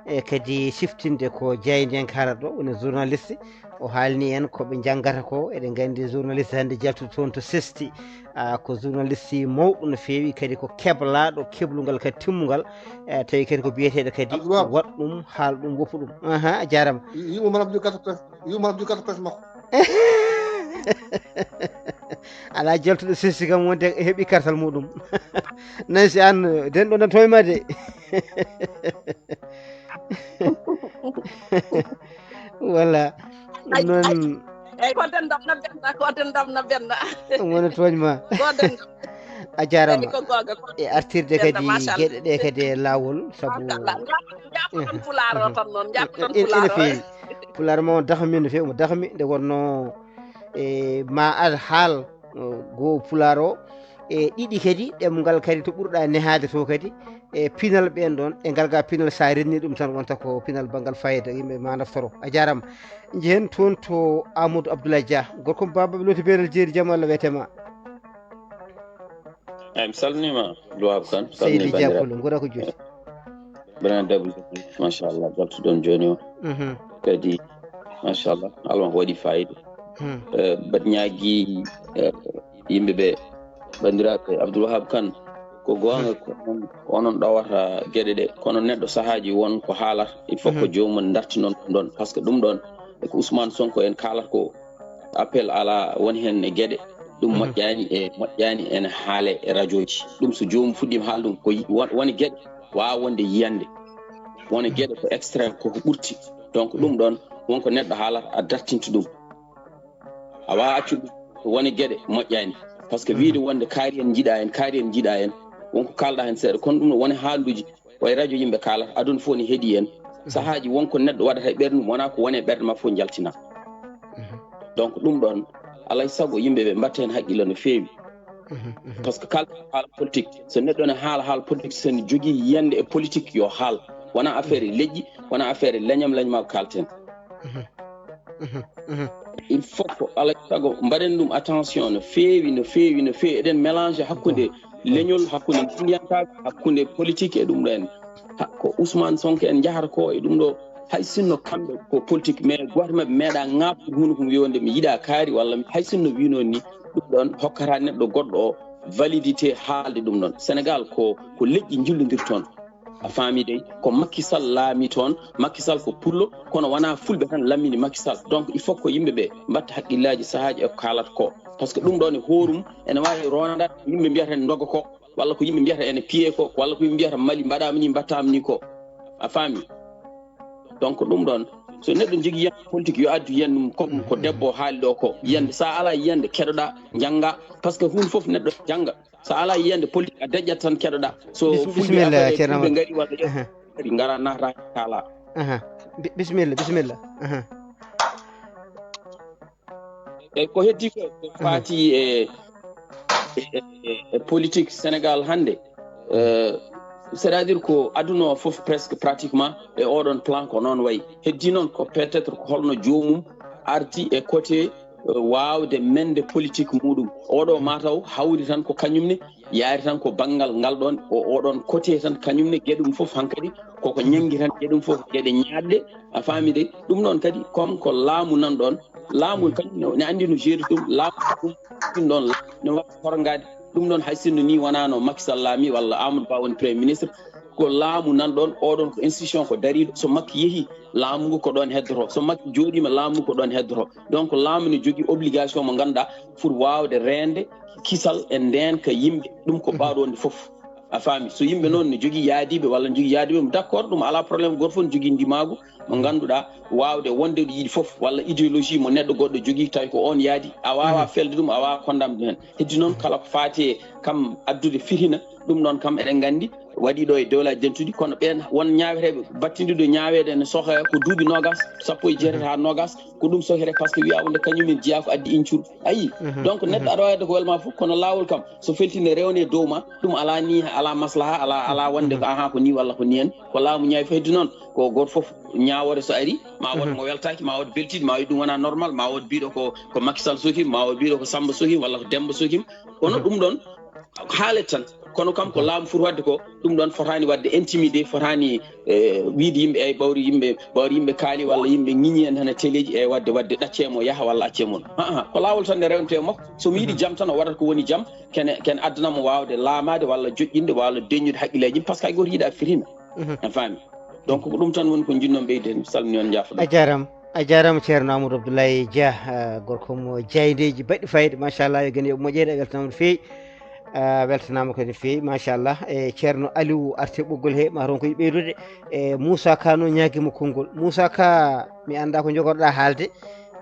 E kadi siftinde ko jeyde en kala ɗo woni journaliste, o haalni en ko ɓe janngata ko. Eɗen nganndi journaliste hannde jaltuɗo toon to sesti, a ko journaliste mawɗo no feewi, kadi ko keblaaɗo keblungal kadi timmungal. E tawi kadi ko biyeteeɗo kadi waɗ ɗum, haal ɗum, woppu ɗum. Aha, a jarama. Yumma mana jogata pes yumma mana jogata pes makko. Ala jaltuɗo sesti kam wonde heɓi kartal muɗum. Nancy, an den ɗo nan toyma de. Voilà. Noon. Eyi, ko denndam na benna, ko denndam na benna. Ɗum woni tooñ ma. Ko denndam. A jaaraama. Eyi, ko goonga, ko e artirde denndam, kadi machallah. Geɗe ɗe kadi e laawol, sabu machallah. Jaafoɗon pulaar o tan noon, jaafoɗon ene, ene pulaar o. Feewi. Pulaar ma o dahmi no feewi, mo dahmi nde wonnoo e ma ad haal, o, goo pulaar o. E ɗiɗi kadi, ɗemngal kadi to ɓurɗa nehaade to kadi, e pinal ɓeen ɗoon, e ngal ga pinal, so a renni ɗum tan, wonta ko pinal banngal fayida, yimɓe ma naftoro. A jaaraama. Njehen toon to Amadou Abdoulaye Dia. Gorko mo Baba Loti Beeral Jeeri, jam Allah wiyete ma. Eyi, mi salminiima, Abdou Wahab Kane. Seydi Dia Pullo, ngora ko juuti. Ibrahima Dabo, machallah, gartuɗon jooni o. Mhm. Kadi, machallah, Allah ko waɗi fayida. Hmm. Eh, mbaɗ ñaagi, eh, yimɓe ɓe, banndiraaɓe Abdoul Wahab Kane, ko goonga, mhm, ko onon, ko onon ɗowata geɗe ɗe, kono neɗɗo sahaaji won ko haalata, il faut ko, mhm, joomum dartinon ɗum ɗoon, par ce que ɗum ɗoon, e ko Ousmane Sonko en kaalata ko, appel alaa, won heen e geɗe, ɗum, mhm, moƴƴaani e, moƴƴaani ene haale e rajooji. Ɗum so joomum fuɗɗiima haal ɗum, ko yi-, won, woni geɗe waawa wonde yiyannde, woni, mhm, geɗe ko extrême, koko ɓurti. Donc, ɗum, mhm, ɗoon, won ko neɗɗo haalata, a dartinta ɗum. A waawaa accude ɗum, woni geɗe moƴƴaani. Par ce que, mhm, wiyde wonde kaari en njiɗaa en, kaari en njiɗaa en, won ko kaalɗaa heen seeɗa. Kono ɗum no woni haalduuji, way radio yimɓe kaalata, aduna fof ne heɗii en. Mhm. Sahaaji won ko neɗɗo waɗata e ɓernde mum, wonaa ko woni e ɓernde maa fof njaltinaa. Mhm. Donc, ɗum ɗoon, alaa e sago yimɓe ɓe mbaɗta heen haqqille no feewi. Mhm, mhm. Par ce que kala haala politique, so neɗɗo ne haala haala politique, so ne jogii yiyannde e politique, yo haal. Wonaa affaire e leƴƴi, wonaa affaire e leñam, leñam maa ko kaalten. Mhm. Mhm, mhm. Il faut ko alaa e sago mbaɗen ɗum attention no feewi, no feewi, no feewi. Eɗen mélange hakkunde leñol, hakkunde ndiyankaaɓe, hakkunde politique e ɗum ɗo en. Ha, ko Ousmane Sonko en njahata ko e ɗum ɗo, hay sinno kamɓe ko politique, mais gooto maɓɓe meeɗaa ŋaabtude hunuko mum wiya wonde mi yiɗaa kaari, walla hay sinno wiino ni, ɗum ɗoon hokkata neɗɗo goɗɗo o validité haalde ɗum ɗoon. Sénégal ko, ko leƴƴi njillondirta toon. A faami dey, ko Macky Sall laami toon, Macky Sall ko pullo, kono wonaa fulɓe tan lammini Macky Sall. Donc, il faut ko yimɓe ɓe mbatta haqqillaaji sahaaji e ko kaalata ko. Par ce que ɗum ɗoon e hoorum ene waawi rondaade ko yimɓe mbiyata en ndoga ko, walla ko yimɓe mbiyata ene piye ko, walla ko yimɓe mbiyata Mali mbaɗaama ni, mbaɗtaama ni ko. A faami? Donc, ɗum ɗoon, so neɗɗo jogii yiyannde politique, yo addu yiyannde mum, comme ko debbo haali ɗo ko. Yiyannde, so a alaa yiyannde, keɗoɗaa, njanngaa. Par ce que huunde fof neɗɗo jannga. So a alaa yiyannde politique, a deƴƴat tan, keɗoɗaa. So bis-, fulɓe bisimilla, affaire e Ceerno fulɓe Amadou. Ngari walla yo, aha, ngari ngara nata kaala. Aha. Bi-, bisimilla, bisimilla. Aha. E ko heddi ko, ko, mhm, faati e, e, e, e politique Sénégal hannde. Euh, c'est-à-dire ko aduna o fof presque pratiquement e oɗon plan ko noon wayi. Heddi noon ko peut-être ko holno joomum ardi e côté, euh, waawde mende politique muɗum. Oɗo mataw hawri tan ko kañum ne, yaari tan ko banngal ngal ɗoon, o, oɗon côté tan kañum ne, geɗe mum fof hankadi koko ñanngi tan, geɗe mum fof geɗe ñaaɗɗe, a faami de. Ɗum noon kadi, comme ko laamu nan ɗoon, laamu kañum ne, ne anndi no jeeri ɗum, laamu ɗum ɗum ɗoon, ne waɗi horgaade. Ɗum ɗoon hay sinno ni wonaano Macky Sall laami walla Amadou Ba woni premier ministre, ko laamu nan ɗoon, oɗon ko institution ko dariiɗo, so Macky yehi, laamu ngu ko ɗoon heddoto, so Macky jooɗiima, laamu ngu ko ɗoon heddoto. Donc laamu ne jogii obligation mo ngannduɗaa foti waawde reende kisal e ndeenka yimɓe, ɗum ko baawɗo wonde fof. A faami? So yimɓe noon ne jogii yaadiiɓe walla ne jogii yaadiiɓe mum, d'accord, ɗum alaa problème, gooto fof ne jogii ndimaagu mo ngannduɗaa waawde wonde ɗo yiɗi fof, walla idéologie mo neɗɗo goɗɗo jogii, tawi ko oon yaadi, a waawaa felde ɗum, a waawaa condamde ɗum heen. Heddi noon kala ko faati e kam addude fitina, ɗum ɗoon kam eɗen nganndi waɗi ɗo e dowlaaji dentuɗi, kono ɓeen won ñaaweteeɓe battindiiɗo ñaaweede ene soha ko duuɓi noogaas, sappo e jeetati haa noogaas, ko ɗum sohre par ce que wiyaa wonde kañum en jeyaa ko addi incuru. A yii? Mhm. Donc neɗɗo aɗa waawde ko welma fof, kono laawol kam so feltine rewne dow ma, ɗum alaa ni, alaa maslaha, alaa, alaa wonde ko aha ko ni walla ko ni en. Ko laamu ñaawi fof heddi noon, ko gooto fof ñaawoore so ari, ma wood mo weltaaki, ma wood beltiiɗo, ma wiy ɗum wonaa normal, ma wood biiɗo ko, ko Macky Sall sohim, ma wood biiɗo ko Samba sohim walla ko Demba sohim. Kono ɗum ɗoon haalet tan, kono kam ko laamu foti waɗde ko, ɗum ɗoon fotaani waɗde intimidé, fotaani, e, wiide yimɓe, eyi, ɓawri yimɓe, ɓawri yimɓe kaali walla yimɓe ŋiñi en hana teleeji, eyi, waɗde, waɗde ɗaccee mo yaha walla accee mo. Aa, ko laawol tan nde rewntee makko. So mi yiɗi jam tan, o waɗata ko woni jam, kene, kene addana mo waawde laamaade walla joƴƴinde walla deññude haqqilleeji, par ce que hay gooto yiɗaa fitina. Mhm. A faami? Donc ko ɗum tan woni ko njiɗnoo ɓeyde heen. Mi salminii on, njaafo-ɗon. A jaaraama. A jaaraama, Ceerno Amadou Abdoulaye Dia, ah, gorko mo jaayndeeji baɗɗi fayida, machallah, yo geno yoɓ moƴƴere, a weltanaama no feewi. Ah, weltanaama kadi no feewi, machallah. E Ceerno Aliou arti e ɓoggol he, ma ronko ɓeydude. E Moussa Ka no ñaagi mo konngol. Moussa Ka, mi anndaa ko njogorɗaa haalde.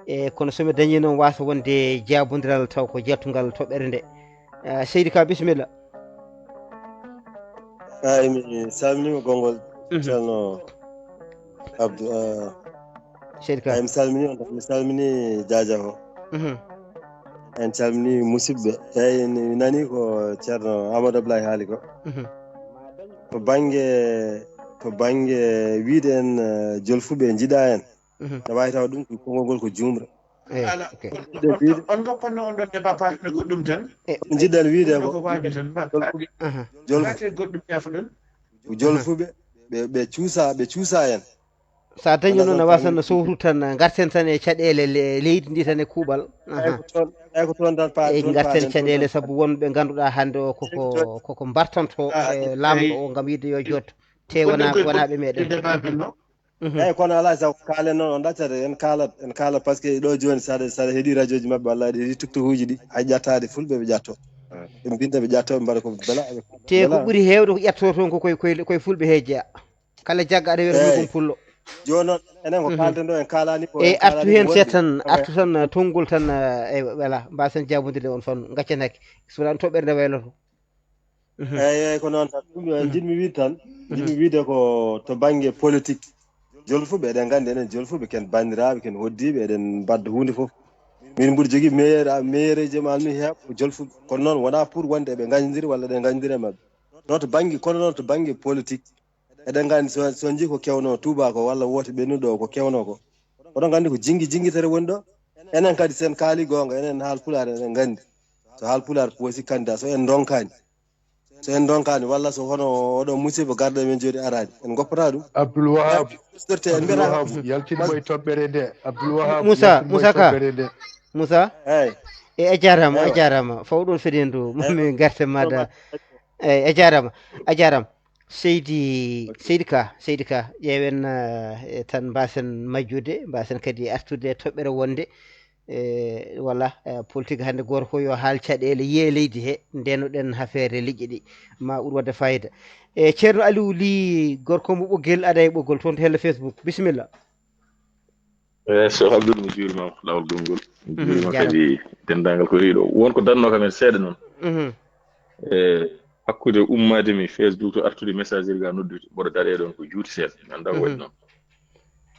E kono so mi dañii noon, waasa wonde jaabondiral taw ko jaltungal toɓɓere nde. Eh, seydi Ka, bisimilla. Eyi, mi salminiima konngol. Mhm. Ceerno Abdou, eh, Seydi Ka. Eyi, mi salminii on, mi salminii Jaaja o. Mhm. En calminii musidɓe. Eyi, mi nanii ko Ceerno Amadou Abdoulaye haali ko. Mhm. To bannge, to bannge wiyde en, eh, jolfuɓe njiɗaa en. Mhm. Ne waawi taw ɗum ko konngol ngol ko juumre. Eyi, ok. On goppatno on ɗon débat paatno goɗɗum tan. Eh, Njiɗɗen wiyde ko Ko waajo tan mbaɗ. jolfuɓe, aha. Laate goɗɗum yaafo ɗon. Ko jolfuɓe ɓe ɓe cuusa ɓe cuusa en. So a dañi noon a wasan no sowru tan, ngarten tan e caɗeele le- leydi ndi tan e kuuɓal. Eyi, ko toon eyi, ko toon tan pa Eyi, toon ngarten paaɗen, toon caɗeele tan. Sabu wonɓe ngannduɗaa hannde o koko koko mbartanto Ah, e laamɗo eyi. O ngam yidde yo jotto te wona wonaaɓe meɗen. Débat ɓe no. Mhm. Eyi, kono alaa sago kaalen noon, on ɗaccata en kaalat en kaalat, par ce que ɗo jooni saɗa saɗa heɗi radio ji maɓɓe walla aɗa heɗi tuktuhuuji ɗi, hay ƴattaade fulɓe ɓe ƴatto. Ɓe mbinta ɓe ƴatto ɓe mbaɗa ko bela. Te ko ɓuri heewde ko ƴattoo toon ko koye koye koye fulɓe he jeya. Kala jagga aɗa wiyata Eyi. Ɗum pullo. Jooni noon enen ko Mhm. kaalten ɗo en kaalani ko E en kaalani artu heen ko seeɗa wonde. Tan, artu tan, tonngol tan. E wala mbasen jabondirde on fan gaccen hakke. So wonaa toɓɓere nde wayloto. Mhm. Eyi eyi, ko noon tan ɗum, eh, njiɗmi wiide tan, njiɗmi wiide ko to bannge politique. Jolfuɓe, eɗen nganndi enen jolfuɓe ken banndiraaɓe, ken hoddiiɓe, eɗen mbadda huunde fof. Min mbuɗo jogii meilleur meilleur eji am almi heeɓ ko jolfuɓe, kono noon wonaa pour wonde eɓe ngañdiri walla eɗen ngañdiri e maɓɓe. Noon to bannge kono noon to bannge politique, eɗen nganndi so so njii ko kewnoo Touba ko walla woote ɓennuɗo o ko kewnoo ko. Oɗon nganndi ko jinngi jinngitere woni ɗo. Enen kadi sen kaali goonga, enen haal pulaar eɗen nganndi so haal pulaar poosi candidat so en ndonkaani, so en ndonkaani walla so hono oɗo musiba garɗo men jooɗi araani, en ngoppata ɗum. Abdoul Wahab, Sorti en Abdoul mbiyata Wahab, yaltin mo e toɓɓere nde. Abdoul Wahab, Moussa, yaltin mo e Moussa Ka. Toɓɓere nde. Moussa, eyi e a jaaraama, a Ewa. Jaaraama. Fawɗon fedeen ɗo, mi garta maɗa. Eyi, a jaaraama, a jaaraama. Seydi, Seydi Ka, Seydi Ka, ƴeewen, eh, tan mbasen majjude, mbasen kadi artude e toɓɓere wonde, eh, walla, eh, politique hannde gooto ko yo haal caɗeele yiye leydi he, ndenoɗen hafeere liƴƴi ɗi, ma ɓur waɗde fayida. E Ceerno Aliou Ly, gorko mo Ɓoggel, aɗa e ɓoggol toon to hello Facebook. Bisimilla. Eyi, so Abdoul, mi juurima laawol gongol. Mi Mhm, juurima jaaraama. Kadi denndaangal ko heɗii ɗo. Won ko dannoo kam en seeɗa noon. Mhm. E hakkunde ummaade mi Facebook to artude message ga noddude, mboɗo daɗee ɗoon ko juuti seeɗa. Mi anndaa ko waɗi Mhm. noon.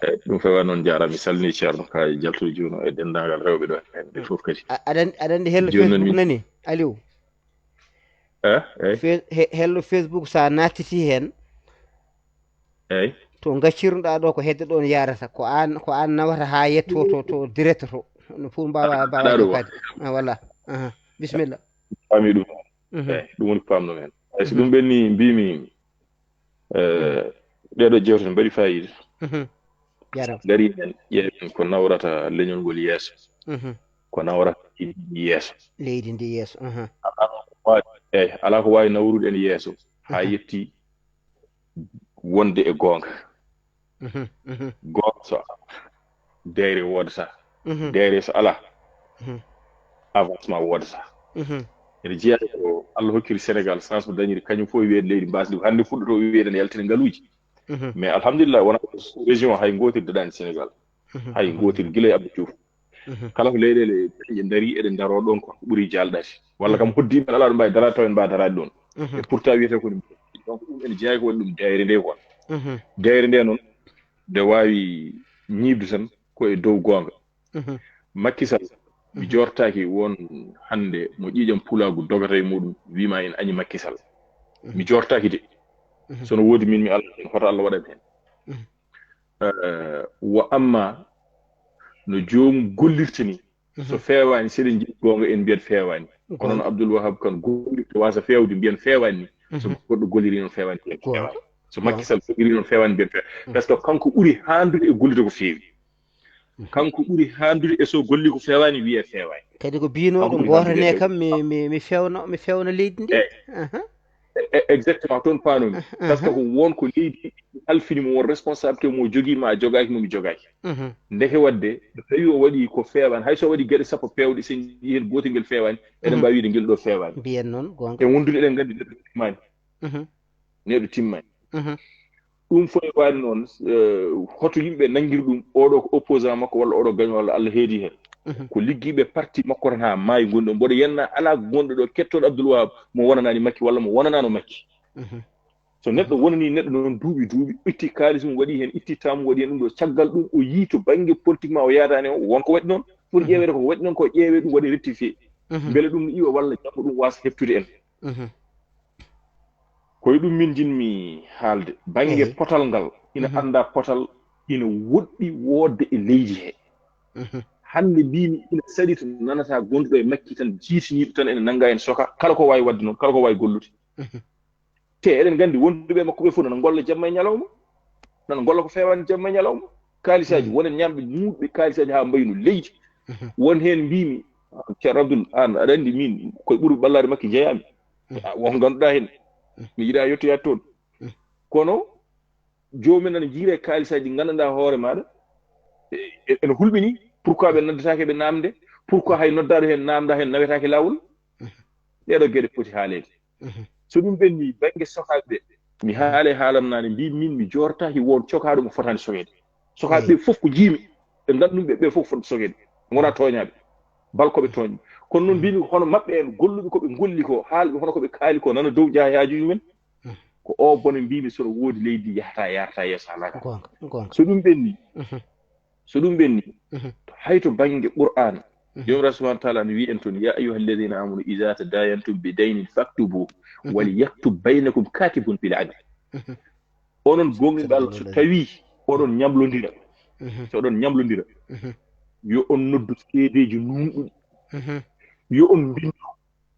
Eyi, ɗum fewa noon, njaaraama. Mi salmini Ceerno Ka e jaltude Juuno e denndaangal rewɓe ɗo heen ɓe fof kadi. A- Aɗa anndi, aɗa anndi hello Jooni noon Facebook min- nani, Aliou? Eh, eyi, Fe- he- hello Facebook, so a naattitii heen, eyi. To ngaccirnoɗaa ɗo ko hedde ɗoon yaarata, ko aan ko aan nawata haa yetto to to direct to. No pour mbaawa Aɗa- mbaawa aɗa ɗo jokkaade. Ah, voilà. Aha. Bisimilla. Faami ɗum. Mhm. Eyi, ɗum woni ko paamno men. Eyi, so ɗum ɓenni mbimi, eh, ɗeɗo jewte mbaɗi fayida. Mhm. Jaaraama. Gari men ƴeewen ko nawrata leñol ngol yeeso. Mhm. Ko nawrata leydi ndi yeeso. Leydi ndi yeeso. Aha. Alaa ko waawi, eyi, alaa ko waawi nawrude en yeeso haa Mhm. yetti wonde e goonga. Mhm. Mhm. Goonga so alaa, deyre woodata. Mhm. Deyre so alaa, Mhm. avancement woodata. Mhm. Ene jeyaa ko Allah hokkiri Sénégal chance mo dañiri kañum fof e wiyeede leydi mbaasdi ko hannde fuɗɗoto o wiyeede ne yaltina ngaluuji. Mhm. Mais alhamdulillah wonaa ko sous région hay gootel daɗaani Sénégal. Mhm. Hay gootel gila e Abdou Diouf. Mhm. Kala ko leyɗeele ɗe ndari eɗen ndaroo ɗoon ko ɓuri jaalɗaade. Walla kam hoɗdiiɓe men alaa ɗo mbaawi daraade taw en mbaawa daraade ɗoon. Mhm. Et pourtant wiyetee ko ɗum. Donc ɗum ene jeyaa ko waɗi ɗum dayre nde quoi. Mhm. Dayre nde noon nde waawi ñiiɓde tan ko e dow goonga. Mhm. Macky Sall mi Mhm. jortaaki won hannde mo ƴiiƴam pulaagu dogata e muɗum wiima en añi Macky Sall. Mhm. Mi jortaaki de. Mhm. Sono woodi min mi Allah heen hoto Allah waɗan heen. Mhm. Eh, wa amma no joomum gollirta ni, so Mhm. feewaani seɗen njiɗi goonga en mbiyat feewaani. Ko Goonga. Noon Abdoul Wahab Kane gollirta waasa feewde mbiyen feewaani ni. So Mhm. Goɗɗo golliri noon feewaani mbiyen Goonga. Feewaani. So Macky Sall golliri noon feewaani mbiyen feewaani. Mhm. Par ce que kanko ɓuri haandude e gollude ko feewi. Mhm. Kanko ɓuri haandude e so golli ko feewaani wiyee feewaani. Kadi ko biinooɗo Kanko ɓuri gootane haandude kam mi mi mi fewno mi fewna leydi ndi. Eyi. Aha. E- e- exactement toon paanomi. Aha. Par ce que ko won ko leydi halfini mo won responsabilité mo jogii ma jogaaki mo mi jogaaki. Mhm. Ndeke waɗde so tawi o waɗi ko feewaani hay so waɗi geɗe sappo peewɗe so en njii heen gootel ngel feewaani eɗen Mhm. mbaawi wiide ngel ɗo feewaani. Mbiyen noon goonga. E wondude eɗen nganndi neɗɗo timmaani. Mhm. Neɗɗo timmaani. Mhm. Ɗum fof e waade noon, eh, hoto yimɓe nanngir ɗum, oɗo ko opposant makko walla oɗo gaño walla Allah heedi heen. Mhm. Ko liggiiɓe parti makko tan haa maayi ngonɗo. Mboɗo yenna alaa gonɗo ɗo kettooɗo Abdoul Wahab mo wonanaani Makki walla mo wonanaano Makki. Mhm. So neɗɗo wonanii neɗɗo noon duuɓi duuɓi, itti kaalis mum waɗi heen, itti taamum waɗi heen ɗum ɗo, caggal ɗum o yii to bannge politique ma o yaadaani o, won ko waɗi noon, foti ƴeeweede ko waɗi noon ko ƴeewee ɗum waɗi rectifié. Mhm. Mbele ɗum no iwa walla jamma ɗum waasa heɓtude en. Mhm. Ko e ɗum min njiɗmi haalde. Bannge potal ngal, ina anndaa potal, ina woɗɗi woodde e leydi he. Mhm. Hannde mbiymi ina saɗi to nanata gonɗo e Makki tan, jiitiniiɗo tan ene nannga en soka, kala ko waawi waɗde noon, kala ko waawi gollude. Mhm. Te eɗen nganndi wonduɓe e makko ɓe fof nana ngolla jamma e ñalawma, nana ngolla ko feewaani jamma e ñalawma. Kaalisaaji, wonen ñaamɓe muutɓe kaalisaaji haa mbayi no leydi. Mhm. Won heen mbiymi, "Ah, Ceerno Abdul, aan aɗa anndi min koye ɓuri ɓallaade Makki njeyaami." Mhm. Ah, won ngannduɗaa heen, mi yiɗaa yettoyaade toon. Mhm. Kono joomum en ana njiira e kaalisaaji ɗi nganndanɗaa hoore maaɗa, e, e, ene hulɓini, pourquoi ɓe noddataake ɓe naamde, pourquoi hay noddaaɗo heen naamndaa heen nawetaake laawol? Mhm. Ɗeeɗo geɗe poti haaleede. Mhm. So ɗum ɓenni, bannge sokaaɓe ɓe, mi haale haalam naane, mbi min mi joortaaki won cokaaɗo mo fotaani sogeede. Sokaaɓe ɓe fof ko jiimi, ɓe nganndu ɓe, ɓe fof foti sogeede. Ngona tooñaaɓe. Bal ko ɓe tooñi. Kono noon mbimi ko hono maɓɓe en golluɓe ko ɓe ngolli ko, haalɓe hono ko ɓe kaali ko nana dow njaha e haajuuji mumen. Mhm. Ko o bone mbimi sono woodi leydi yahata yarata yeeso alaa ka. Goonga, goonga. So ɗum ɓenni, mhm, so ɗum ɓenni, mhm, hay to bannge Qur'aana, mhm, Joomiraaɗo subhaanahu wa taala no wi'i en toon, "Ya ayyuha alladina amanu iza tadayantum bi daynin faktubu, mhm, wal yaktub baynakum katibun bil adl." Mhm. Onon goonɗinɓe Allah, so tawi oɗon ñamlondira, mhm, so oɗon ñamlondira, mhm, yo on noddu seedeeji nuunɗuɗi. Mhm. Yo on mbindu.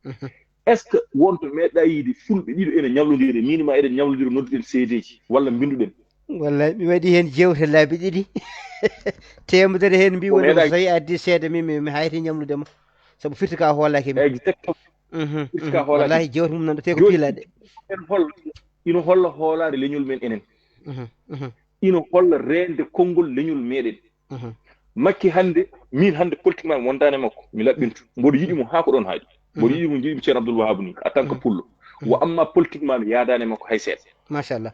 Mhm. Est-ce que won to meeɗɗa yiide fulɓe ɗiɗo ene ñamlondira, min ma eɗen ñamlondira, nodduɗen seedeeji walla mbinduɗen? Wallay, mi waɗi heen jeewte laabi ɗiɗi. Teemedere heen mbi wonde ko so tawi a addi seede, min mi, mi hayti ñamlude ma. Sabu firti ka hoolaaki mi. Exactement. Mhm, firti ka, mhm, hoolaaki. Wallahi, jeewte mum nan ɗo te ko piilaɗe. Ene holla, ene holla hoolaare leñol men enen. Mhm, mhm. Ene holla reende konngol leñol meɗen. Mhm. Makki hannde, min hannde politiquement mi wondaani e makko, mi laɓɓintu. Mboɗo yiɗi mo haa ko ɗoon haaɗi. Mboɗo, mhm, yiɗi mo, njiɗmi Ceerno Abdoul Wahab ni, en tant que, mhm, pullo. Mhm. Wa amma politiquement mi yaadaani e makko hay seeɗa. Machallah.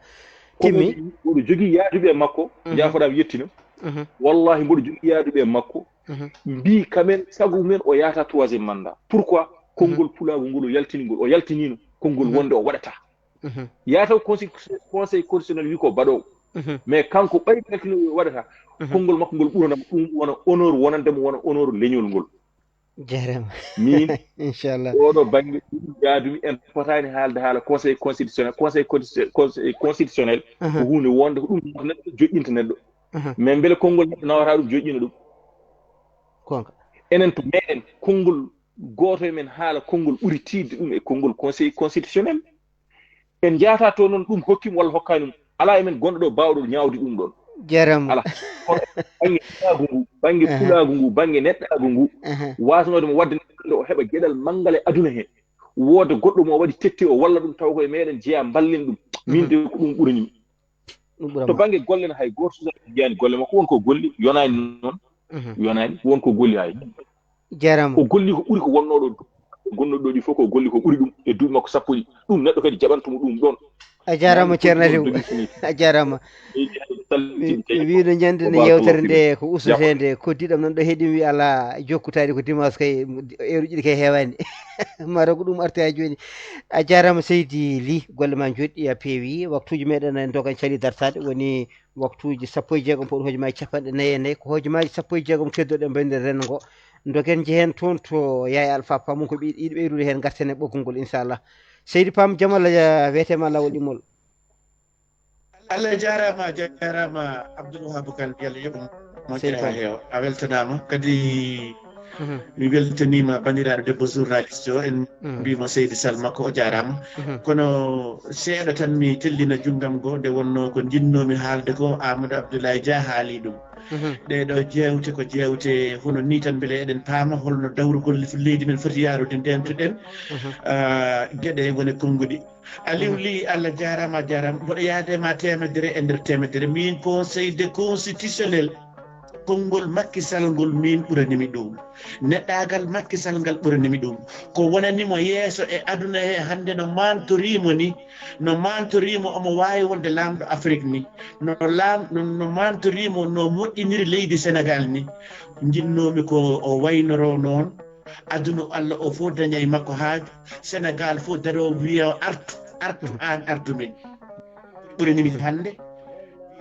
Ko timmi. Mboɗo, mboɗo jogii yaaduɓe e makko, mhm, njaafoɗaa mi yettina. Mhm. Wallahi mboɗo jogii yaaduɓe e makko. Mhm. Mbii kamen sago mumen o yaata troisième mandat. Pourquoi? Mhm. Konngol pulaagu ngol o yaltini ngol, o yaltiniino konngol, mhm, wonde o waɗataa. Mhm. Yaa taw consi-, conseil constitutionnel wi ko baɗoowo. Mhm. Mais kanko ɓay ɓe tino waɗata, mhm, konngol makko ngol ɓurana mo, ɗum wona honneur wonande mo, wona honneur leñol ngol. Jarama. Min, inchallah, oɗo bannge ɗum yaadumi, en potaani haalde haala conseil constitutionnel. Conseil constitu-, conseil constitutionnel, mhm, ko huunde wonde ko ɗum neɗɗo joƴƴinta neɗɗo. Mhm. Mais mbele konngol neɗɗo nawata ɗum joƴƴina ɗum? Gonga. Enen to meɗen konngol gooto e men haala konngol ɓuri tiiɗde ɗum e konngol conseil constitutionnel. En njahata to noon ɗum hokkima walla hokkaani ɗum. Alaa e men gonɗo ɗo baawɗo ñaawde ɗum ɗoon. Jarama. Alaa. Kono bannge pulaagu ngu, bannge, aha, pulaagu ngu, bannge neɗɗaagu ngu, aha, waasnoode mo waɗde nde o heɓa geɗal manngal e aduna hee. Wooda goɗɗo mo waɗi tette o walla ɗum taw ko e meɗen jeyaa mballen ɗum. Min, mhm, de ko ɗum ɓuranimi. Ɗum ɓura. To bannge golle ne hay gooto suusa jiyaani golle makko, won ko golli yonaani noon. Mhm. Yonaani, won ko golli hay. Jarama. O golli ko ɓuri ko wonnoo ɗo, gonnoɗo ɗo ɗi fof ko golli ko ɓuri ɗum e duuɓi makko sappo ɗi. Ɗum neɗɗo kadi jaɓanto mo ɗum ɗoon. A jarama, Ceerno Aliou. A jarama. Mi, mi wiino ñande nde yewtere nde ko usuteende, ko diɗam noon ɗo heɗi mi ala jokkutaade ko dimanche kay, heure ɗiɗi kay heewaani. Mara ko ɗum arti ha jooni. A jarama seydi Ly, golle ma joɗɗi a peewi. Waktuji meɗen en dogan cali dartade, woni waktuji sappo e jeegom pawɗi hojomaaji capanɗe nayi e nayi, ko hojomaaji sappo e jeegom keddoɗen mbaynoɗen renndo ngo. Dogen njehen toon to Yaaya Alfa Pamum ko ɓe yiɗi ɓeydude heen, garten e ɓoggol ngol, inchallah. Seydi Pam, jaam Allah, eh, weetema lawol immol. Allah jarama, jarama Abdoul Wahab Kane, Yalla yoɓ mo. Seydi Pam. Heewa. A weltanama. Kadi, mhm, mi weltanima bandiraɗo debbo journaliste o, en, mhm, mbimo Seydi Salma ko o jarama. Mhm. Kono seeɗa tan mi tellina junggam go, nde wonno ko jinnomi haalde ko Amadou Abdoulaye Dia haali ɗum. Mhm. Ɗeɗo jewte ko jewte hono ni tan, beele eɗen paama holno dawrugol leydi men foti yaarude, ndemtoɗen, mhm, ah, geɗe wone konnguɗi. Aliou, mhm, Ly, Allah jarama, a jarama. Mboɗo yaade ma temedere e nder temedere. Min conseil de constitutionnel. konngol Macky Sall ngol min ɓuranimi ɗum. Neɗɗaagal Macky Sall ngal ɓuranimi ɗum. Ko wonanimo yeeso e aduna he hannde no mantorimo ni, no mantorimo omo waawi wonde laamɗo Afrik ni, no laam-, no, no mantorimo no moƴƴiniri leydi Senegal ni. Njinnoomi ko o waynoro noon. Aduna Allah o fof daña e makko haaju. Senegal fof daro wiya o artu, artu aan, artu min. Ɓuranimi hannde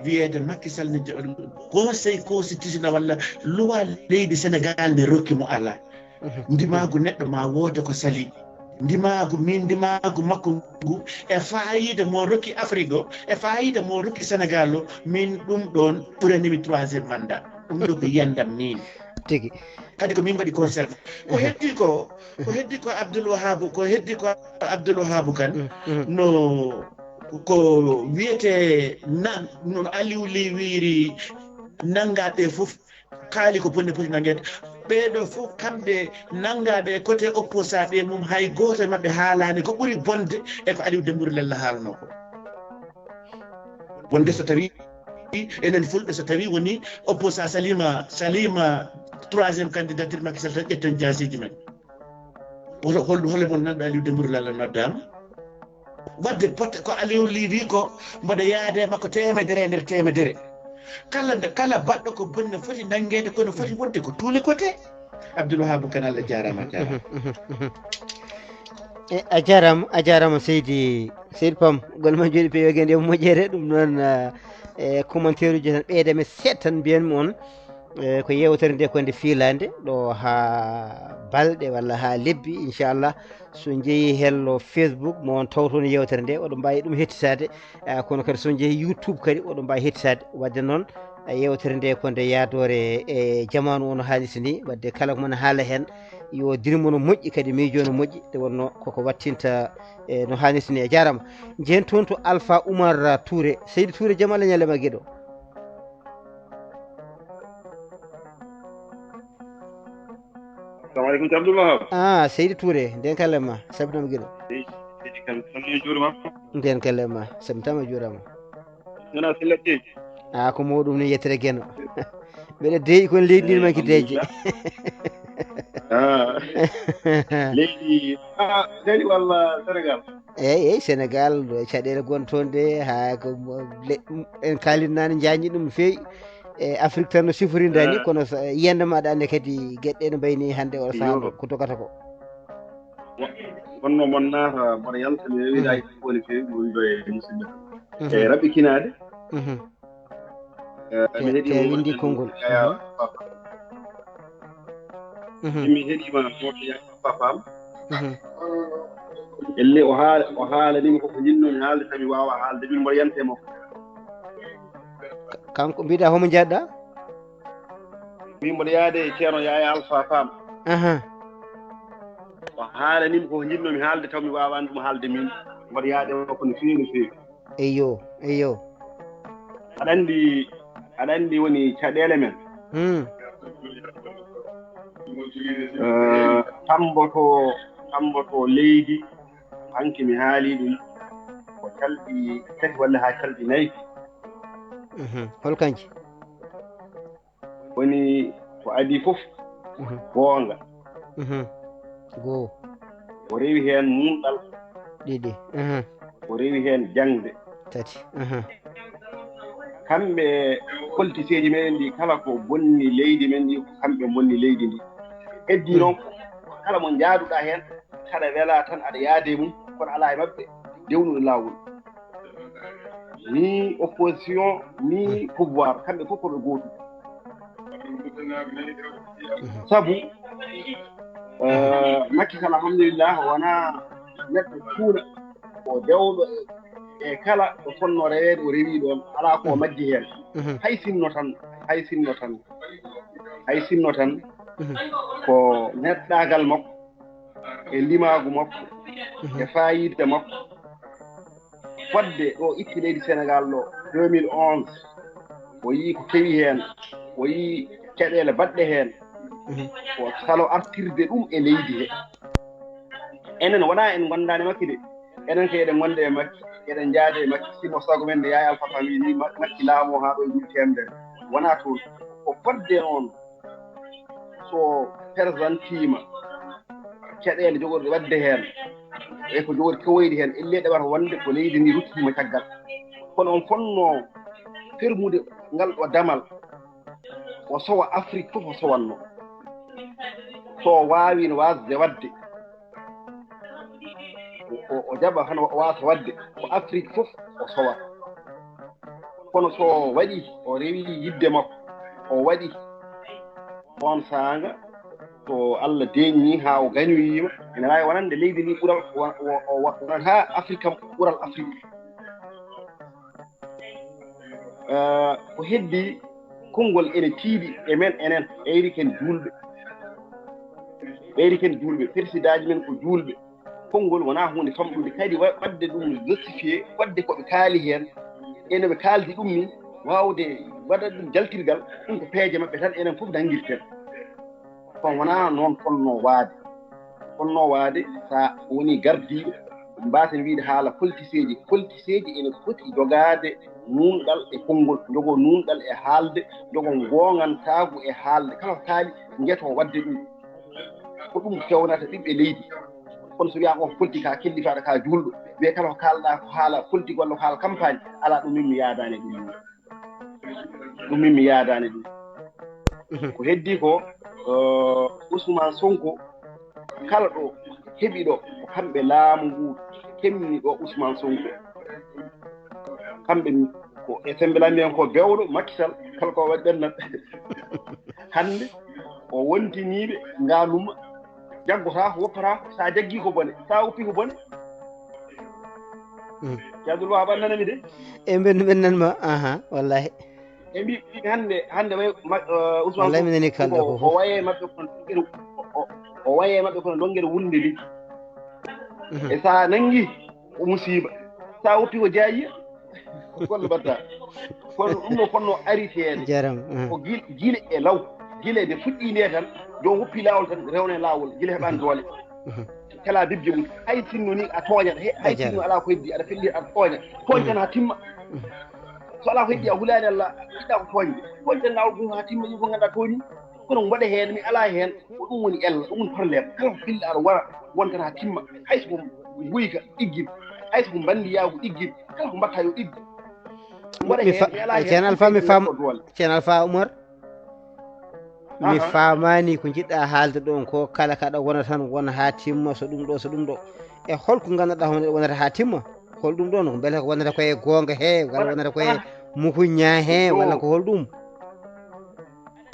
wiyeede Macky Sall ne jo-, conseil constitutionnel walla loi leydi Senegal ne rokki mo alaa. Ndimaagu neɗɗo ma woode ko sali. Ndimaagu min, ndimaagu makko ngu e faayiida mo rokki Afrik o, e faayiida mo rokki Senegal o, min ɗum ɗoon ɓuranimi troisième mandat. Ɗum ɗo ko yiyandam min. Tigi. Kadi ko min mbaɗi concerné. Ko heddi ko, ko heddi ko Abdoul Wahab, ko heddi ko Abdoul Wahab Kane. Mm, mm. No, ko wiyete na, no Aliou Ly wiiri nanngaɓe fof kaali ko bonde poti nanngeede. Ɓeeɗo fof kamɓe nanngaɓe côté opposant ɓe mum hay gooto e maɓɓe haalaani ko ɓuri bonde e ko Aliou Dembourou Lella haalno ko. Wonde so tawi enen fulɓe, so tawi woni opposant salima, salima troisième candidature Macky Sall, tan ƴetten jaasiji men. Hol-, hol-, hole mon nanɗo Aliou Dembourou Lalla noddama? Wadde potte ko Aliou Ly wi ko mboɗo yaade makko temedere e nder temedere. Kala nde, kala baɗɗo ko bonne foti nanngeede, kono foti wonde ko tous les côtés. Abdoul Wahab Kane, Allah jaaraama, a jaaraama. E, a jaaraama, a jaaraama seydi, seydi Pam. Golle ma njooɗi peewi, gende mo moƴƴere. Ɗum noon, ah, e commentaire uji tan ɓeyda mi seeɗa tan mbiyan mi on, e, ko yeewtere nde ko nde fiilaande ɗo haa balɗe walla haa lebbi, inchallah. So njeyii hello Facebook mo on tawtoon yeewtere nde, oɗo mbaawi ɗum hettitaade. Ah, kono kadi so njeyii YouTube kadi oɗo mbaawi hettitaade. Wadde noon, ah, yeewtere nde ko nde yaadoore e jamaanu o no haalirta ni. Wadde kala ko mon haala heen, yo dirmo no moƴƴi, kadi miijo no moƴƴi, nde wonnoo koko wattinta, e, no haanirta ni. A jaaraama. Njehen toon to Alpha Oumar Touré. Seydi Touré, jam Allah ñalle ma giɗo. Assalamu aleykum, Ceerno Abdoul Wahab. Ah, Seydi Touré, nden kalle ma, sabinama giɗo. Seydi, Seydi Kane, salmini juurima. Nden kalle ma, sabintama juurama. Nana Silla Tine. Ah, ko mawɗum ni yettere Geno. Mbeɗa deeƴi kono leydi ndi manki deeƴde. Ah. Leydi, ah, Gani walla Senegal? Eeyi, eeyi, Senegal, ɗo caɗeele gon toon de, haa ko mo-, le-, en kaalin naane, njaajni ɗum no feewi. E Afrik tan no siforinta ni, ah, kono so, yiyannde ma aɗa anndi kadi geɗe ɗe no mbayni hannde o sahaa. Iyo. Ko dogata ko. Wa-, wonno mon naata, mboɗo yalta, mi weeɓidaaki, mhm, ko woni feewi, mi wonndo e musidɓe. Mhm. E raɓɓikinaade. Mhm. Eh, te, mi heɗii te mo windi konngol. Yaya, mhm, Papa. Mhm. Mi heɗiima mo to Yaya Papa am. Mhm. Elle o haala, o haalanimi ko ko njinnoomi haalde, tawi mi waawaa haalde, min mboɗo yanta e makko. Ka-, kanko mbiɗa homo njaɗɗa? Min mboɗo yaade e Ceerno Yaya Alpha Pam. Aha. O haalanimi ko njinnoomi haalde, taw mi waawaani ɗum haalde min. Mboɗo yaade e makko no feewi, no feewi. Eyo, eyo. Aɗa anndi, aɗa anndi woni caɗeele men. Hmm. Eh, tamboto, tamboto leydi, hanki mi haali ɗum, ko calɗi tati walla haa calɗi nayi. Mhm. Hol kanji? Woni ko adii fof, mhm, goonga. Mhm. Goo. O rewi heen nuunɗal. Ɗiɗi. Mhm. O rewi heen jaŋde. Tati. Mhm. Kamɓe politiseeji meɗen ɗi, kala ko bonni leydi men ndi, ko kamɓe bonni leydi ndi. Heddii, mhm, noon, kala mo njaaduɗaa heen, kaɗa welaa tan aɗa yaade e mum, kono alaa e maɓɓe dewnuɗo laawol. Ni opposition, ni, mhm, pouvoir, kamɓe fof ko ɓe gootum. Mhm. Sabu, eh, Macky Sall, alhamdulillah, wonaa neɗɗo cuuna, ko dewɗo e, e kala ɗo fotnoo reweede, o rewii ɗoon, alaa ko, mhm, majji heen. Mhm. Hay sinno tan, hay sinno tan, hay sinno tan, mhm, ko neɗɗaagal makko, e ndimaagu makko, mhm, e faayiida makko. Fodde ɗo itti leydi Senegal ɗo, deux mille onze, o yii ko kewi heen, o yii caɗeele baɗɗe heen, mhm, o salo artirde ɗum e leydi he. Enen wonaa en ngondaani Makki de, enen kay eɗen ngonda e Makki, eɗen njaada e Makki, sinno sago men nde Yaya Alpha Pam wi ni Ma-, Makki laamoo haa ɗo e duuɓi teemedere, wonaa toon. Ko fodde noon, so persantiima caɗeele jogorɗe waɗde heen, e ko jogori kewoyde heen, ellee ɗaɓata wonde ko leydi ndi ruttiima caggal. Kono on fonnoo fermude ngal ɗo damal, o sowa Afrik fof o sowatnoo. So o waawi no waasde waɗde, o, o, o jaɓa hano o waasa waɗde, ko Afrik fof o sowa. Kono so o waɗi, o rewi yidde makko, o waɗi on saanga, so Allah deeƴni haa o gañoyiima, ene waawi wonande leydi ndi ɓural, wa-, wa-, wa-, wonata Afrik kam ɓural Afrik. Eh, ko heddi, konngol ene tiiɗi e men enen, ɓeyri ken juulɓe. Ɓeyri ken juulɓe, persidaaji men ko juulɓe. Konngol wonaa huunde famɗunde, kadi wa-, waɗde ɗum justifié, waɗde ko ɓe kaali heen, e no ɓe kaaldi ɗum ni, waawde waɗa ɗum jaltirgal, ɗum ko peeje maɓɓe tan, enen fof nanngirten. Kono wonaa noon fotnoo waade. Fotnoo waade, so a wonii gardiiɗo, mbaasen wiyde haala politiseeji. Politiseeji ene poti jogaade nuunɗal e konngol, njogoo nuunɗal e haalde, njogoo ngoongantaagu e haalde. Kala ko kaali, njetoo waɗde ɗum. Ko ɗum fewnata ɓiɓɓe leydi. Kono so wiyaa on politique, haa kellifaaɗo, ka juulɗo, wiyee kala ko kaalɗaa ko haala politique walla ko haala campagne, alaa, ɗum min mi yaadaani e ɗum. Ɗum min mi yaadaani ɗum. Mhm. Ko heddi ko, eh, Ousmane Sonko, kala ɗo heɓi ɗo, ko kamɓe laamu ngu kemni ɗo Ousmane Sonko. Kamɓe ko e sembe lambiyan ko bewɗo Macky Sall, kala ko waɗi ɓennan. Hannde o wontiniiɓe nganuma, jaggotaako, woppotaako, so a jaggii ko bone, so a woppii ko bone. Mm. Ceerno Abdoul Wahab, a nanami de. E mben, mben nan ma, aha, wallahi. E mbi, mbi hannde, hannde way, ma, eh, Ousmane Wallahi, Sonko, mi nani kalɗo ko o fof. Waye maɓɓe kono dongere, o, o, o waye maɓɓe kono dongere wulnde liɗɗi. Mhm. E so a nanngi, ko musiba. So a woppi ko jaayiya, ko golle mbaɗta. Kono ɗum ɗo fotnoo ariteede. Jarama, mhm. Ko gil-, gila e law. Gila nde fuɗɗii nde tan, joom woppi laawol tan, rewna e laawol, gila heɓaani doole. Mhm. Kala bibje mum. Hay sinno ni a tooñat, he, hay sinno alaa ko heddi, aɗa felliti, aɗa tooña. Tooñ tan haa timma. Mhm. So alaa ko heddi, a hulaani Allah, yiɗɗa ko tooñde. Tooñ tan laawol mum haa timma, yimɓe fof ngannda tooñi. Kono mbaɗa heen, mi alaa heen, ko ɗum woni ella, ɗum woni problème. Kala ko felli aɗa wara, won tan haa timma. Hay so ko nguyka ɗiggin, hay so ko mbandiyaagu ɗiggin, kala ko mbaɗta yo ɗiggu. Mbaɗa Mi heen, fa-, mi alaa heen, Ceerno Alfa, mi ɗum faam-, ko doole. Ceerno Alfa Umar, mi Aha. faamaani ko njiɗɗa haalde ɗon ko, kala kaɗa wona tan, wona haa timma, so ɗum ɗo, so ɗum ɗo. E holko ngannduɗaa hono wonata haa timma? Hol ɗum ɗon? Mbele ko wonata ko e goonga he, walla wonata ko e mukuña he, walla ko hol ɗum?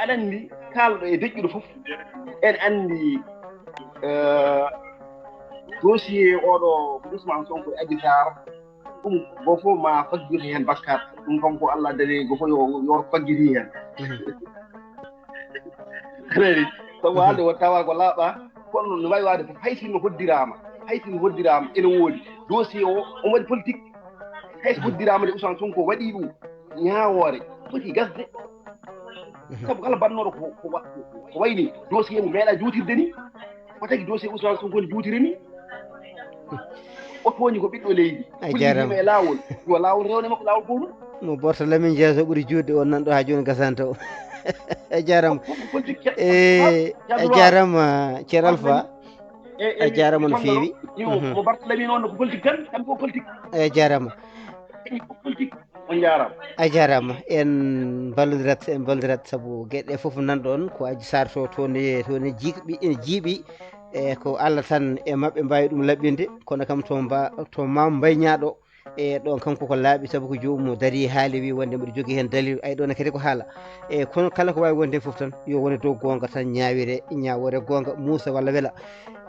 Aɗa anndi, kaalɗo e deƴƴuɗo fof, en anndi, eh, dossier oɗo Ousmane Sonko e Adji Sarr, ɗum goo fof ma faggir heen bakkat. Ɗum kam ko Allah dañi goo fof yo, yo faggiri heen. Mhm. Aɗa anndi, sabu haalde o tawa ko laaɓa, kono no waawi waɗde fof, hay sinno hoddiraama, hay sinno hoddiraama, ene woodi. Dossier o, omo waɗi politique. Hay so hoddiraama de Ousmane Sonko waɗi ɗum, ñaawoore, foti gasde. Mhm. Sabu kala bannooɗo ko, ko wa-, ko wayni dossier mo meeɗa juutirde ni, ko tagi dossier Ousmane Sonko ne juutiri ni. O tooñi ko ɓiɗɗo leydi. A Foti jaaraama. Yima e laawol, yo laawol rewne makko laawol gowno. Mo Borto Lamine Dia so ɓuri juutde on nan ɗo haa jooni gasanta o. A jaaraama. Ko, ko politique ke-, E, ha, a Abdoulaye. Jaaraama, Ceerno Alfa. E, e, A jaaraama no feewi. Mo, Mhm. Mo Bartolomé noon ko politique tan, kam ko politique. A jaaraama. Ko politique. On jaaraama. A jaaraama. En mballodirat, en mballodirat sabu geɗe ɗe fof nan ɗoon ko Adji Sarr to, to ne, to ne jiiɓi, ene jiiɓi. E ko Allah tan e maɓɓe mbaawi ɗum laɓɓinde. Kono kam to mba-, to Maam Mbaye Niang ɗo, e ɗon kam koko laaɓi sabu ko joomum darii haali wi wonde mbiɗo jogii heen dalil. Ay ɗoon kadi ko haala. E kono kala ko waawi wonde fof tan yo wone dow goonga tan ñaawire, ñaawoore goonga muusa walla wela.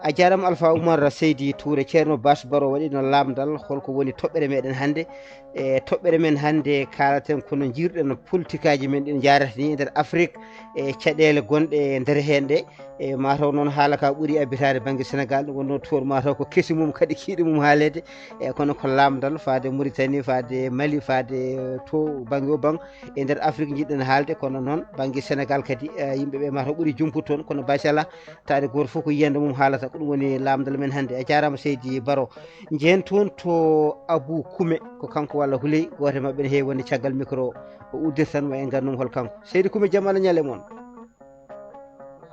A jaaraama Alfa Oumar Seydi Touré, Ceerno Bas Baro waɗi no lamndal holko woni toɓɓere meɗen hannde. E toɓɓere men hannde kaalaten kono njiirɗen politikaaji men ɗin njaarata ni e nder Afrik, e caɗeele gonɗe e nder heen ɗe. E mataw noon haala ka ɓuri abbitaade bannge Senegal, ɗum wonnoo toon mataw ko kesi mum kadi kiiɗi mum haaleede. E kono ko lamndal faade Mauritanie, faade Mali, faade to bannge o bannge e nder Afrik njiɗɗen haalde, kono noon bannge Senegal kadi, e yimɓe ɓe mataw ɓuri jumpude toon, kono machallah, taade gooto fof ko yiyannde mum haalata. Ko ɗum woni laamdal men hannde. A jaaraama seydi Baro. Njehen toon to Abou Koumé, ko kanko walla Houley, gooto e maɓɓe ne heewi wonde caggal micro o uddirta tan, ma en nganndu hol kanko. Seydi Koumé, jam Allah ñalle mon.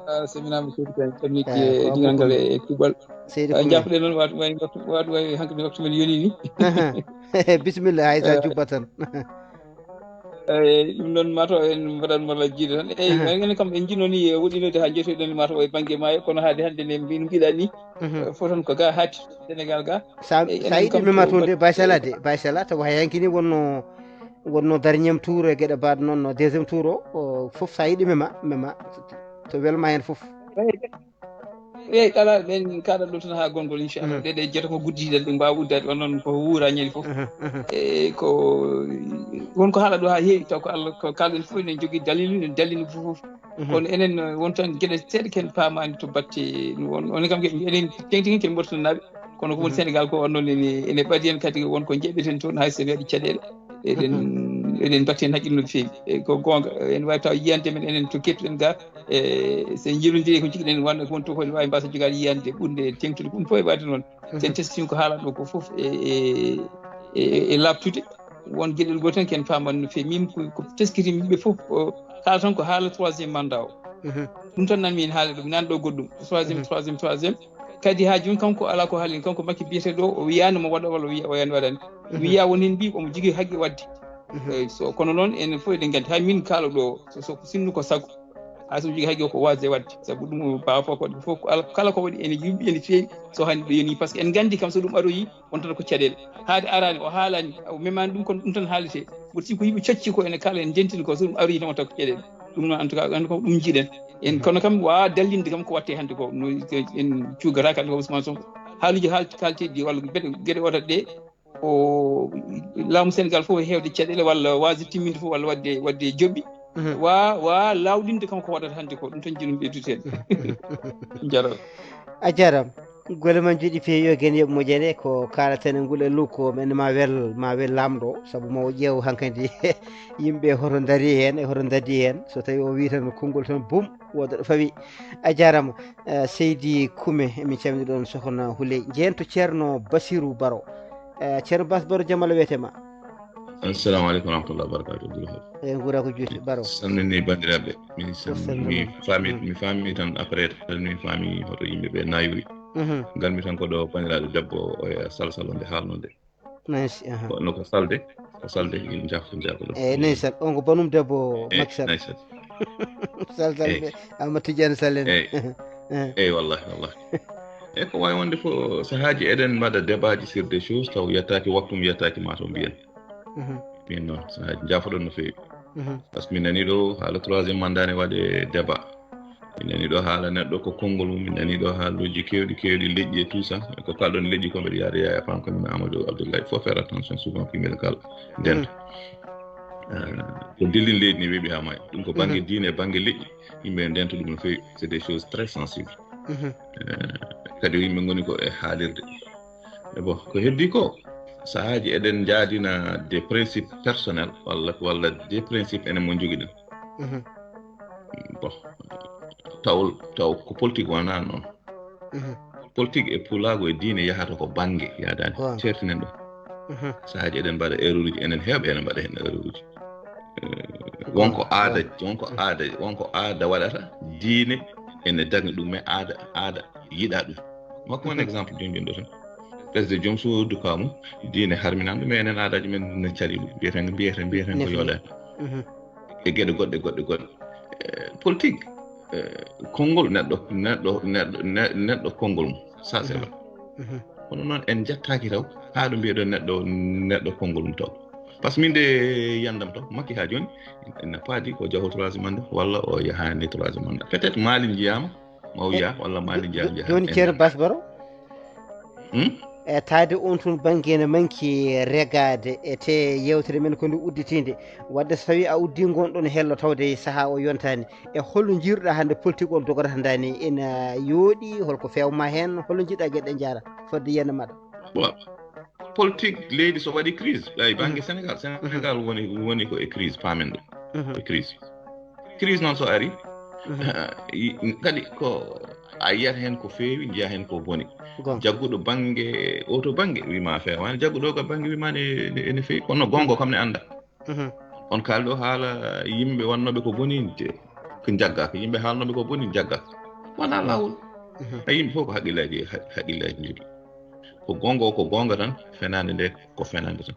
Ah, seminaama seydi kan tamit. Eh, ko dingal ngal e kuɓal. Seydi Koumé, jaafuɗe noon waɗ way waɗ way hanko mi waktu men yoni ni. Bisimilla, hay sa jubba tan. Eyi, ɗum noon mataw en mbaɗan malla jiiɗe tan. Eyi, enen kam en njino ni e woɗɗinoyde haa njeetoyɗen mataw e bannge maayo, kono haade hannde ne mbino mbiɗa ni. Fof tan ko ga haati Sénégal ga. Sa yiɗi mema toon de, Baysala de, Baysala tawa hay hanki ni wonno wonno dernier tour e geɗe mbaɗ noon no deuxième tour o, o fof sa yiɗi mema mema to welma heen fof. Eyi, kala ɓen kaɗa ɗo tan haa gongol, inchallah. Ɗeɗe jeeta ko guddiɗen ɗe mbaawa uddaade on noon ko wuura ñali fof. E ko won ko haala ɗo haa heewi taw ko Allah ko kalɗen fof enen jogii dalilu, enen dallini fof fof. Kono enen won tan geɗe seeɗa ken paamaani to batte on, on kam enen tengtigi ken mboɗo tan naaɓe. Kono ko woni Sénégal ko on noon ene ene ɓadi en kadi won ko jeeɓeten toon hay so ɓe waɗi caɗeele. Eɗen eɗen mbatte heen haqqille no feewi. E ko goonga, ene waawi taw yiyande men enen to kettuɗen ga. E so en njilondiri ko njiɗɗen wonde ko woni to ko waawi mbasa jogaade yiyande ɓurde teŋtude ɗum fof e waɗde noon. So en teskii ko haalaɗo ko fof e e e laaɓtude. Won geɗel gootel ken paaman no feewi. Min ko ko teskiti yimɓe fof o kala tan ko haala troisième mandat o. Ɗum tan nan min haala ɗum nan ɗo goɗɗum troisième troisième troisième. Kadi haa jooni kanko alaa ko haalin, kanko Makki biyetee ɗo o wiyaani mo waɗa walla o wiya o yani waɗani. Wiya woni heen mbi omo jogii haqqe waɗde. Eyi, so kono noon enen fof eɗen nganndi hay min kaala ɗo so so ko sinno ko sago. Hay so jogii haqqe ko waasde waɗde sabu ɗum baawa fof ko waɗi fof kala ko waɗi ene yuɓɓi ene feewi. So hani ɗo yoni par ce que en nganndi kam so ɗum aroyi on tan ko caɗeele. Haade araani o haalaani o memaani ɗum kono ɗum tan haalete. Woto si ko yimɓe cocci ko ene kaala en ndentin ko so ɗum aroyi tan o taw ko caɗeele. Ɗum noon en tout cas en ko ɗum njiɗen en kono kam wawa dallinde kam ko watte hannde ko no en cuugataka hannde ko Ousmane Sonko. Haaluji haal kalteji walla geɗe geɗe otat ɗe o laamu Sénégal fof heewde caɗeele walla waasde timminde fof walla waɗde waɗde joɓɓi. Wa wa lawlinde kam ko waɗata hannde ko ɗum tan jiɗum ɓeydude heen. Jarama. A jarama. Golle ma njuɗi peewi yo gen yoɓ moƴƴere ko kalaten e ngule lukko men ma wel ma wel lamɗo sabu ma o ƴeew hankadi yimɓe hoto dari hen e hoto dadi hen so tawi o wi tan konngol tan bum woda ɗo fawi. A jarama. Eh, seydi Kume emin calmini ɗon sohna Huley jeen to ceerno Basiru Baro. Eh, ceerno Bas Baro jamala wiyetema. Assalamu aleykum warahmatullahi wabarakatuh. Abdoulahab. E nguura ko juuti Baro. Salmini bandiraɓe. Mi salmini mi faami mi faami tan après tan mi faami hoto yimɓe ɓe nayori. Ngarmi tan ko ɗo bandiraɗo debbo o e salsal onde haalnode. Merci. Aha. No ko salde ko salde min jafo jafo ɗo. Eyi nayi sal on ko banum debbo Macky Sall. Nayi sal. Sal sal ɓe Amadou Tidiane Sall en. Eyi. Eyi wallahi wallahi. E ko wawi wonde fof sahaaji eɗen mbaɗa débatji sur des choses taw yettaki waktu mum yettaki ma to mbiyen. Min noon sahaaji jafoɗon no feewi. Par ce que min nani ɗo haala troisième mandat ne waɗe débat. Min nani ɗo haala neɗɗo ko konngol mum min nani ɗo haaluji kewɗi kewɗi leƴƴi e tout ça ko kalɗon leƴƴi ko mbeɗa yaade yaya pam kañum e amadou abdoullahi il faut faire attention souvent ko yimɓe kala ndenta. Ko dillin leydi ne weeɓi ha maayi ɗum ko banggue diine e banggue leƴƴi. Yimɓe ndenta ɗum no feewi c'est des choses très sensibles. Kadi yimɓe goni ko e haalirde. E bon ko heddi ko sahaaji eɗen njaadina des principes personnels walla walla des principes enen mo jogiɗen. Bon taw taw ko politique wona noon. Politique e pulaagu e diine yahata ko bannge yaadaani. Ceertinen ɗum. Sahaaji eɗen mbaɗa erreur uji enen heewɓe ene mbaɗa heen erreur uji. Wonko aada wonko aada wonko aada waɗata diine ene darni ɗum e aada aada yiɗa ɗum. Makko won exemple jonjunɗo tan. Ɓesde joom suudu ka mum diine harminan ɗum e enen aadaji men ne cali ɗum mbiyeten mbiyeten mbiyeten ko yooɗani. E geɗe goɗɗe goɗɗe goɗɗe politique konngol neɗɗo neɗɗo neɗɗo neɗɗo konngol mum ça c'est vrai. Kono noon en jettaki taw haa ɗo mbiyeɗo neɗɗo neɗɗo konngol mum taw. Par ce que min de yiyandam taw makki ha joni n'a pas dit ko jaho troisième mandat walla o yahani troisième mandat peut être mali jiyama ma o yiya walla mali jiya jiya joni ceerno Bas Baro. E taade on tun banggue ne manki regade e te yewtere men ko nde udditinde wadde so tawi a uddi ngon ɗon hello tawde saaha o yontani e holo jiiruɗa hande politique on dogata dani ina yooɗi holko fewma hen holo jiɗɗa gueɗe jaara fodde yiyande maɗa. Politique leydi so waɗi crise ɓay banggue sénégal sénégal woni woni ko e crise pamen ɗum e crise. Crise noon so ari Kadi ko a yiyat heen ko feewi, njiya heen ko boni. Jagguɗo bannge, oo to bannge wima feewaani, jagguɗo ka bannge wima ne, ne, ne feewi. Kono gonga kam ne annda. On kalɗo haala yimɓe wannooɓe ko boni, ko njaggaaka. Yimɓe haalnooɓe ko boni, njaggaaka. Wonaa laawol. A yimɓe fof ko haqqillaaji, haqqillaaji njogii. Ko goonga o ko goonga tan, fenaande nde ko fenaande tan.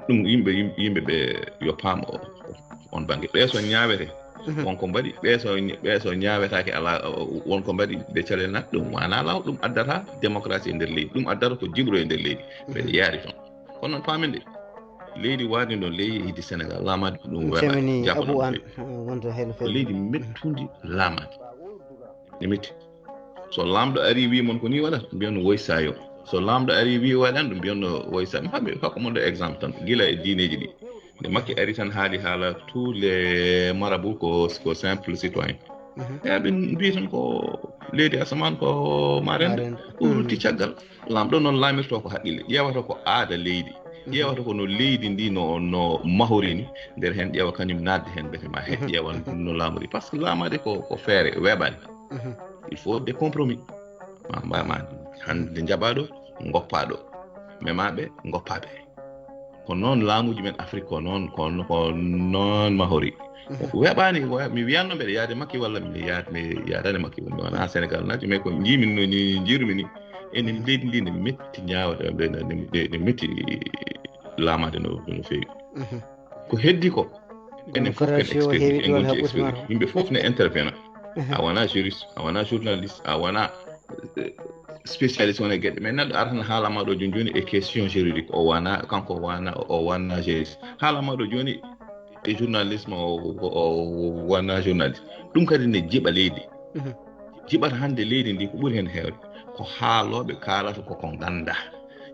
Ɗum yimɓe, yim-, yimɓe ɓe yo paam o, o, on bannge. Ɓee so ñaawete, won ko mbaɗi, ɓee so, ɓee so ñaawetaake alaa, o, o, won ko mbaɗi, ɓe calel nak, ɗum wonaa laawol, ɗum addata démocratie e nder leydi, ɗum addata ko jiɓro e nder leydi. Mbeɗa yaari toon. Kono noon paamen de, leydi waɗi noon, leydi hidi Sénégal, laamaade ɗum weeɓaani. Semini Abu An, wonto heen ko leydi mettundi laamaade. Ne metti. So laamɗo ari wi mon ko ni waɗata, mbiyon no woy sayo. So laamɗo ari wi waɗan ɗum, mbiyon no woy sayo. Haɓe hokka mon ɗo exemple tan, gila e diineeji ɗi. Nde Makki ari tan haali haala tous les marabouts ko, ko simple citoyen. Eyi, ɓe mbi tan ko leydi asamaan ko ma rende, ko lutti caggal. Laamɗo noon laamirto ko haqqille, ƴeewata ko aada leydi, ƴeewata ko no leydi ndi no, no mahori ni, nder heen ƴeewa kañum naatde heen mbete ma he ƴeewa no laamori. Par ce que laamaade ko, ko feere weeɓaani. Il faut des compromis. Ma, ma, ma, hannde njaɓaa ɗo, ngoppaa ɗo. Mema ɓe, ngoppaa ɓe. Ko noon laamuuji men Afrik ko noon, ko, ko noon mahori. Weeɓaani, we-, mi wiyanno mbeɗa yaade Makki walla mi yaad-, mi yaadaani Makki, mi wonaa Sénégal naati, mais ko njiimi no ni, njiirumi ni. Enen leydi ndi ne metti ñaawde, ne, ne, ne, ne metti laamaade no, no feewi. Ko heddi ko, enen fof ken expert, en gonti expert. Yimɓe fof ne intervenant. A wonaa juriste, a wonaa journaliste, a wonaa, eh, spécialiste wona e geɗe. Mais neɗɗo arata ne haala ma ɗo jooni jooni e question juridique. O wonaa, kanko o wonaa, o wonaa juriste. Haala ma ɗo jooni e journalisme, o, o, o wonaa journaliste. Ɗum kadi ne jiɓa leydi. Jiɓata hannde leydi ndi ko ɓuri heen heewde. Ko haalooɓe kaalata ko ko nganndaa.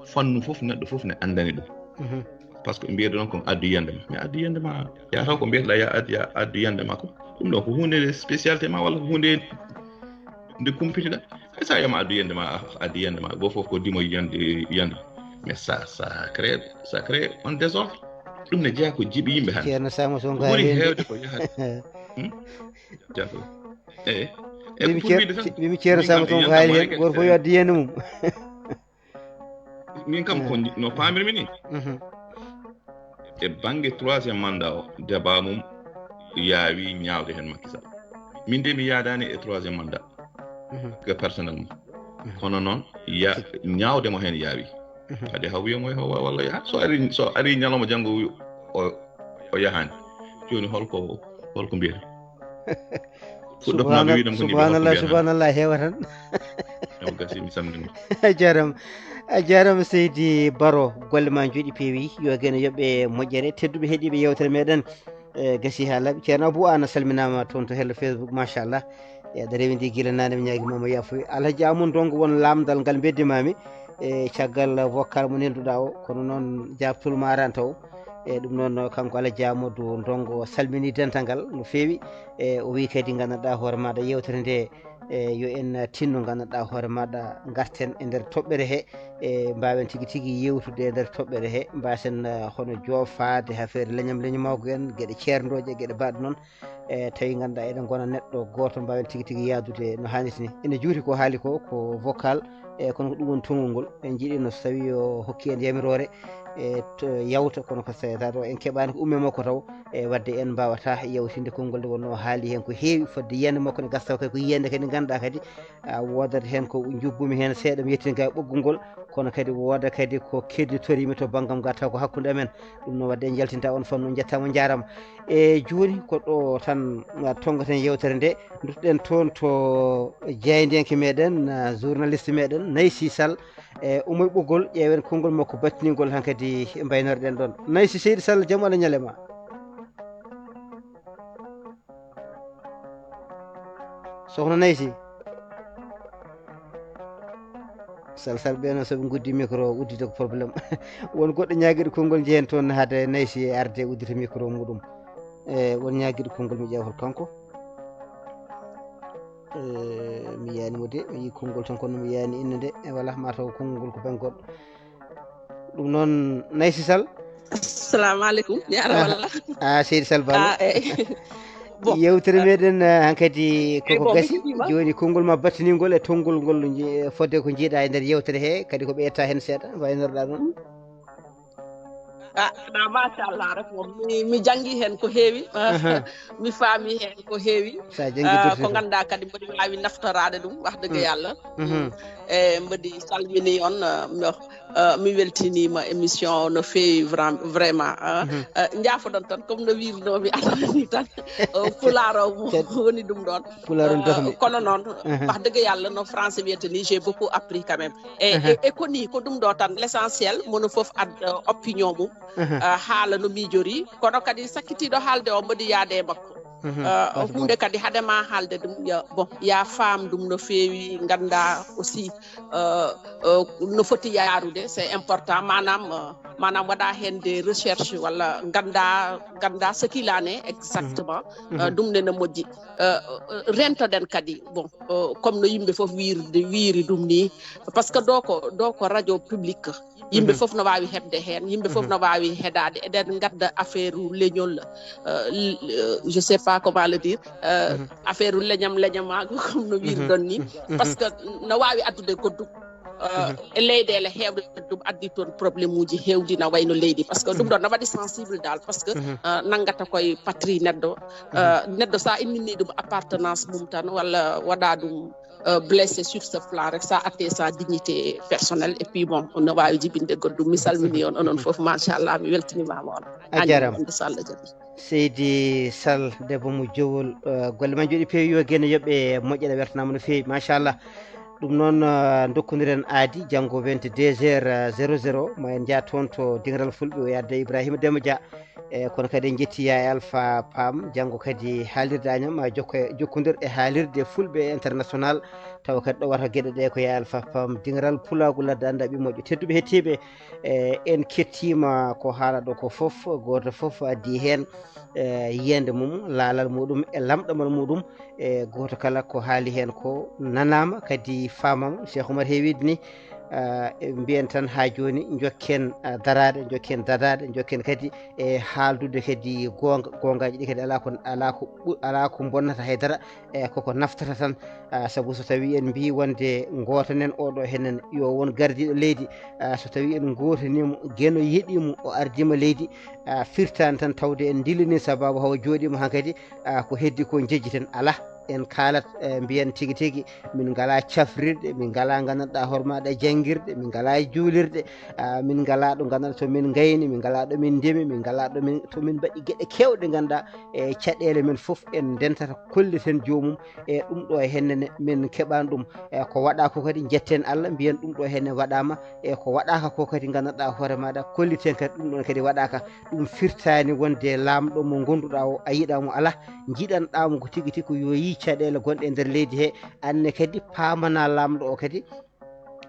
Fannu fof, neɗɗo fof ne anndani ɗum. Par ce que mbiyata ɗon ko addu yiyannde ma. Mais addu yiyannde ma, yataw ko mbiyata ya addu, ya addu yiyannde ma ko. Ɗum ɗo ko huunde spécialité ma walla ko huunde nde kumpitiɗa. E sa yama addu yiyannde ma, addu yiyannde ma, go fof ko dimo yiyannde, yiyannde. Mais ça, ça crée, ça crée un désordre. Ɗum ne jeyaa ko jiɓi yimɓe hannde. Ceerno Sama Sonko ɓuri heewde ko yahata. Hmm? Jaafo. Eyi. E ko pour wiide tan, mbimi Ceerno Sama Sonko haali heen, gooto fof yo addu yiyannde mum. Min kam ko no paamirmi ni. E bannge troisième mandat o, débat mum yaawi ñaawde heen Macky Sall. Min de mi yaadaani e troisième mandat. Ko personnellement. Kono noon, ya, ñaawde mo heen yaawi. Kadi haw wiya mo yaha walla yaha. So ari, so ari ñalawma janngo wi-, o, o yahaani. Jooni holko, holko mbiyata? Fuɗɗoto ma mi wiɗam ko ni ɓe hokka mbiyanam. Subhanallah, subhanallah, heewa tan. Ewa gasi, mi salmini. A jaaraama. A jaaraama seydi Baro, golle ma njooɗi peewi. Yo geno yoɓɓe moƴƴere. Tedduɓe heɗiiɓe yewtere meɗen, e gasi haa laaɓi. Ceerno Abou Aan a salminaama toon to hello Facebook, machallah. E aɗa rewindi gila naane, mi ñaagi ma mo yaafuya. Alhaji Amadou Ndongo won laamdal ngal mbeddi mami. E caggal vocal mo nelduɗa o, kono noon jaabtol ma arani taw. E ɗum noon kanko Alhaji Amadou Ndongo o salmini dental ngal no feewi. E o wi kadi nganndanɗa hoore maɗa yewtere nde, e yo en tinno nganndanɗa hoore maɗa, ngarten e nder toɓɓere he, e mbawen tigi tigi yewtude e nder toɓɓere he, mbasen, eh, hono joofaade affaire leñam leñu mawko en, geɗe ceerndoje, geɗe baɗɗe noon. E tawi ngannduɗaa eɗen ngona neɗɗo gooto, mbaawen tigi tigi yahdude no haanirta ni. Ene juuti ko haali ko, ko vocal, e kono ko ɗum woni tongol ngol. En njiɗino so tawi o hokki en yamiroore, e to yawta, kono ko tawi tato en keɓaani ko umme makko taw, e wadde en mbaawata yawtinde konngol nde wonno haali heen ko heewi fodde yiyannde makko ne gasa taw kadi ko yiyannde kadi ngannduɗaa kadi, a, woodata heen ko njubbumi heen seeɗa, mi yettin ga ɓoggol ngol, kono kadi wooda kadi ko kedditoriimi to banngam ga taw ko hakkunde amen. Ɗum noon wadde en njaltinta on fannu, njettaama, njaaraama. E jooni ko ɗo tan, ah, tonngaten yewtere nde, nduttoɗen toon to jaayndiyanke meɗen, ah, journaliste meɗen, Naysi Sall, e ummoy ɓoggol, ƴeewen konngol makko battiningol hankadi mbaynorɗen ɗon. Naysi Seydi Sall, jam Allah ñalema. Sokhna Naysi. Sal sal ɓeeno soɓe guddi micro o uddita ko problème. Won goɗɗo ñaagiiɗo konngol, njehen toon haade Naysi e arde uddita micro muɗum. E won ñaagiiɗo konngol mi ƴeewata kanko. E mi yiyaani mo de, mi yii konngol tan kono mi yiyaani innde nde. E wala, ma taw konngol ko bannge goɗɗo. Ɗum noon, Naysi Sall. Assalamu aleykum. Jaaraama Allah. Ah, Seydi Sall Ballo. Ah, eyi. Bon, yewtere meɗen, eh, hankadi koko gasi. Jooni konngol ma battiningol e tonngol ngol, fodde ko njiiɗa e nder yewtere he, kadi ko ɓeyta hen seeɗa, waynorɗa noon. Ah, machallah, rek moom mi, mi janngi heen ko heewi. Mi faami heen ko heewi. Ko ngannduɗaa kadi mboɗi waawi naftoraade ɗum, wax dëgg yalla. E mboɗi salmini on. Mi weltiniima émission o no feewi. Vraiment. Njaafoɗon tan, comme no wiirnoomi adana ni tan. Pulaar o woni ɗum ɗoon. Pulaar on dohmi. Kono noon, wax dëgg yalla, no français wiyata ni, j'ai beaucoup appris quand même. E ko nii, ko ɗum ɗo tan, l'essentiel mono fof ad opinion mum. Haala no miijori, kono kadi sakkitiiɗo haalde o mboɗi yaade e makko. Huunde kadi hade ma haalde ɗum, bon, ya faam ɗum no feewi, ngannda aussi no foti yaarude. C'est important, maanaam maanaam waɗa heen des recherches walla ngannda ngannda ce qu'il en est exactement. Ɗum ne no moƴƴi. Rentoɗen kadi, bon, comme no yimɓe fof wiirde wiiri ɗum ni, parce que ɗo ko ɗo ko radio public. Yimɓe fof no waawi heɓde heen, yimɓe fof no waawi heɗaade. Eɗen ngadda affaire leñol, je sais pas comment le dire, affaire leñam leñamaago, comme no wiirɗon ni. Parce que no waawi addude goɗɗum. E leyɗeele heewɗe ɗum addi toon problème uji heewɗi na wayno leydi, parce que ɗum ɗon na waɗi sensible dal, parce que nanngata koye patrie neɗɗo. Neɗɗo sa innini ɗum appartenance mum tan walla waɗa ɗum blessé sur ce plan rek, sa atte sa dignité personnelle, et puis bon, no waawi jibinde goɗɗum. Mi salmini on onon fof, machallah, mi weltinimaama on. A jarama. Seydi Sall, debbo mo Jowol. Golle ma jooɗi peewi, yo gene yoɓe moƴƴere, weltanaama no feewi, machallah. Ɗum noon, dokkodiren aadi, janngo vingt-deux heures zéro zéro, ma en njah toon to Diŋral Fulɓe, o yadde Ibrahima Demba Dia. E kono kadi en njetti Yaay Alpha Pam, janngo kadi haalirde Agnam, ma jokko, jokkondir e haalirde Fulɓe International, tawa kadi ɗo wata geɗe ɗe ko Yaay Alpha Pam, Diŋral Pulaagu Ladde Annda Ɓiy Moƴƴo. Tedduɓe hettiiɓe, e en kettiima ko haala ɗo ko fof, gooto fof addi heen e yiyannde mum, laalal muɗum e lamɗamal muɗum. E gooto kala ko haali heen ko nanaama, kadi faamaama. Cheikh Oumar heewiide ni, mbiyen tan haa jooni njokken daraade, njokken dadaade, njokken kadi e haaldude kadi goonga. Goongaaji ɗi kadi alaa ko, alaa ko ɓu-, alaa ko bonnata hay dara, e koko naftata tan. Sabu so tawii en mbiyi wonde ngootanen oɗo henen yo won gardiiɗo leydi, so tawii en ngootaniimo, Geno yeɗiimo, o ardiima leydi, firtaani tan tawde en ndillini sababu hawa jooɗiima hankadi, ko heddi ko njejjiten alaa. En kaalat, e, mbiyen tigi tigi, min ngalaa cafrirɗe, min ngalaa nganndanɗaa hoore maaɗa janngirɗe, min ngalaa juulirɗe, a, min ngalaa ɗo nganndanɗaa to min ngayni, min ngalaa ɗo min ndemi, min ngalaa ɗo min, to min mbaɗi geɗe keewɗe ngannduɗaa, e, caɗeele men fof en ndentata kolliten joomum, e, ɗum ɗo e henne ne min keɓaani ɗum. E, ko waɗaa ko kadi njetten Allah, mbiyen ɗum ɗo henne waɗaama, e, ko waɗaaka ko kadi nganndanɗaa hoore maaɗa kolliten kadi ɗum ɗon kadi waɗaaka. Ɗum firtaani wonde laamɗo mo ngonnduɗaa o a yiɗaa mo alaa, njiɗanɗaa mo ko tigi tigi ko yo yii caɗeele gonɗe e nder leydi he, anne kadi paamana laamɗo o kadi,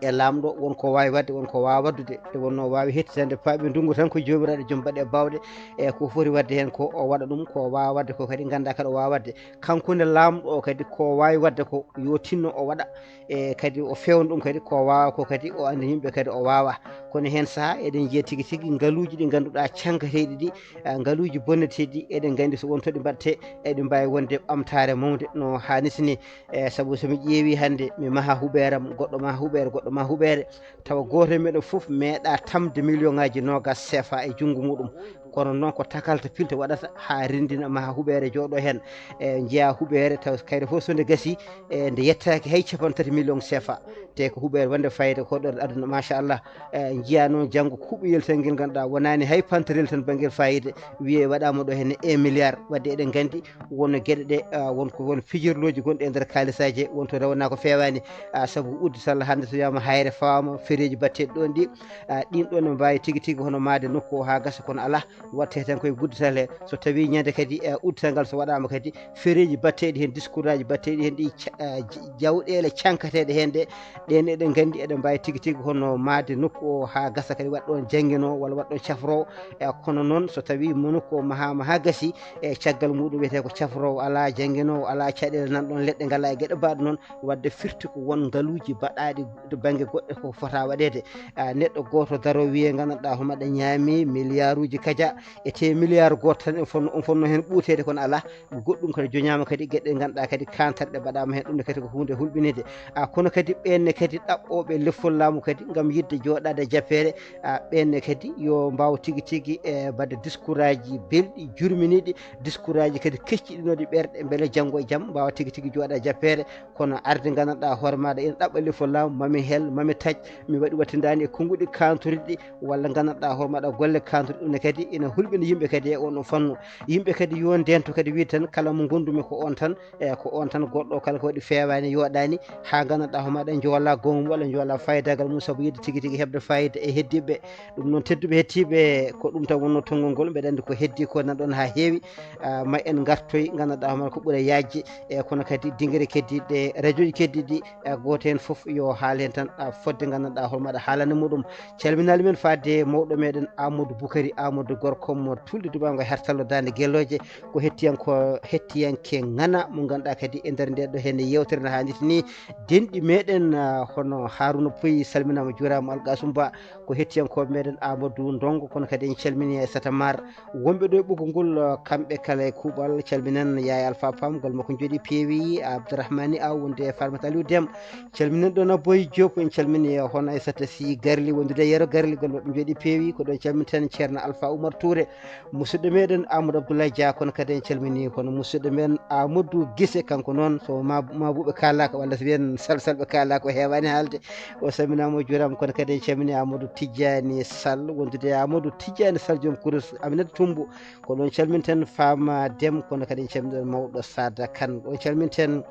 e laamɗo won ko waawi waɗde, won ko waawa waɗdude, nde wonnoo waawi hettitande paaɓi ndunngu tan ko joomiraaɗo joom baɗe baawɗe, e ko foti waɗde heen ko o waɗa ɗum, ko waawa waɗde ko kadi nganndaa kadi o waawa waɗde. Kanko ne laamɗo o kadi ko waawi waɗde ko yo tinno o waɗa, e kadi o fewna ɗum kadi ko waawa ko kadi o anndi yimɓe kadi o waawa. Kono heen sahaa eɗen njiya tigi tigi ngaluuji ɗi ngannduɗaa cankateeɗi ɗi, a, ngaluuji bonneteeɗi ɗi eɗen nganndi so won to ɗi mbaɗte eɗi mbaawi wonde ɓamtaare mawnde no haanirta ni. E, sabu so mi ƴeewi hannde mi maha huɓeeram, goɗɗo maha huɓeere, goɗɗo maha huɓeere, tawa gooto e meɗen fof meeɗa tamde million ŋaaji noogas C F A e junngo muɗum. Kono noon ko takalta pilte waɗata haa renndina maha huɓeere jooɗo heen. E, njiya huɓeere taw kayre fof so nde gasi, e, nde yettaaki hay capanɗe tati million C F A. Te ko huɓeere wonde fayida ko ɗo aduna, machallah. E, njiya noon janngo kuuɓoyel tan ngel ngannduɗaa wonaani hay panterel tan banngel fayida, wiye waɗaama ɗo heen un milliard. Wadde eɗen nganndi won geɗe ɗe, a, won ko won fijirlooji gonɗi e nder kaalisaaji, won to rewnaa ko feewaani, a, sabu uddital hannde so wiyaama hayre fawaama, fereeji batteeɗi ɗoon ɗi, a, ɗiin ɗoon ne mbaawi tigi tigi hono maade nokku o haa gasa, kono alaa, waɗtee tan koye uddital he. So tawii ñande kadi, e, uddital ngal so waɗaama kadi, fereeji batteeɗi heen, diskuuraaji batteeɗi heen, ɗi ca-, a, j-, jawɗeele cankateeɗe heen ɗe, ɗeen eɗen nganndi eɗen mbaawi tigi tigi hono maade nokku o haa gasa kadi waɗ ɗoon jannginoo walla waɗ ɗoon cafroowo. E, kono noon so tawii mo nokku o mahaama haa gasi, e, caggal muɗum wiyetee ko cafroowo alaa, jannginoowo alaa, caɗeele nan ɗoon, leɗɗe ngalaa e geɗe mbaaɗe noon, wadde firti ko won ngaluuji baɗaaɗi to bannge goɗɗe ko fota waɗeede. A, neɗɗo gooto daroo wiyee nganndanɗaa homaɗa ñaami miliyaaruuji kaja, Ete milliard gooto tan, en fonno, on fonno heen ɓuuteede, kono alaa. Goɗɗum kadi joñaama kadi, geɗe ɗe ngannduɗaa kadi kantarɗe mbaɗaama heen, ɗum ne kadi ko huunde hulɓinide. A, kono kadi ɓeen ne kadi ɗaɓɓooɓe lefol laamu kadi ngam yiɗde jooɗaade e jappeere, a, ɓeen ne kadi yo mbaaw tigi tigi e mbaɗde discouraaji belɗi, jurminiiɗi, discouraaji kadi kecciɗinooɗi ɓerɗe, mbele janngo e jam mbaawa tigi tigi jooɗaade e jappeere. Kono arde nganndanɗaa hoore maaɗa ina ɗaɓɓa lefol laamu, mami hel, mami taƴ, mi waɗi wattindaani e konnguɗi kantoriɗi, walla nganndanɗaa hoore maaɗa golle kantoriɗi, ɗum ne kadi ina hulɓina yimɓe kadi e on ɗon fannu. Yimɓe kadi yo ndento kadi wiide tan kala mo ngondumi ko on tan, e ko on tan goɗɗo kala ko waɗi feewaani, yooɗaani, haa nganndanɗaa hoore maaɗa njoola goonga mum walla njoola faayidaagal mum sabu yiɗde tigi tigi heɓde faayida e heddiiɓe. Ɗum noon, tedduɓe hettiiɓe, ko ɗum tan wonnoo tonngol ngol. Mbeɗa anndi ko heddii ko nan ɗoon haa heewi. Ah, ma en ngartoy, nganndanɗaa hoore maaɗa ko ɓuri yaajde, e kono kadi dingere keddiiɗe, rajooji keddiiɗi, e gooto heen fof yo haal heen tan, ah, fodde nganndanɗaa hoore maaɗa haalande muɗum. Calminaali men fadde mawɗo meɗen Amadou Boukari Amadou, gorko mo Tulde Dubango, hertallo Daande Gelooje, ko hettiyanko, hettiyanke ŋana mo ngannduɗaa kadi e nder nde ɗo heen yewtere no haanirta ni. Denɗi meɗen, ah, hono Haruna Pouy, salminaama, juuraama, Algasum Ba, ko hettiyankooɓe meɗen Amadou Ndongo, kono kadi en calmini Aissata Mar. Wonɓe ɗo e ɓoggol ngol, ah, kamɓe kala e kuuɓal, calminen Yaaya Alpha Pam, golle makko njooɗi peewi, Abdourahmani Aw wonde e Farmata Aliou Dem. Calminen ɗon Aboy Diop, en calmini hono Aissata Sy Garli wondude e Yero Garli, golle maɓɓe njooɗi peewi. Ko ɗo calminten Ceerno Alpha Oumar Touré, musidɗo meɗen Amadou Abdoulaye Dia, kono kadi en calmini kono musidɗo men Amadou Guissé, kanko noon so ma-, mabuɓe kaalaka walla so wiyen salsalɓe kaalaka o heewani haalde. O salminaama, o juuraama, kono kadi en calmini Amadou Tidiani Sall wondude e Amadou Tidiani Sall joom kurus Aminata Tumbu. Ko ɗon calminten Fama Dem, kono kadi en calmini ɗon mawɗo Sada Kane. Ɗon calminten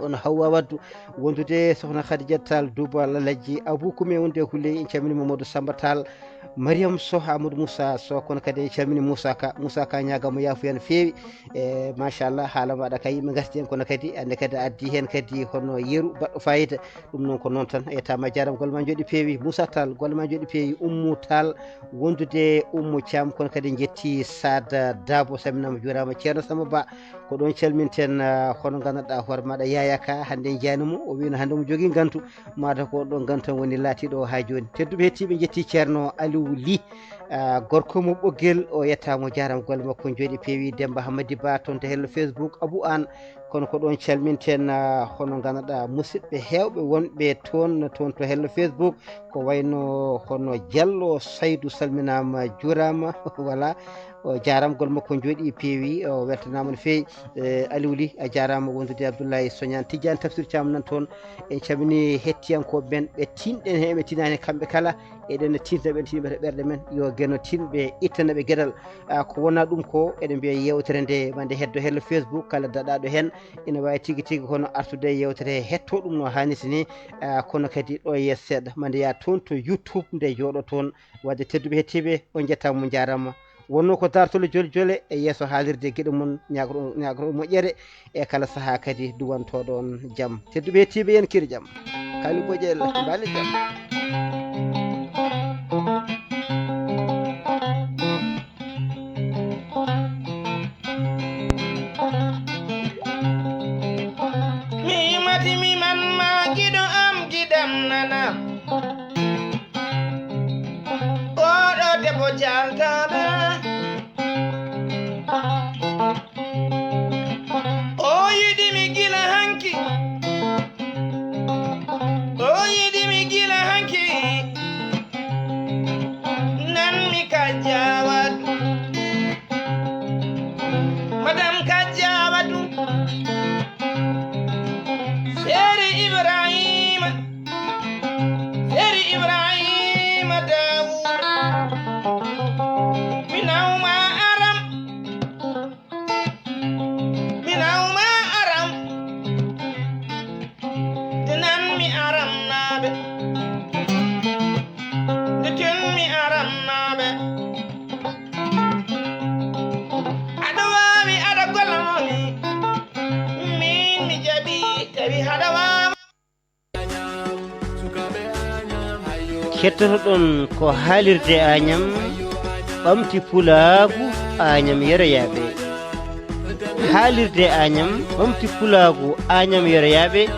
on Hawwa Waddu wondude sohna Khadijat Tall Duba Lalaji Abou Koumé wonde e Houleye. En calmini Mamadou Samba Tall, Mariam Soh, Amadou Moussa Soh, kono kadi en calmini Moussa Ka. Moussa Ka ñaagama yaafuya no feewi. E machallah, haala maɗa ka yimɓe ngarti hen, kono kadi ande kadi a addi hen kadi hono yeru baɗɗo fayida. Ɗum noon ko noon tan, e tama jarama, golle ma jooɗi peewi. Moussa Tall, golle ma jooɗi peewi. Oumou Tall wondude Oumou Thiam, kono kadi en jetti Sada Dabo, salminama, juurama. Ceerno Samba Ba, ko ɗon calminten, ah, hono ganduɗa hoore maɗa Yaya Ka, hande en jaani mo, o wino hande mo jogui gantu, mata ko ɗon gantu tan woni laatiɗo o ha joni. Tedduɓe hettiɓe, jetti Ceerno Aliou Ly, ah, gorko mo Ɓoggel, o yettama, o jarama, golle makko jooɗi peewi. Demba Hammadi Ba toon to hello Facebook, Abou Anne, kono ko ɗon calminten, ah, hono ganduɗa musidɓe hewɓe wonɓe toon, toon to hello Facebook, ko wayno hono Diallo Saydou, salminama, juurama, voilà. O jarama, gol makko jooɗi peewi, o weltanama no feewi. Eh, Aliou Ly, a jarama wondude Abdoulaye Sognane. Tidiane Tafsir Thiam nan toon, en calmini hettiyankoɓe men, ɓe tinɗen he, ɓe tinani kamɓe kala, eɗen tinta ɓe, tinɓe to ɓerɗe men, yo Geno tin, ɓe ittana ɓe geɗal. Ah, ko wona ɗum ko, eɗen mbiya yewtere nde, ma nde heddo hello Facebook, kala daɗaɗo hen, ina wawi tigi tigi hono artude e yewtere he, hetto ɗum no hannirta ni. Ah, kono kadi ɗo yeeso seeɗa, ma nde yaa toon to YouTube, nde jooɗo toon. Wadde tedduɓe hettiɓe, on jettama, on jarama. Wonno ko dartol e jole jole e yeeso haalirde giɗo mon, ñagoto, ñagoto moƴƴere e kala saaha kadi duwantoɗo on jam. Tedduɓe hettiɓe, yen kiir jam. Kali Bojel, mbali jam. Mi mati mi man ma giɗo am giɗam nana. Oɗo debbo jaltaɓe. O yiɗi mi gila hanki. O yiɗi mi gila hanki. Nan mi kajjawatu. Madam kajjawatu. Seri Ibrahima. Seri Ibrahima Dawuda. Mi nawma aram. Mi nawma aram. Nde nan mi aram naɓe. Nde tun mi aram naɓe. Aɗa wawi aɗa golla moni. Min mi jaɓi tawi haɗa wawa. Kettotoɗon ko haalirde Añam, ɓamti pulaagu Añam yeroyaaɓe. Haalirde Añam, ɓamti pulaagu Añam yeroyaaɓe,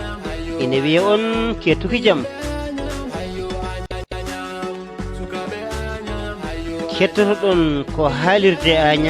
ene wiya on kettuki jam. Kettotoɗon ko haalirde Añam.